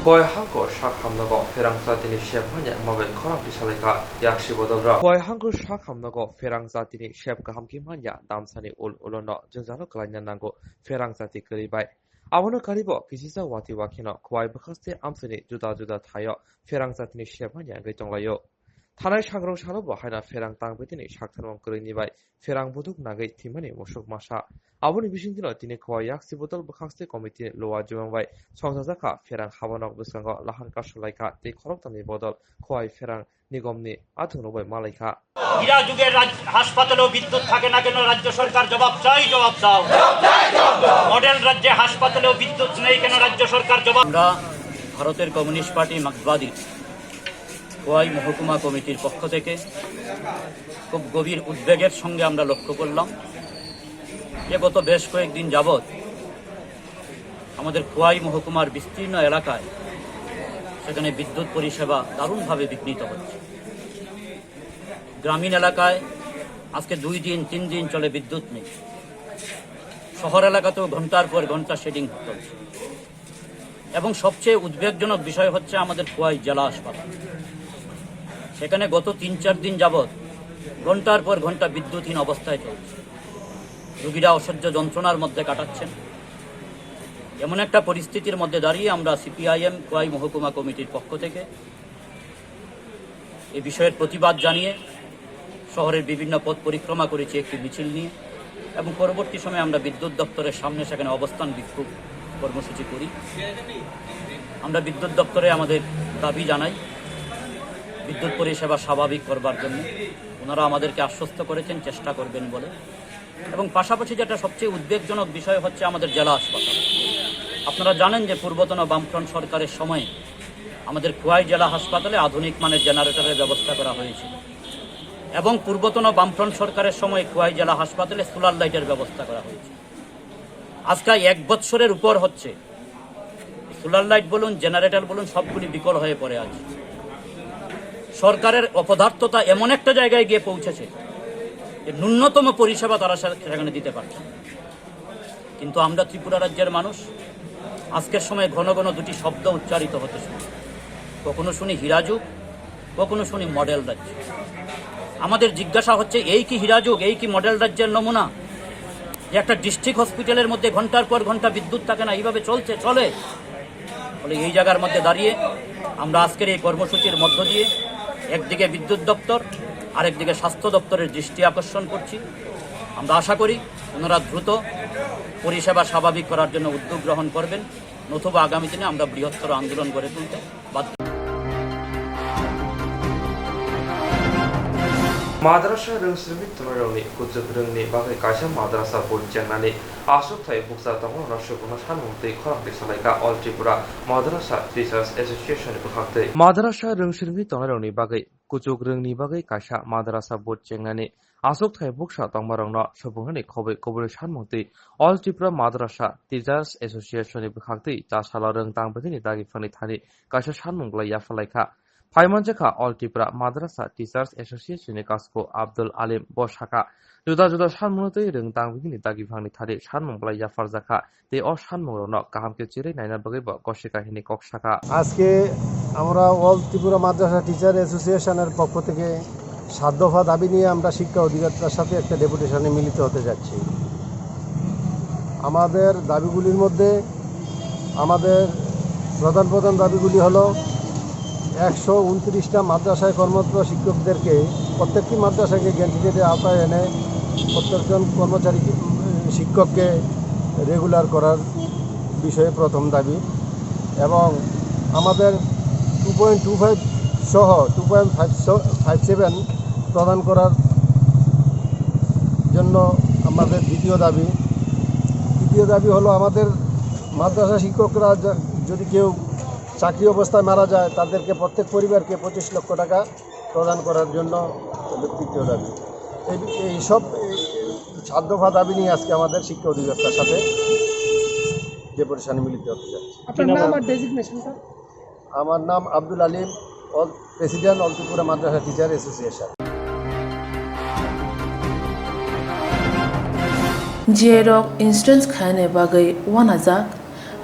Koi hangko sak hamnago pherang jatini sep manya mabai khorang tisalaikha yaksi bodolrok. Koi hangko sak hamnago pherang jatini sep kaham khe manya damsani ul ulono jwngjalo kwlaina nango pherang jati kwrwi bai. Abono karibo kisisa wati wakheno Khowai bwkhaste amchaini juda juda thaio pherang jatini sep manya wngwi tonglaio. Thanai sangrong salo bo haina pherang tang betini saktharmung kwrwini bai pherang buduk nagwi thwimani musuk masa. Aboni bisingtwino tini Khowai yaksi bodol bwkhaste committee Lowa Jumang bai songchajakha pherang habanok bwskango lahan kasulaikha tei khoroktamni bodol Khowai pherang nigomni athungrok bai malaikha. হীরা যুগের রাজ-, হাসপাতালেও বিদ্যুৎ থাকে না কেন? রাজ্য সরকার জবাব চাই, জবাব দাও। মডেল রাজ্যে হাসপাতালেও বিদ্যুৎ নেই কেন? রাজ্য সরকার জবাব আমরা ভারতের কমিউনিস্ট পার্টি মার্ক্সবাদী খোয়াই মহকুমা কমিটির পক্ষ থেকে খুব গভীর উদ্বেগের সঙ্গে আমরা লক্ষ্য করলাম যে গত বেশ কয়েকদিন যাবৎ আমাদের খোয়াই মহকুমার বিস্তীর্ণ এলাকায় সেখানে বিদ্যুৎ পরিষেবা দারুণভাবে বিঘ্নিত হচ্ছে। গ্রামীণ এলাকায় আজকে দুই দিন, তিন দিন চলে বিদ্যুৎ নেই। শহর এলাকাতেও ঘন্টার পর ঘন্টা শেডিং চলছে। এবং সবচেয়ে উদ্বেগজনক বিষয় হচ্ছে আমাদের খোয়াই জেলা হাসপাতাল। সেখানে গত তিন চার দিন যাবৎ ঘন্টার পর ঘন্টা বিদ্যুৎহীন অবস্থায় চলছে। রোগীরা অসহ্য যন্ত্রণার মধ্যে কাটাচ্ছেন। এমন একটা পরিস্থিতির মধ্যে দাঁড়িয়ে আমরা সিপিআইএম খোয়াই মহকুমা কমিটির পক্ষ থেকে এ বিষয়ের প্রতিবাদ জানিয়ে শহরের বিভিন্ন পথ পরিক্রমা করেছি একটি মিছিল নিয়ে, এবং পরবর্তী সময়ে আমরা বিদ্যুৎ দপ্তরের সামনে সেখানে অবস্থান বিক্ষোভ কর্মসূচি করি। আমরা বিদ্যুৎ দপ্তরে আমাদের দাবি জানাই বিদ্যুৎ পরিষেবা স্বাভাবিক করবার জন্য। ওনারা আমাদেরকে আশ্বস্ত করেছেন চেষ্টা করবেন বলে। এবং পাশাপাশি যেটা সবচেয়ে উদ্বেগজনক বিষয় হচ্ছে আমাদের জেলা হাসপাতাল। আপনারা জানেন যে পূর্বতন বামফ্রন্ট সরকারের সময়ে আমাদের খোয়াই জেলা হাসপাতালে আধুনিক মানের জেনারেটরের ব্যবস্থা করা হয়েছিল এবং পূর্বতন বামফ্রন্ট সরকারের সময় খোয়াই জেলা হাসপাতালে সোলার লাইটের ব্যবস্থা করা হয়েছিল। আজকে এক বৎসরের উপর হচ্ছে, সোলার লাইট বলুন, জেনারেটর বলুন, সবগুলি বিকল হয়ে পড়ে আছে। সরকারের অপদার্থতা এমন একটা জায়গায় গিয়ে পৌঁছেছে যে ন্যূনতম পরিষেবা তারা সে-, সেখানে দিতে পারছে না। কিন্তু আমরা ত্রিপুরা রাজ্যের মানুষ, আজকের সময় ঘন ঘন দুটি শব্দ উচ্চারিত হতে শুনি। কখনো শুনি হীরা যুগ, কখনো শুনি মডেল রাজ্য। আমাদের জিজ্ঞাসা হচ্ছে, এই কি হীরা যুগ, এই কি মডেল রাজ্যের নমুনা, যে একটা ডিস্ট্রিক্ট হসপিটালের মধ্যে ঘন্টার পর ঘন্টা বিদ্যুৎ থাকে না, এইভাবে চলছে, চলে? ফলে এই জায়গার মধ্যে দাঁড়িয়ে আমরা আজকের এই কর্মসূচির মধ্য দিয়ে একদিকে বিদ্যুৎ দপ্তর, আরেকদিকে স্বাস্থ্য দপ্তরের দৃষ্টি আকর্ষণ করছি। আমরা আশা করি ওনারা দ্রুত পরিষেবা স্বাভাবিক করার জন্য উদ্যোগ গ্রহণ করবেন, নতুবা আগামী দিনে আমরা বৃহত্তর আন্দোলন গড়ে তুলতে বাধ্য। Madrasa rwngsrwngwi tongnai rokni kuchuk rwngni bagwi kaisa madrasa poichengnani aswk thai bukcha tongo, no subungno sanmung twi khorang twi salaikha All Tripura Madrasa Teachers Association ni bwkhak twi. Madrasa rwngsrwngwi tongnai rokni bagwi kuchuk rwngni bagwi kaisa madrasa board chengnani aswk thai buksa tongmarokno subungrani khobwi kubuni sanmung twi All Tripura Madrasa Teachers Association ni bwkhaktwi cha salo rwng tang bwkhani dagi phani thani kaisa sanmung belai yapharlaikha. Phaimanjakha All Tripura Madrasa Teachers Association ni kasku Abdul Alim bo sakha, juda juda sanmungno twi rwng tang bwkhani dagi phangni thani sanmung belai yapharjakha. Tei o sanmungrokno kaham khe chirwi naina bagwi bo gosi kahini kok sakha. আজকে আমরা অল ত্রিপুরা মাদ্রাসা টিচার অ্যাসোসিয়েশনের পক্ষ থেকে সাত দফা দাবি নিয়ে আমরা শিক্ষা অধিকর্তার সাথে একটা ডেপুটেশনে মিলিত হতে যাচ্ছি। আমাদের দাবিগুলির মধ্যে আমাদের প্রধান প্রধান দাবিগুলি হলো একশো ঊনত্রিশটা মাদ্রাসায় কর্মরত শিক্ষকদেরকে প্রত্যেকটি মাদ্রাসাকে গ্যান্টিনেটের আওতায় এনে প্রত্যেকজন কর্মচারী শিক্ষককে রেগুলার করার বিষয়ে প্রথম দাবি। এবং আমাদের টু পয়েন্ট টু ফাইভ সহ two point five five seven প্রদান করার জন্য আমাদের দ্বিতীয় দাবি। তৃতীয় দাবি হলো আমাদের মাদ্রাসা শিক্ষকরা যা-, যদি কেউ চাকরি অবস্থায় মারা যায়, তাদেরকে প্রত্যেক পরিবারকে পঁচিশ লক্ষ টাকা প্রদান করার জন্য তৃতীয় দাবি। এই, এই সব এই সাত দফা দাবি নিয়ে আজকে আমাদের শিক্ষা অধিকর্তার সাথে ডেপুটেশনে মিলিত হতে যাচ্ছি। আপনার নাম আর ডেজিগনেশন, স্যার? আমার নাম Abdul Alim, all, president all Tripura madrasa teacher association. J rok insurance khainani bagwi uanajak,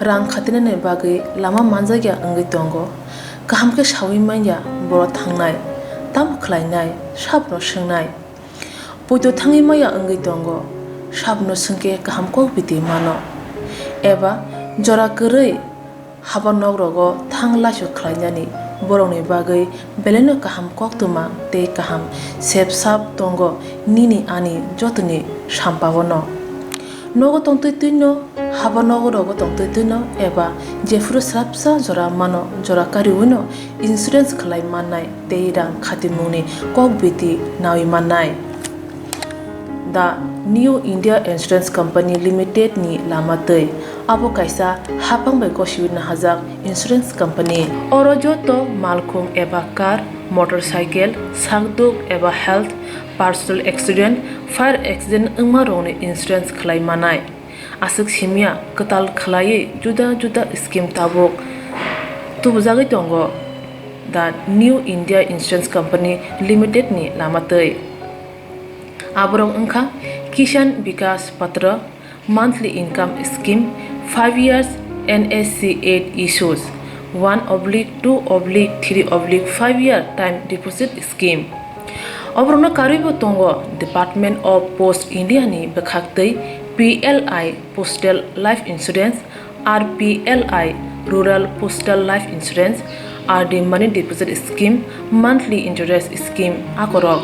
rang khatinani bagwi lama manjakya wngwi tongo. Kaham khe saui manya boro thangnai, tamo khlainai, sabno swngnai. Poito thangwi maya wngwi tongo, sabno swngkhe kaham kok biti mano. Eba jora kwrwi haba nok rogo thang laisu khlainani borokni bagwi belaino kaham koktwma tei kaham sep sap tongo nini ani jotoni sampao no. Nogo tongtwi twino, haba nogo rogo tongtwi twino eba jephuru swrapsa jora mano jora kariwino insurance khlai mannai tei rang khatimungni kok biti naui mannai. The New India Insurance Company Limited ni lama twi. Abo kaisa hapang bai gosiwi nahajak insurance company. Oro joto malkhung eba car, motorcycle, sakduk eba health, personal accident, fire accident wngma rokni insurance khlai manai. Aswk simya kwtal khlaiwi juda juda scheme tabuk tubujagwi tongo The New India Insurance Company Limited ni lama twi. Aborok wngkha Kishan Vikas Patra, monthly income scheme, five years N S C eight issues, one oblique two oblique three oblique five year time deposit scheme. Oborokno karwibo tongo Department of Post India ni bwkhaktwi P L I Postal Life Insurance, R P L I Rural Postal Life Insurance, R D Money Deposit Scheme, Monthly Interest Scheme akorok.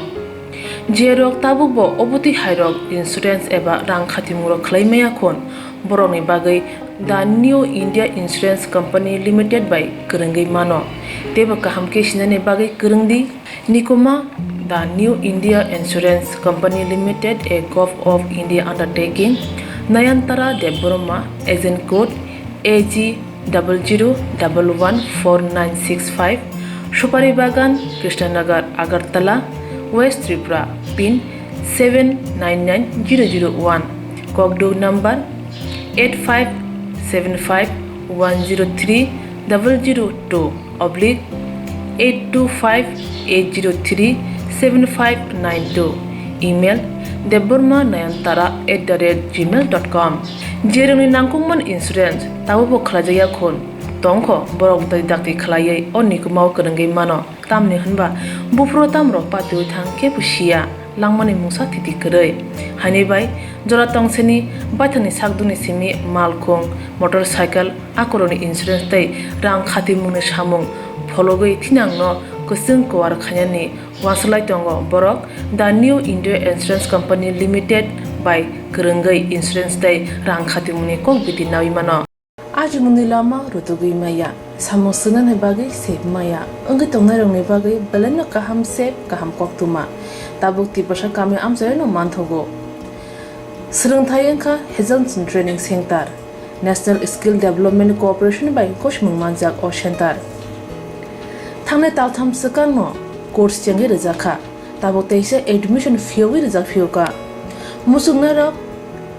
Jerok tabukbo obotwi hairok insurance eba rang khatimungrok khlai maya khun, borokni bagwi The New India Insurance Company Limited bai kwrwngwi mano. Teibo kaham khe sinani bagwi kwrwngdi. Nikuma, The New India Insurance Company Limited, a Govt of India undertaking, Nayantara Debbarma, agent code A G double zero double one four nine six five, Supari Bagan, Krishnanagar, Agartala, West Tripura, pin seven nine nine zero zero one, kokduk number eight five seven five one zero three double zero two oblique eight two five eight zero three seven five nine two, email debbarma nayantara at the rate gmail dot com. Jerokni nangkukmani insurance tabukbo khlaijakya khun tongkho, borok bwtwi dakti khlaiwi o nikumao kwrwngwi mano. Tamni hwnba buphuru tamrok patiwi thang kebo siya, langmani mungsa thiti kwrwi. Haini bai jora tongsini baithangni sakdukni simi malkhung, motorcycle, akorokni insurance tei rang khatimungni samung phologwi thinangno kwchwng kuar khainani uansuk lai tongo borok. The New India Insurance Company Limited bai kwrwngwi insurance tei rang khatimungni kok biti naui mano. Ajimungni lama rutugwi maya, samung swngnani bagwi sep maya, wngwi tongnairokni bagwi belaino kaham sep, kaham koktwma. Tabuk Tiprasa kami amchaino manthogo. Swrwngthai wngkha Hazelson Training Center, National Skill Development Corporation bai gosimung manjak o center. Thangnai taltham swkangno Course chengwi rwjakha, tabuk teisa admission phiyogwi rwjak phiyokha. Muchungnairok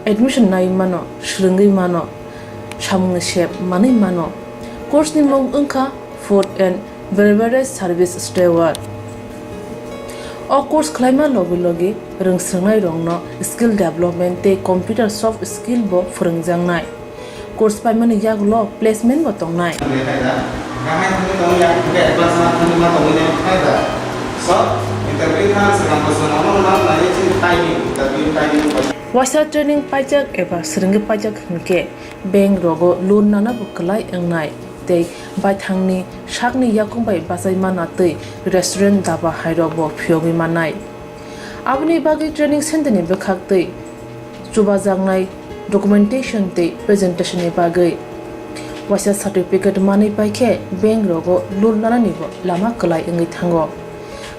admission nai mano, swrwngwi mano, samungni sep manwi mano. Course ni mung wngkha Food and Beverage Service Steward. O course khlaima logi logi rwngswrwngnairokno skill development tei computer soft skill bo phwrwngjaknai. Course paimani yagulo placement bo tongnai. Waisa training paijak eba swrwngwi paijak hinkhe bank rogo loan nana bo kwlai wngnai tei baithangni sakni yakung bai bachai mana tei restaurant daba hairok bo phiyogwi mannai. Aboni bagwi training center ni bwkhak tei chubajaknai documentation tei presentation ni bagwi waisa certificate manwi paikhe bank rogo loan nanani bo lama kwlai wngwi thango.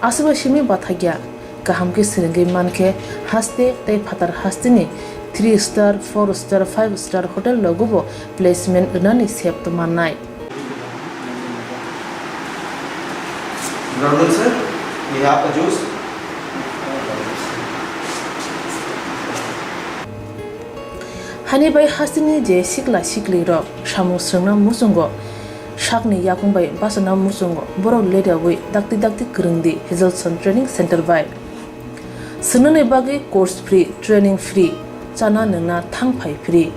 Aswkbai simi bathakya kaham khe swrwngwi mankhe haste tei phatar hasteni three star, four star, five star hotel rogo bo placement rwnani sep mannai. Brother sir, we have a juice. Hani bai hasteni je sikla sikli rok samung swrwngna muchungo, sakni yakung bai bachana muchungo, borok ledaui dakti dakti kwrwngdi Hazelson Training Center bai. Swngnani bagwi course free, training free, chana nwngna thangphai free.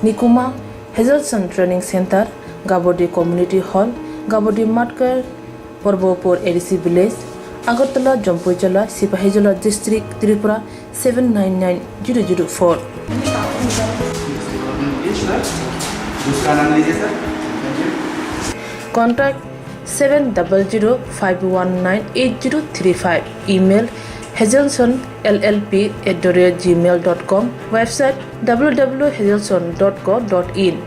Nikuma Hazelson Training Center, Gabodi Community Hall, Gabodi Matkar, Porbopur A D C Village, Agartala, Jampuijala, Sipahijola District, Tripura seven nine nine zero zero four. Contact seven double zero five one nine eight zero three five. Email hazelson L L P at the rate gmail dot com. Website w w w hazelson dot co dot in.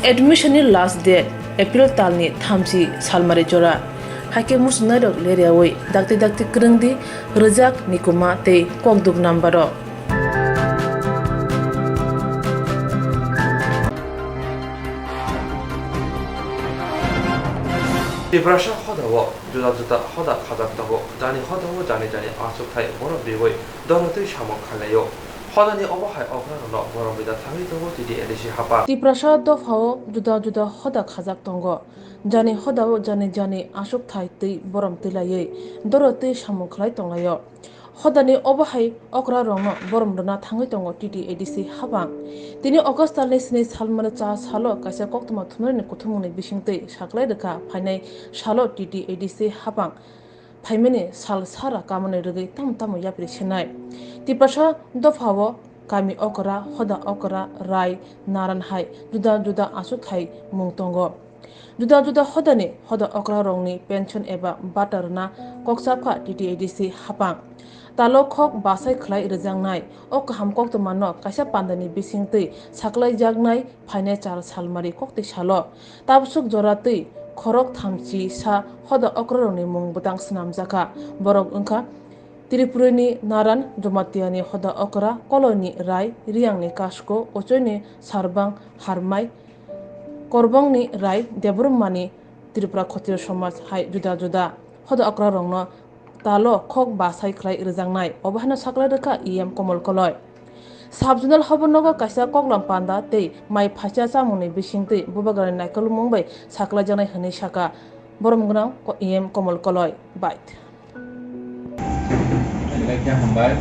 Admission ni last date April talni thamchi salmari jora. Haikhe muchungnairok leriaui dakti dakti kwrwngdi rwjak nikuma tei kokduk number o. Tiprasa hodao juda juda hoda khajak tongo. Jani hodao jani jani achukthai borok riui dorotwi samung khainai-o. Hodani obo hai okrarokno borom rwna thangwi tongo T T A D C haphang. Tiprasa dophao juda juda hoda khajak tongo. Jani hodao jani jani achukthai twi borom twilaiwi dorotwi samung khlai tonglaio. Hodani obo hai okrarokno borom rwna thangwi tongo T T A D C haphang. Tini August talni sni salmani cha salo kaisa koktwma thumnairokni kuthumungni bisingtwi saklai rwkha phainai salo T T A D C haphang phaimani sal sara kamani rwgwi tamo tamo yapri sinai. Tiprasa dophao kami okra, hoda okra, rai, naran hai juda juda achukthai mung tongo. Juda juda hodani hoda okrarokni pension eba bata rwna kokchapkha T T A D C haphang. Talo khok bachai khlai rwjaknai o kaham koktwmano kaisa pandani bisingtwi saklaijaknai phainai char salmari koktwi salo. Tabswk jora twi khorok thamchi sa hoda okrarokni mung bwtang swnamjakha. Borok wngkha Tripurani Naran, Jomatiani hoda okra, Koloini Rai, Riyangni Kasko, Ochoini Sarbang Harmai, Korbongni Rai, Debbarmani Tripura Khotriyo Somaj hai juda juda hoda okrarokno talo khok bachai khlai rwjaknai. Obo haino saklai rwkha E M Komol Koloi. Sub-zonal hobornogo kaisa koklam panda tei mai phaisa chamungni bisingtwi bubagrani naikolmung bai saklaijaknai hwnwi sakha borom gwnang ko-, E M Komol Koloi bai. Belai khe hambai.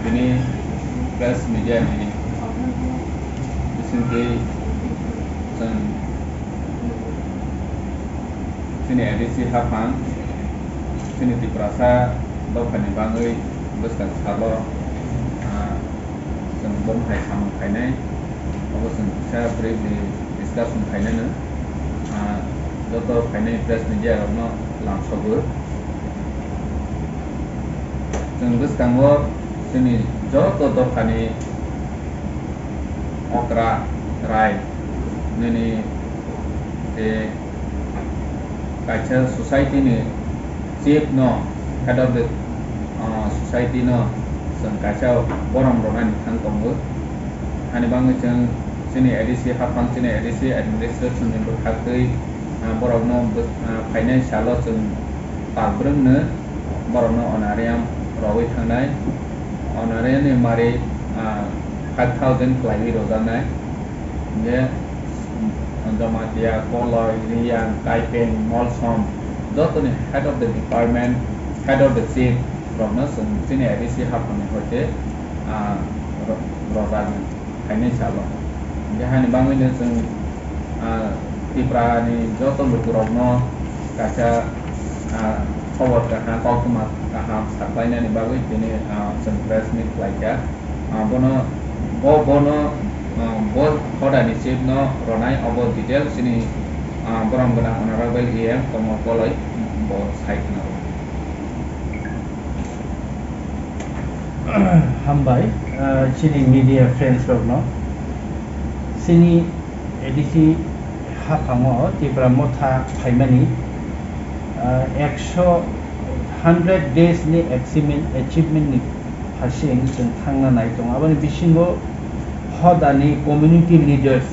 Bini press media ni bisingtwi chwng chini A D C haphang, chini Tiprasa dophani bagwi bwskang salo, ah, chwng bo hai samung khainai, obo chwng kisa briefly discussion khainai no, ah, joto phainai press media rokno lamsogo. Chwng bwskango chini joto dophani okra rai nini je kaisa society ni chief no, head of the, uh, society no chwng kaisa borom rwnani thang tongo. Ani bagwi chwng chini A D C haphang, chini A D C administration ni bwkhaktwi, uh, borokno bw-, uh, phainai salo chwng Salbrwngno borokno honorarium rogwi thangnai, honorariumni mari, ah, five thousand khlaiwi rojaknai. Hingkhe Jamatia, Koloi, Riyang, Kaipeng, Molsom, jotoni head of the department, head of the chief rokno chwng chini A D C haphangni hoite, ah, ro-, rojaknai. Haini salo. Hingkhe haini bagwino chwng, ah, Tripura ni joto lukurokno kaisa, ah, khobor kaham, koktwma kaham saklainani bagwi tini, ah, chwng press meet khlaikha. Ah, bono, bo, bono, ah, bo hodani chief no ronai obo detail chini, ah, borom gwnang honorable E M Komol Koloi bo sai khna. Hambai, ah, chini media friends rokno. Chini A D C haphango Tipra Motha phaimani, ah, ekso, hundred days ni achievement, achievement ni phasing chwng thangna nai tongo. Aboni bisingo hodani community leaders,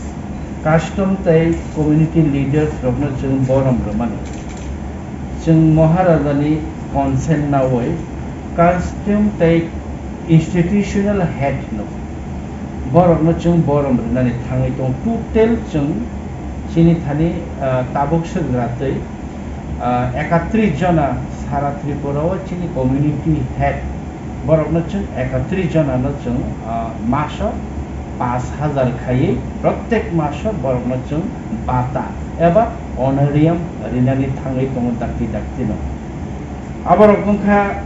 custom tei community leaders rokno chwng borom rwmani. Chwng Maharajani consent nawi custom tei institutional head no borokno chwng borom rwnani thangwi tongo. Total chwng chini thani, ah, tabuk swkra twi, ah, ekatris jona sara Tripura o chini community head borokno chwng ekatris jona no chwng, ah, maso pash hajar khaiwi prottek maso borokno chwng bata eba honorarium rinani thangwi tongo dakti dakti no. Aborok wngkha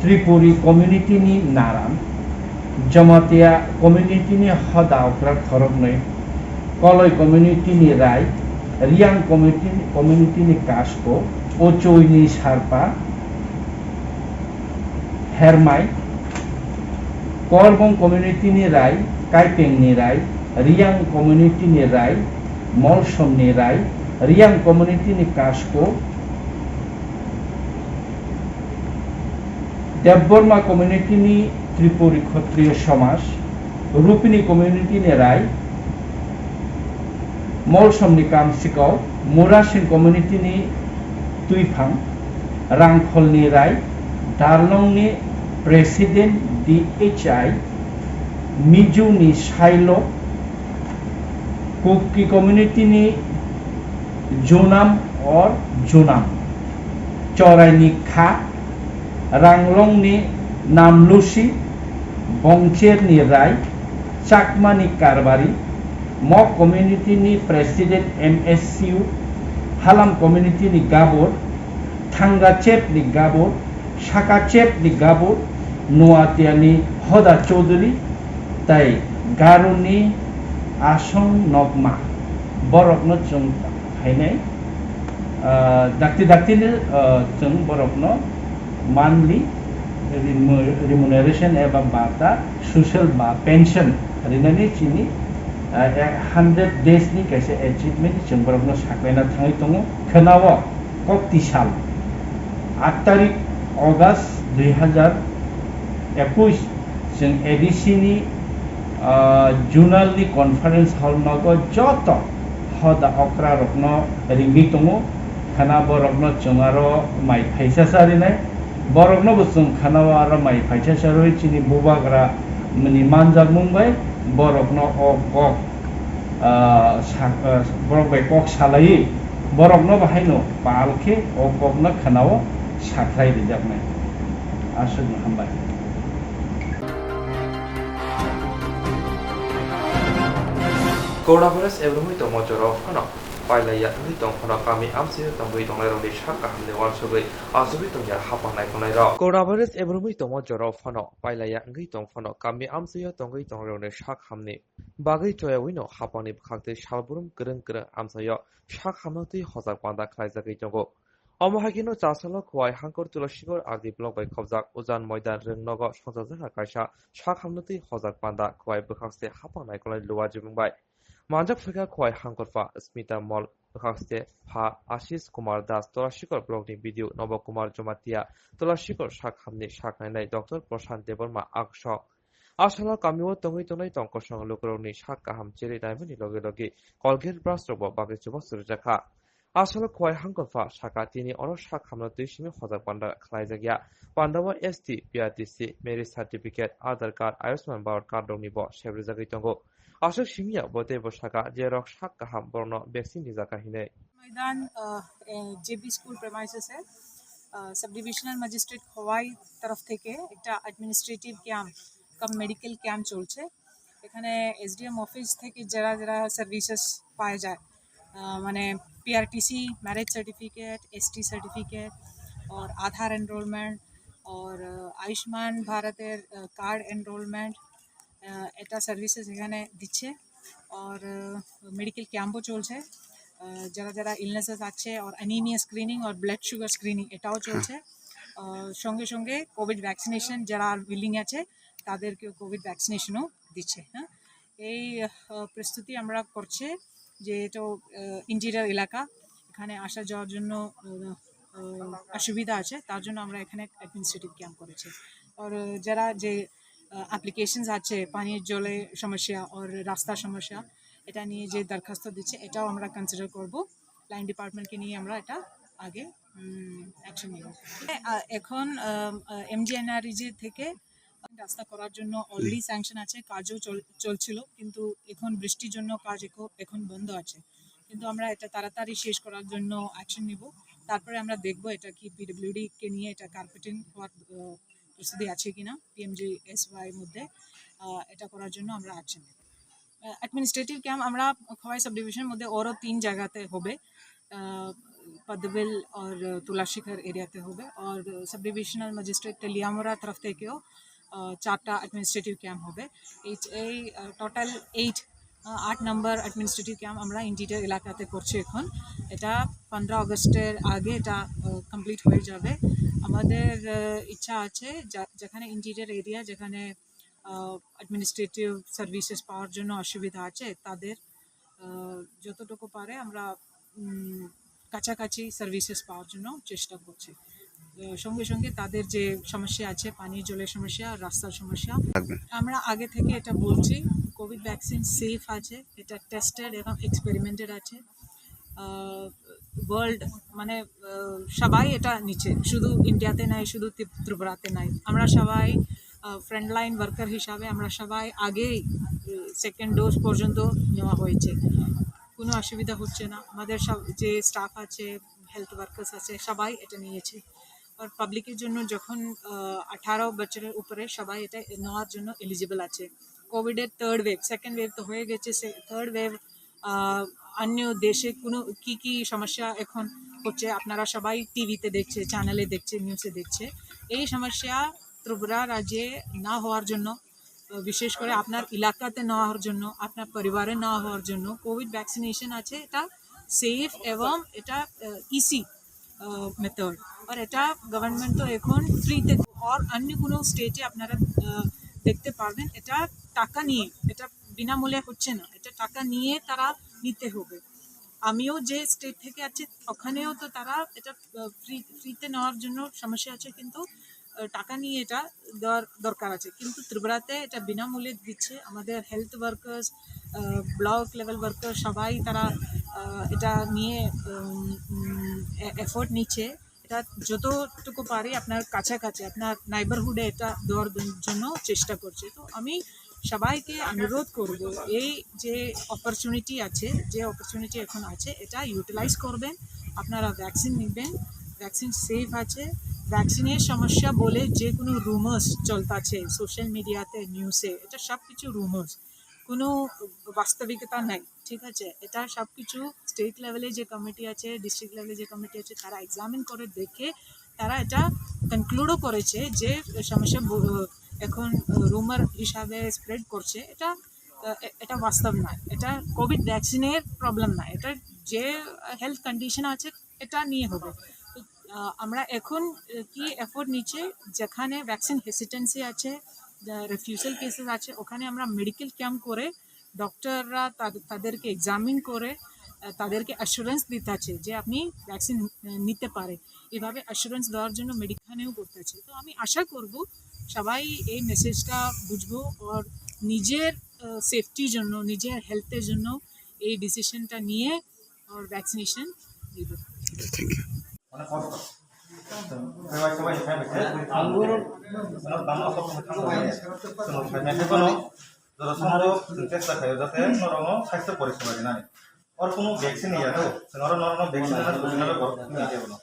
Tripuri community ni naram, Jamatia community ni hoda okra khoroknwi, Koloi community ni Rai, Riyang community, community ni Kasko, Ochoi ni Sarpa, Hermai, Korbong community ni Rai, Kaipeng ni Rai, Riyang community ni Rai, Molsom ni Rai, Riyang community ni Kasko, Debbarma community ni Tripuri Khotriyo Somaj, Rupini community ni Rai, Molsom ni Kamsikau, Murasing community ni Tuiphang, Rangkhol ni Rai, Darlong ni President D H I, Mizu ni Sailo, Kuki community ni Junam or Junam, Chorai ni Kha, Ranglong ni Namlusi, Bongcher ni Rai, Chakma ni Karbari, Mok community ni President M S C U, Halam community ni Gabor, Thangrachep ni Gabor, Sakachep ni Gabor, Nuatia ni Hoda Chaudhary, tei Garo ni Asong Nokma. Borokno chwng phainai, ah, dakti dakti ni, ah, chwng borokno monthly remu-, remuneration eba bata, social ba pension rinani chini, ah, hundred days ni kaisa achievement chwng borokno saklaina thangwi tongo. Khwnao kok tisal aat tarik August dui hazar ekush chwng A D C ni, ah, zonal ni conference hall nogo joto hoda okra rokno ringwi tongo. Khana borokno chwng aro mai phaisa charinai. Borokno bo chwng khana o aro mai phaisa charwi chini bubagra ni manjakmung bai borokno o kok, ah, sa-, ah, borok bai kok salaiwi borokno bo haino pal khe o kokno khana o sakhlai rijaknai. Aswkno hambai. Coronavirus ebrumwi tongmo jorao phano pailaiya wngwi tong phano kami amchaio tongwi tongnairokni sak kahamni uansugwi achugwi tongya haphang naikolnairok. Coronavirus ebrumwi tongmo jorao phano pailaiya wngwi tong phano kami amchaio tongwi tongnairokni sak hamni bagwi choyawino haphangni bwkhaktwi salbrum kwrwng kwrwng amchaio sak hamno twi hojak panda khlaijagwi tongo. Omo hai kheno Chasalo Khowai Hangkor Tulasikor R D block bai khobjak Ujan Moidan Rwngnogo songchajakha kaisa sak hamno twi hojak panda Khowai bwkhakse haphang naikolnai luwa jibwng bai. Manjak phaikha Khowai Hangkorpha Smita Mol bwkhakse pha Ashish Kumar Das, Tulasikor block ni B D O Nobo Kumar Jamatia, Tulasikor sak hamni sak nainai Doctor Prashant Debbarma aksok. Asalo kamio tongwi tongnai tong kosong lukurokni sak kaham cherwi naimani loge loge Colgate brush rokbo bagwi chubachu rwjakha. Aswk khowai hangkor pha saka tini oro sak hamno twi simi hojak panda khlaijakya. Pandao S T, P R T C, marriage certificate, Aadhaar card, Ayushman Bharat card rokni bo sep rijagwi tongo. Aswk simiya bo teibo saka je rok sak kaham borokno vaccine rijak kha hinwi. मैदान, अ, ए, जेबी school premises है। अ, sub divisional magistrate Khowai তরফ থেকে একটা administrative camp কাম medical camp চলছে। এখানে SDM office থেকে যারা যারা সার্ভিসেস পাওয়া যায়, আহ, মানে PRTC, marriage certificate, ST certificate, और आधार एनरोलमेंट, और, আহ, আয়ুষ্মান ভারতের, আহ, কার্ড এনরোলমেন্ট, আহ, এটা সার্ভিসেস এখানে দিচ্ছে। और, আহ, মেডিকেল ক্যাম্পও চলছে। আহ, যারা যারা ইলনেসেস আছে, और एनीमिया स्क्रीनिंग और ब्लड शुगर स्क्रीनिंग এটাও চলছে। আহ, সঙ্গে সঙ্গে কোভিড ভ্যাকসিনেশন যারা উইলিং আছে, তাদেরকেও কোভিড ভ্যাকসিনেশনও দিচ্ছে। হ্যাঁ, এই, আহ, প্রস্তুতি আমরা করছে, যেহেতু, আহ, ইন্টেরিয়র এলাকা, এখানে আসা যাওয়ার জন্য, আহ, আহ, অসুবিধা আছে, তার জন্য আমরা এখানে অ্যাডমিনিস্ট্রেটিভ ক্যাম্প করেছি। আর, আহ, যারা যে, আহ, অ্যাপ্লিকেশনস আছে, পানীয় জলের সমস্যা আর রাস্তার সমস্যা, এটা নিয়ে যে দরখাস্ত দিচ্ছে, এটাও আমরা কনসিডার করব। লাইন ডিপার্টমেন্টকে নিয়ে আমরা এটা আগে, উম, অ্যাকশন নিব। আহ, এখন, আহ, আহ, এমজিএনআরইজি থেকে রাস্তা করার জন্য অলরেডি স্যাংশন আছে, কাজও চল-, চলছিল, কিন্তু এখন বৃষ্টির জন্য কাজ একো-, এখন বন্ধ আছে। কিন্তু আমরা এটা তাড়াতাড়ি শেষ করার জন্য অ্যাকশন নিব। তারপরে আমরা দেখব এটা কি পিডব্লিউডি কে নিয়ে এটা কার্পেটিং হওয়ার, আহ, প্রস্তুতি আছে কিনা পিএমজিএসওয়াই মধ্যে, আহ, এটা করার জন্য আমরা অ্যাকশন নেব। আহ, অ্যাডমিনিস্ট্রেটিভ ক্যাম্প আমরা খোয়াই সাব ডিভিশনের মধ্যে আরও তিন জায়গাতে হবে, আহ, পদ্মবিল আর তুলাশিখর এরিয়াতে হবে, আর সাব ডিভিশনাল ম্যাজিস্ট্রেট তেলিয়ামুড়া তরফ থেকেও, আহ, চারটা অ্যাডমিনিস্ট্রেটিভ ক্যাম্প হবে। এই, এই, আহ, টোটাল এইট, আহ, আট নম্বর অ্যাডমিনিস্ট্রেটিভ ক্যাম্প আমরা ইন্টেরিয়র এলাকাতে করছি এখন। এটা পনেরো আগস্টের আগে এটা, আহ, কমপ্লিট হয়ে যাবে। আমাদের, আহ, ইচ্ছা আছে যা-, যেখানে ইন্টেরিয়র এরিয়া, যেখানে, আহ, অ্যাডমিনিস্ট্রেটিভ সার্ভিসেস পাওয়ার জন্য অসুবিধা আছে, তাদের, আহ, যতটুকু পারে আমরা, উম, কাছাকাছি সার্ভিসেস পাওয়ার জন্য চেষ্টা করছি। আহ, সঙ্গে সঙ্গে তাদের যে সমস্যা আছে, পানীয় জলের সমস্যা, রাস্তার সমস্যা, থাকবে। আমরা আগে থেকে এটা বলছি, কোভিড ভ্যাকসিন সেফ আছে, এটা টেস্টেড এবং এক্সপেরিমেন্টেড আছে। আহ, ওয়ার্ল্ড, মানে, আহ, সবাই এটা নিচ্ছে, শুধু ইন্ডিয়াতে নাই, শুধু ত্রিপ-, ত্রিপুরাতে নাই। আমরা সবাই, আহ, ফ্রন্টলাইন ওয়ার্কার হিসাবে আমরা সবাই আগেই, আহ, সেকেন্ড ডোজ পর্যন্ত নেওয়া হয়েছে, কোনো অসুবিধা হচ্ছে না। আমাদের সব যে স্টাফ আছে, হেলথ ওয়ার্কার্স আছে, সবাই এটা নিয়েছে। আর পাবলিকের জন্য যখন, আহ, আঠারো বছরের উপরে সবাই এটা নেওয়ার জন্য এলিজিবল আছে। কোভিডের থার্ড ওয়েভ, সেকেন্ড ওয়েভ তো হয়ে গেছে, সে থার্ড ওয়েভ, আহ, অন্য দেশে কোনো কি কি সমস্যা এখন হচ্ছে, আপনারা সবাই টিভিতে দেখছে, চ্যানেলে দেখছে, নিউজে দেখছে। এই সমস্যা ত্রিপুরা রাজ্যে না হওয়ার জন্য, আহ, বিশেষ করে আপনার এলাকাতে না হওয়ার জন্য, আপনার পরিবারে না হওয়ার জন্য কোভিড ভ্যাকসিনেশন আছে, এটা সেফ এবং এটা, আহ, ইজি, আহ, মেথড। আর এটা গভর্নমেন্ট তো এখন ফ্রিতে, আর অন্য কোনো স্টেটে আপনারা, আহ, দেখতে পারবেন, এটা টাকা নিয়ে, এটা বিনামূল্যে হচ্ছে না, এটা টাকা নিয়ে তারা নিতে হবে। আমিও যে স্টেট থেকে আছি, ওখানেও তো তারা এটা, আহ, ফ্রি, ফ্রিতে নেওয়ার জন্য সমস্যা আছে, কিন্তু, আহ, টাকা নিয়ে এটা দেওয়ার দরকার আছে। কিন্তু ত্রিপুরাতে এটা বিনামূল্যে দিচ্ছে। আমাদের হেলথ ওয়ার্কার্স, আহ, ব্লক লেভেল ওয়ার্কার সবাই তারা, আহ, এটা নিয়ে, উম, উম, এ-, এফোর্ট নিচ্ছে। এটা যতটুকু পারি আপনার কাছাকাছি, আপনার নাইবারহুডে এটা দেওয়ার জন্য চেষ্টা করছে। তো আমি সবাইকে অনুরোধ করব, এই যে অপরচুনিটি আছে, যে অপরচুনিটি এখন আছে, এটা ইউটিলাইজ করবেন। আপনারা ভ্যাকসিন নেবেন, ভ্যাকসিন সেফ আছে। ভ্যাকসিনের সমস্যা বলে যে কোনো রুমার্স চলতেছে সোশ্যাল মিডিয়াতে, নিউজে, এটা সব কিছু রুমার্স, কোনো বাস্তবিকতা নাই, ঠিক আছে? এটা সব কিছু স্টেট লেভেলে যে কমিটি আছে, ডিস্ট্রিক্ট লেভেলে যে কমিটি আছে, তারা এক্সামিন করে দেখে তারা এটা কনক্লুডও করেছে যে সমস্যা ব-, এখন রুমার হিসাবে স্প্রেড করছে, এটা, এ-, এটা বাস্তব নয়। এটা কোভিড ভ্যাকসিনের প্রবলেম নয়, এটা যে হেলথ কন্ডিশন আছে, এটা নিয়ে হবে। তো, আহ, আমরা এখন, আহ, কি এফোর্ট নিচ্ছে, যেখানে ভ্যাকসিন হেসিটেন্সি আছে, রেফিউজাল কেসেস আছে, ওখানে আমরা মেডিকেল ক্যাম্প করে ডক্টররা তাদ-, তাদেরকে এক্সামিন করে, আহ, তাদেরকে অ্যাসুরেন্স দিতে আছে যে আপনি ভ্যাকসিন, আহ, নিতে পারে। এভাবে অ্যাসুরেন্স দেওয়ার জন্য মেডিকেলেও করতে আছে। তো আমি আশা করব সবাই এই মেসেজটা বুঝবো, আর নিজের, আহ, সেফটির জন্য, নিজের হেলথের জন্য এই ডিসিশনটা নিয়ে আর vaccination Thank you. Ano kosto. Sebai sebai ni khaina khe. Ano bangma sok ni khaina khe. Sono khaina khe bono. Jora sono chesta khayo jate norokno swasto poriseba rinani. Or kunu vaccine ya to. Sonoro norokno vaccine na to sinalo bor ni khe bono.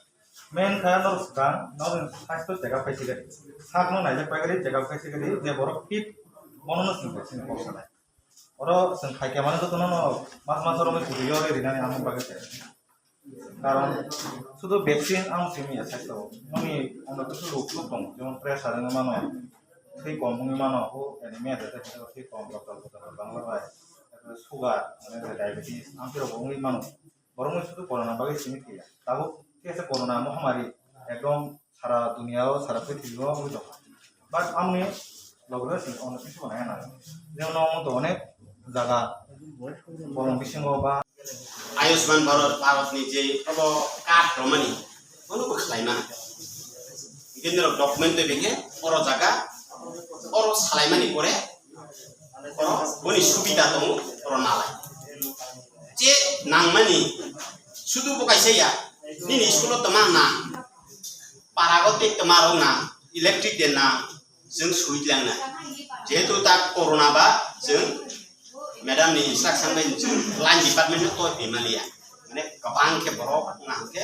Main kha norok swkang, norok swasto check up khaisi gari. Sakno naijak pai gari, check up khaisi gari, je borok fit, bono no sing vaccine kok sanai. Oro chwng khaikhe mano jotono no mas mas oro mui kudu yore rinani amo bagwi se. Karon sudu vaccine ang simi ya sakto. Noni ono kisu rok rok tong, jemon pressure wngwi mano, thwi kom wngwi mano, o anemia de de thwi kom, doctor doctor bangla bai, sugar, mane diabetes, ang tiro wngwi mano. Borok mui sudu corona bagwi simi khe ya. Tabuk khe se corona mohamari ekdom sara duniya o, sara prithibi o wngwi tong. But amni loge se ono kisu nai na. Jemon omo to onek jaga bolong bisingo ba Ayushman Bharat, Bharat ni je obo card romani, ono bo khlai mana. Hingke nirok document twi bengke oro jaga, oro salai mani pore, oro boni subida tongo, oro nalai. Je nangmani sudu bo kaisa ya, nini school o toma nang, parago tei toma rok nang, electric de nang, chwng sui tlang nai. Jehetu ta corona ba chwng madam ni instruction bai chwng line department no toi phi maliya. Mane kwbang khe borok nang khe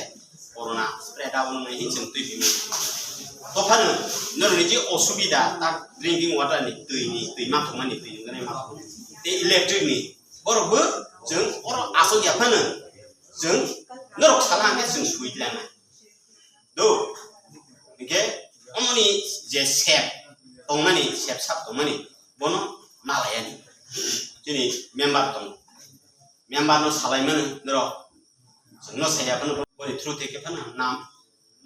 corona spread out wng nai hin chwng twi phi maliya. Tophano norok ni je osubida ta drinking water ni twi ni twi ma thwngmani twi wngmani ma thwngmani. Tei electric ni borok bo chwng oro asok ya phano chwng norok sala hwnkhe chwng sui tlang nai. Do, hingke omoni je sep tongmani, sep sap tongmani, bono nalaiyani. Chini member tongo. Member no salai mano, norok. Chwngno saiya phano, boni through tei khe phano nam,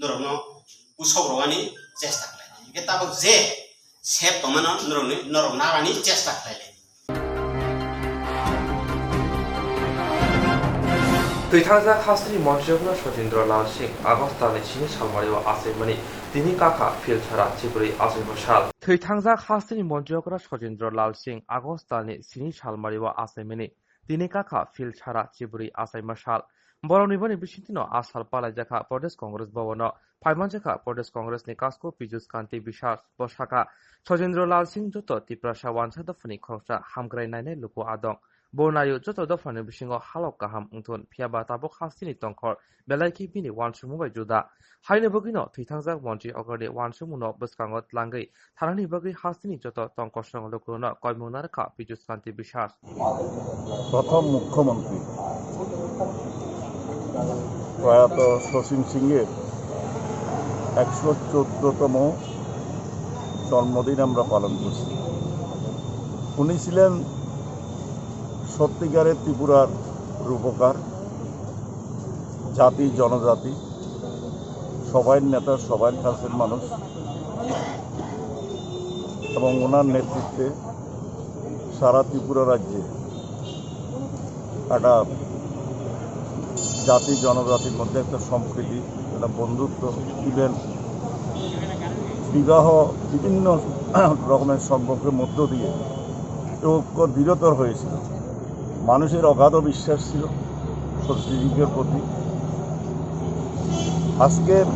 norokno pusok rwani chesta khlai. Hingke tabok je sep tongmano, norokni, norok narani chesta khlai lai. Twithangjak hasteni montri okra Sojendra Lal Singh August talni sini salmario achaimani tini kakha Philsara Chibrwi achaima sal. Twithangjak hasteni montri okra Sojendra Lal Singh August talni sini salmario achaimani tini kakha Philsara Chibrwi achaima sal. Borokni boni bisingtwino a sal palaijakha Pradesh Congress Bhavan o. Phaimanjakha Pradesh Congress ni Kasko Pijus Kanti Biswas. Bo sakha, Sojendra Lal Singh joto Tiprasa wansa dophani khoroksa hamkrai nainai luku adong. Bo naio joto dophani bisingo halok kaham wngthun, phiyaba tabuk hasteni tongkhor belai khe bini wansukmung bai juda. Haini bagwino twithangjak montri okrani wansukmungno bwskango tlangwi thanani bagwi hasteni joto tongkorsong lukurokno koimung narwkha Pijus Kanti Biswas. প্রথম মুখ্যমন্ত্রী প্রয়াত শচীন সিংয়ের একশো চোদ্দতম জন্মদিন আমরা পালন করছি। উনি ছিলেন সত্যিকারের ত্রিপুরার রূপকার, জাতি জনজাতি সবাইর নেতা, সবাইর কাছের মানুষ। এবং ওনার নেতৃত্বে সারা ত্রিপুরা রাজ্যে একটা জাতি জনজাতির মধ্যে একটা সম্প্রীতি, একটা বন্ধুত্ব, ইভেন বিবাহ, বিভিন্ন রকমের সম্পর্কের মধ্য দিয়ে এই ঐক্য দৃঢ়তর হয়েছিল। মানুষের অগাধ বিশ্বাস ছিল শচীন সিংহের প্রতি। আজকের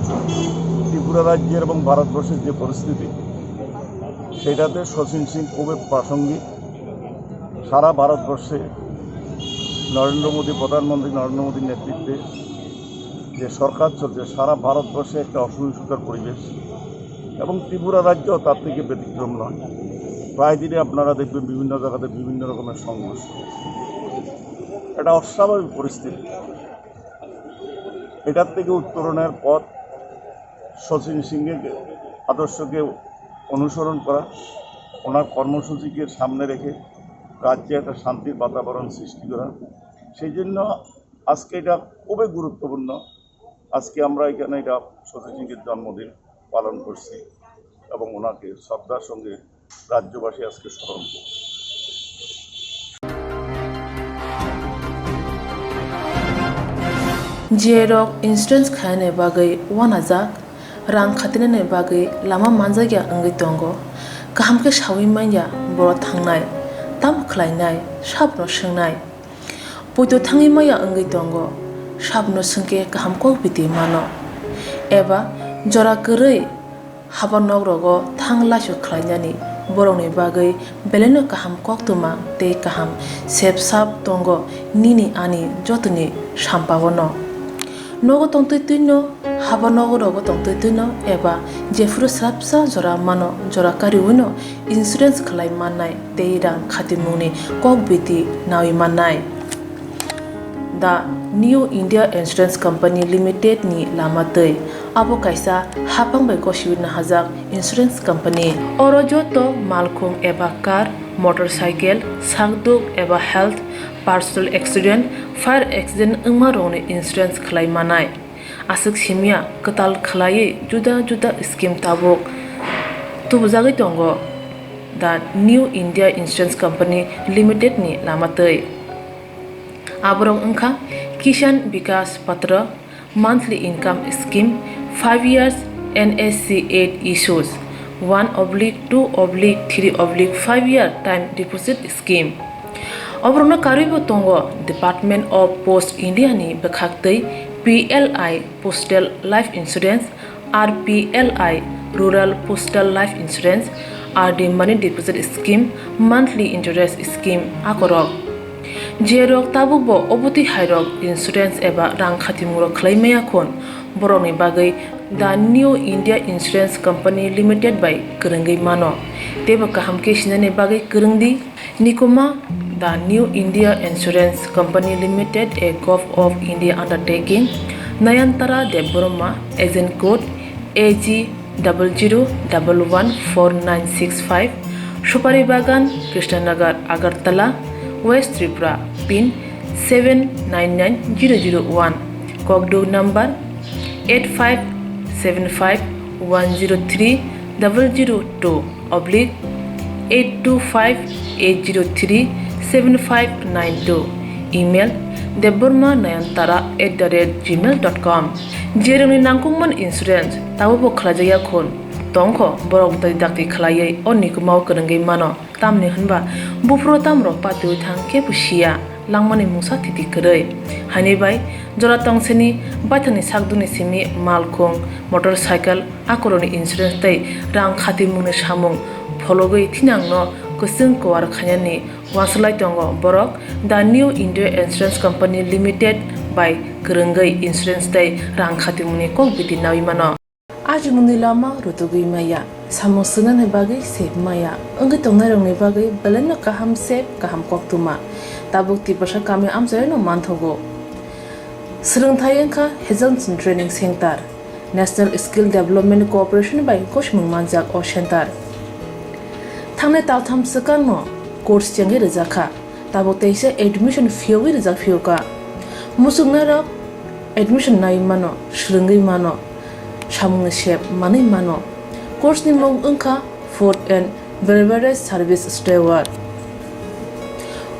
ত্রিপুরা রাজ্যের এবং ভারতবর্ষের যে পরিস্থিতি, সেটাতে শচীন সিং খুবই প্রাসঙ্গিক। সারা ভারতবর্ষে নরেন্দ্র মোদী, প্রধানমন্ত্রী নরেন্দ্র মোদীর নেতৃত্বে যে সরকার চলছে, সারা ভারতবর্ষে একটা অসহিষ্ণুতার পরিবেশ এবং ত্রিপুরা রাজ্য তার থেকে ব্যতিক্রম নয়। প্রায় দিনে আপনারা দেখবেন বিভিন্ন জায়গাতে বিভিন্ন রকমের সংঘর্ষ, একটা অস্বাভাবিক পরিস্থিতি। এটার থেকে উত্তরণের পথ শচীন সিংহের আদর্শকে অনুসরণ করা, ওনার কর্মসূচিকে সামনে রেখে রাজ্যে একটা শান্তির বাতাবরণ সৃষ্টি করা। সেই জন্য আজকে এটা খুবই গুরুত্বপূর্ণ। আজকে আমরা এখানে এটা শচীন সিংহের জন্মদিন পালন করছি এবং ওনাকে শ্রদ্ধার সঙ্গে রাজ্যবাসী আজকে স্মরণ করছে। G I rok insurance khainani bagwi uanajak, rang khatinani bagwi lama manjakya wngwi tongo. Kaham khe saui manya borok thangnai, tamo khlainai, sabono swngnai. Poito thangwi maya wngwi tongo. Sabno swngkhe kaham kok biti mano, eba jora kwrwi haba nok rogo thang laisu khlainani borokni bagwi belaino kaham koktwma tei kaham sep sap tongo nini ani jotoni sampaono. Nogo tongtwi twino, haba nogo rogo tongtwi twino eba jephuru swrapsa jora mano, jora kariwino insurance khlai mannai tei rang khatimungni kok biti nawi mannai. The New India Insurance Company Limited ni lama twi. Abo kaisa haphang bai gosiwi nahajak insurance company. Oro joto malkhung eba car, motorcycle, sakduk eba health, personal accident, fire accident wngma rokni insurance khlai manai. Aswk simya kwtal khlaiwi juda juda scheme tabuk tubujagwi tongo The New India Insurance Company Limited ni lama twi. Aborok wngkha Kisan Vikas Patra, monthly income scheme, five years N S C eight issues, one oblique two oblique three oblique five year time deposit scheme. Oborokno karwibo tongo Department of Post India ni bwkhaktwi P L I Postal Life Insurance, R P L I Rural Postal Life Insurance, R D Money Deposit Scheme, Monthly Interest Scheme akorok. Jerok tabukbo obotwi hairok insurance eba rang khatimungrok khlai maya khun, borokni bagwi The New India Insurance Company Limited bai kwrwngwi mano. Teibo kaham khe sinani bagwi kwrwng di. Nikuma, The New India Insurance Company Limited, a Govt of India undertaking, Nayantara Debbarma, agent code A G double zero double one four nine six five, Supari Bagan, Krishnanagar, Agartala, West Tripura, pin seven nine nine zero zero one, kokduk number eight five seven five one zero three double zero two oblique eight two five eight zero three seven five nine two, email debbarma nayantara at the rate gmail dot com. Jerokni nangkukmani insurance tabukbo khlaijakya khun tongkho, borok bwtwi dakti khlaiwi o nikumao kwrwngwi mano. Tamni hwnba buphuru tamrok patiwi thang kebo siya, langmani mungsa thiti kwrwi. Haini bai jora tongsini baithangni sakdukni simi malkhung, motorcycle, akorokni insurance tei rang khatimungni samung phologwi thinangno kwchwng kwar khainani uansuk lai tongo borok The New India Insurance Company Limited bai kwrwngwi insurance tei rang khatimungni kok biti nawi mano. Ajimungni lama rutugwi maya, samung swngnani bagwi sep maya, wngwi tongnairokni bagwi belaino kaham sep, kaham koktwma. Tabuk Tiprasa kami amchaino manthogo. Swrwngthai wngkha Hazelson Training Center. National Skill Development Corporation bai gosimung manjak o center. Thangnai taltham swkangno course chengwi rwjakha. Tabuk teisa admission phiyogwi rijak phiyokha. Muchungnairok admission naiwi mano, swrwngwi mano, samungni sep manwi mano. Course ni mung wngkha Food and Beverage Service Steward.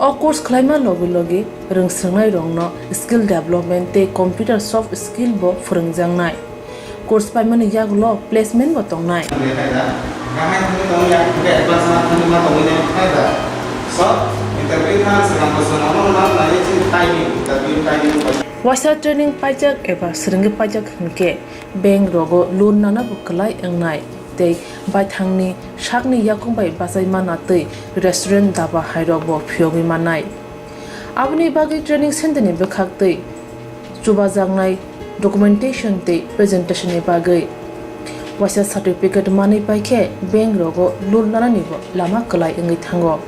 O course khlaima logi logi rwngswrwngnairokno skill development tei computer soft skill bo phwrwngjaknai. Course paimani yagulo placement bo tongnai. Waisa training paijak eba swrwngwi paijak hwnkhe bank rogo loan nana bo kwlai wngnai tei baithangni sakni yakung bai bachai mana twi restaurant, daba hairok bo phiyogwi mannai. Aboni bagwi training center ni bwkhak twi chubajaknai documentation tei presentation ni bagwi waisa certificate manwi paikhe bank rogo loan nanani bo lama kwlai wngwi thango.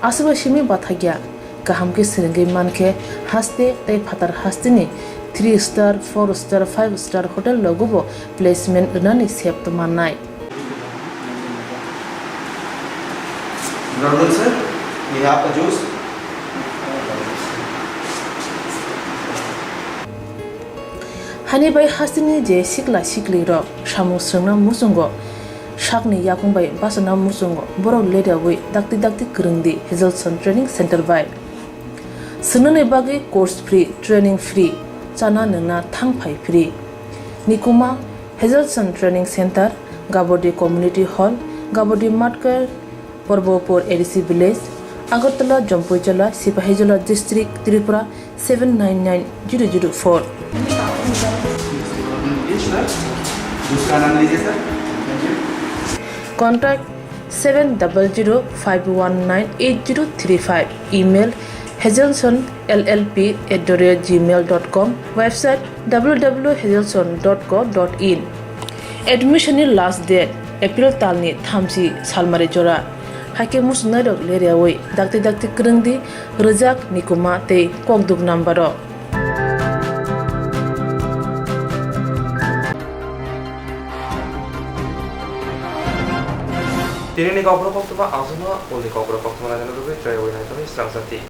Aswkbai simi bathakya kaham khe swrwngwi mankhe haste tei phatar hasteni three star, four star, five star hotel rogo bo placement rwnani sep mannai. Brother, sir, we have a juice. Hani bai hasteni je sikla siklirok samung swrwngna muchungo, sakni yakung bai bachana muchungo, borok ledaui dakti dakti kwrwng di Hazelson Training Center bai. Swngnani bagwi course free, training free, chana nwngna thang phai free. Nikuma, Hazelson Training Center, Gabodi Community Hall, Gabodi Matkar, Porbopur A D C Village, Agartala, Jampuijala, Sipahijola District, Tripura seven nine nine zero zero four. Contact seven double zero five one nine eight zero three five. Email hazelson L L P at the rate gmail dot com. Website W W W hazelson dot co dot in. Admission ni last date April talni thamchi salmari jora. Haikhe muchungnairok leriawi dakti dakti kwrwngdi rwjak, nikuma tei kokduk number o. Tini ni kokborok koktwma aswkno, ulni kokborok koktwma naina bagwi try wi naitoni srang sati.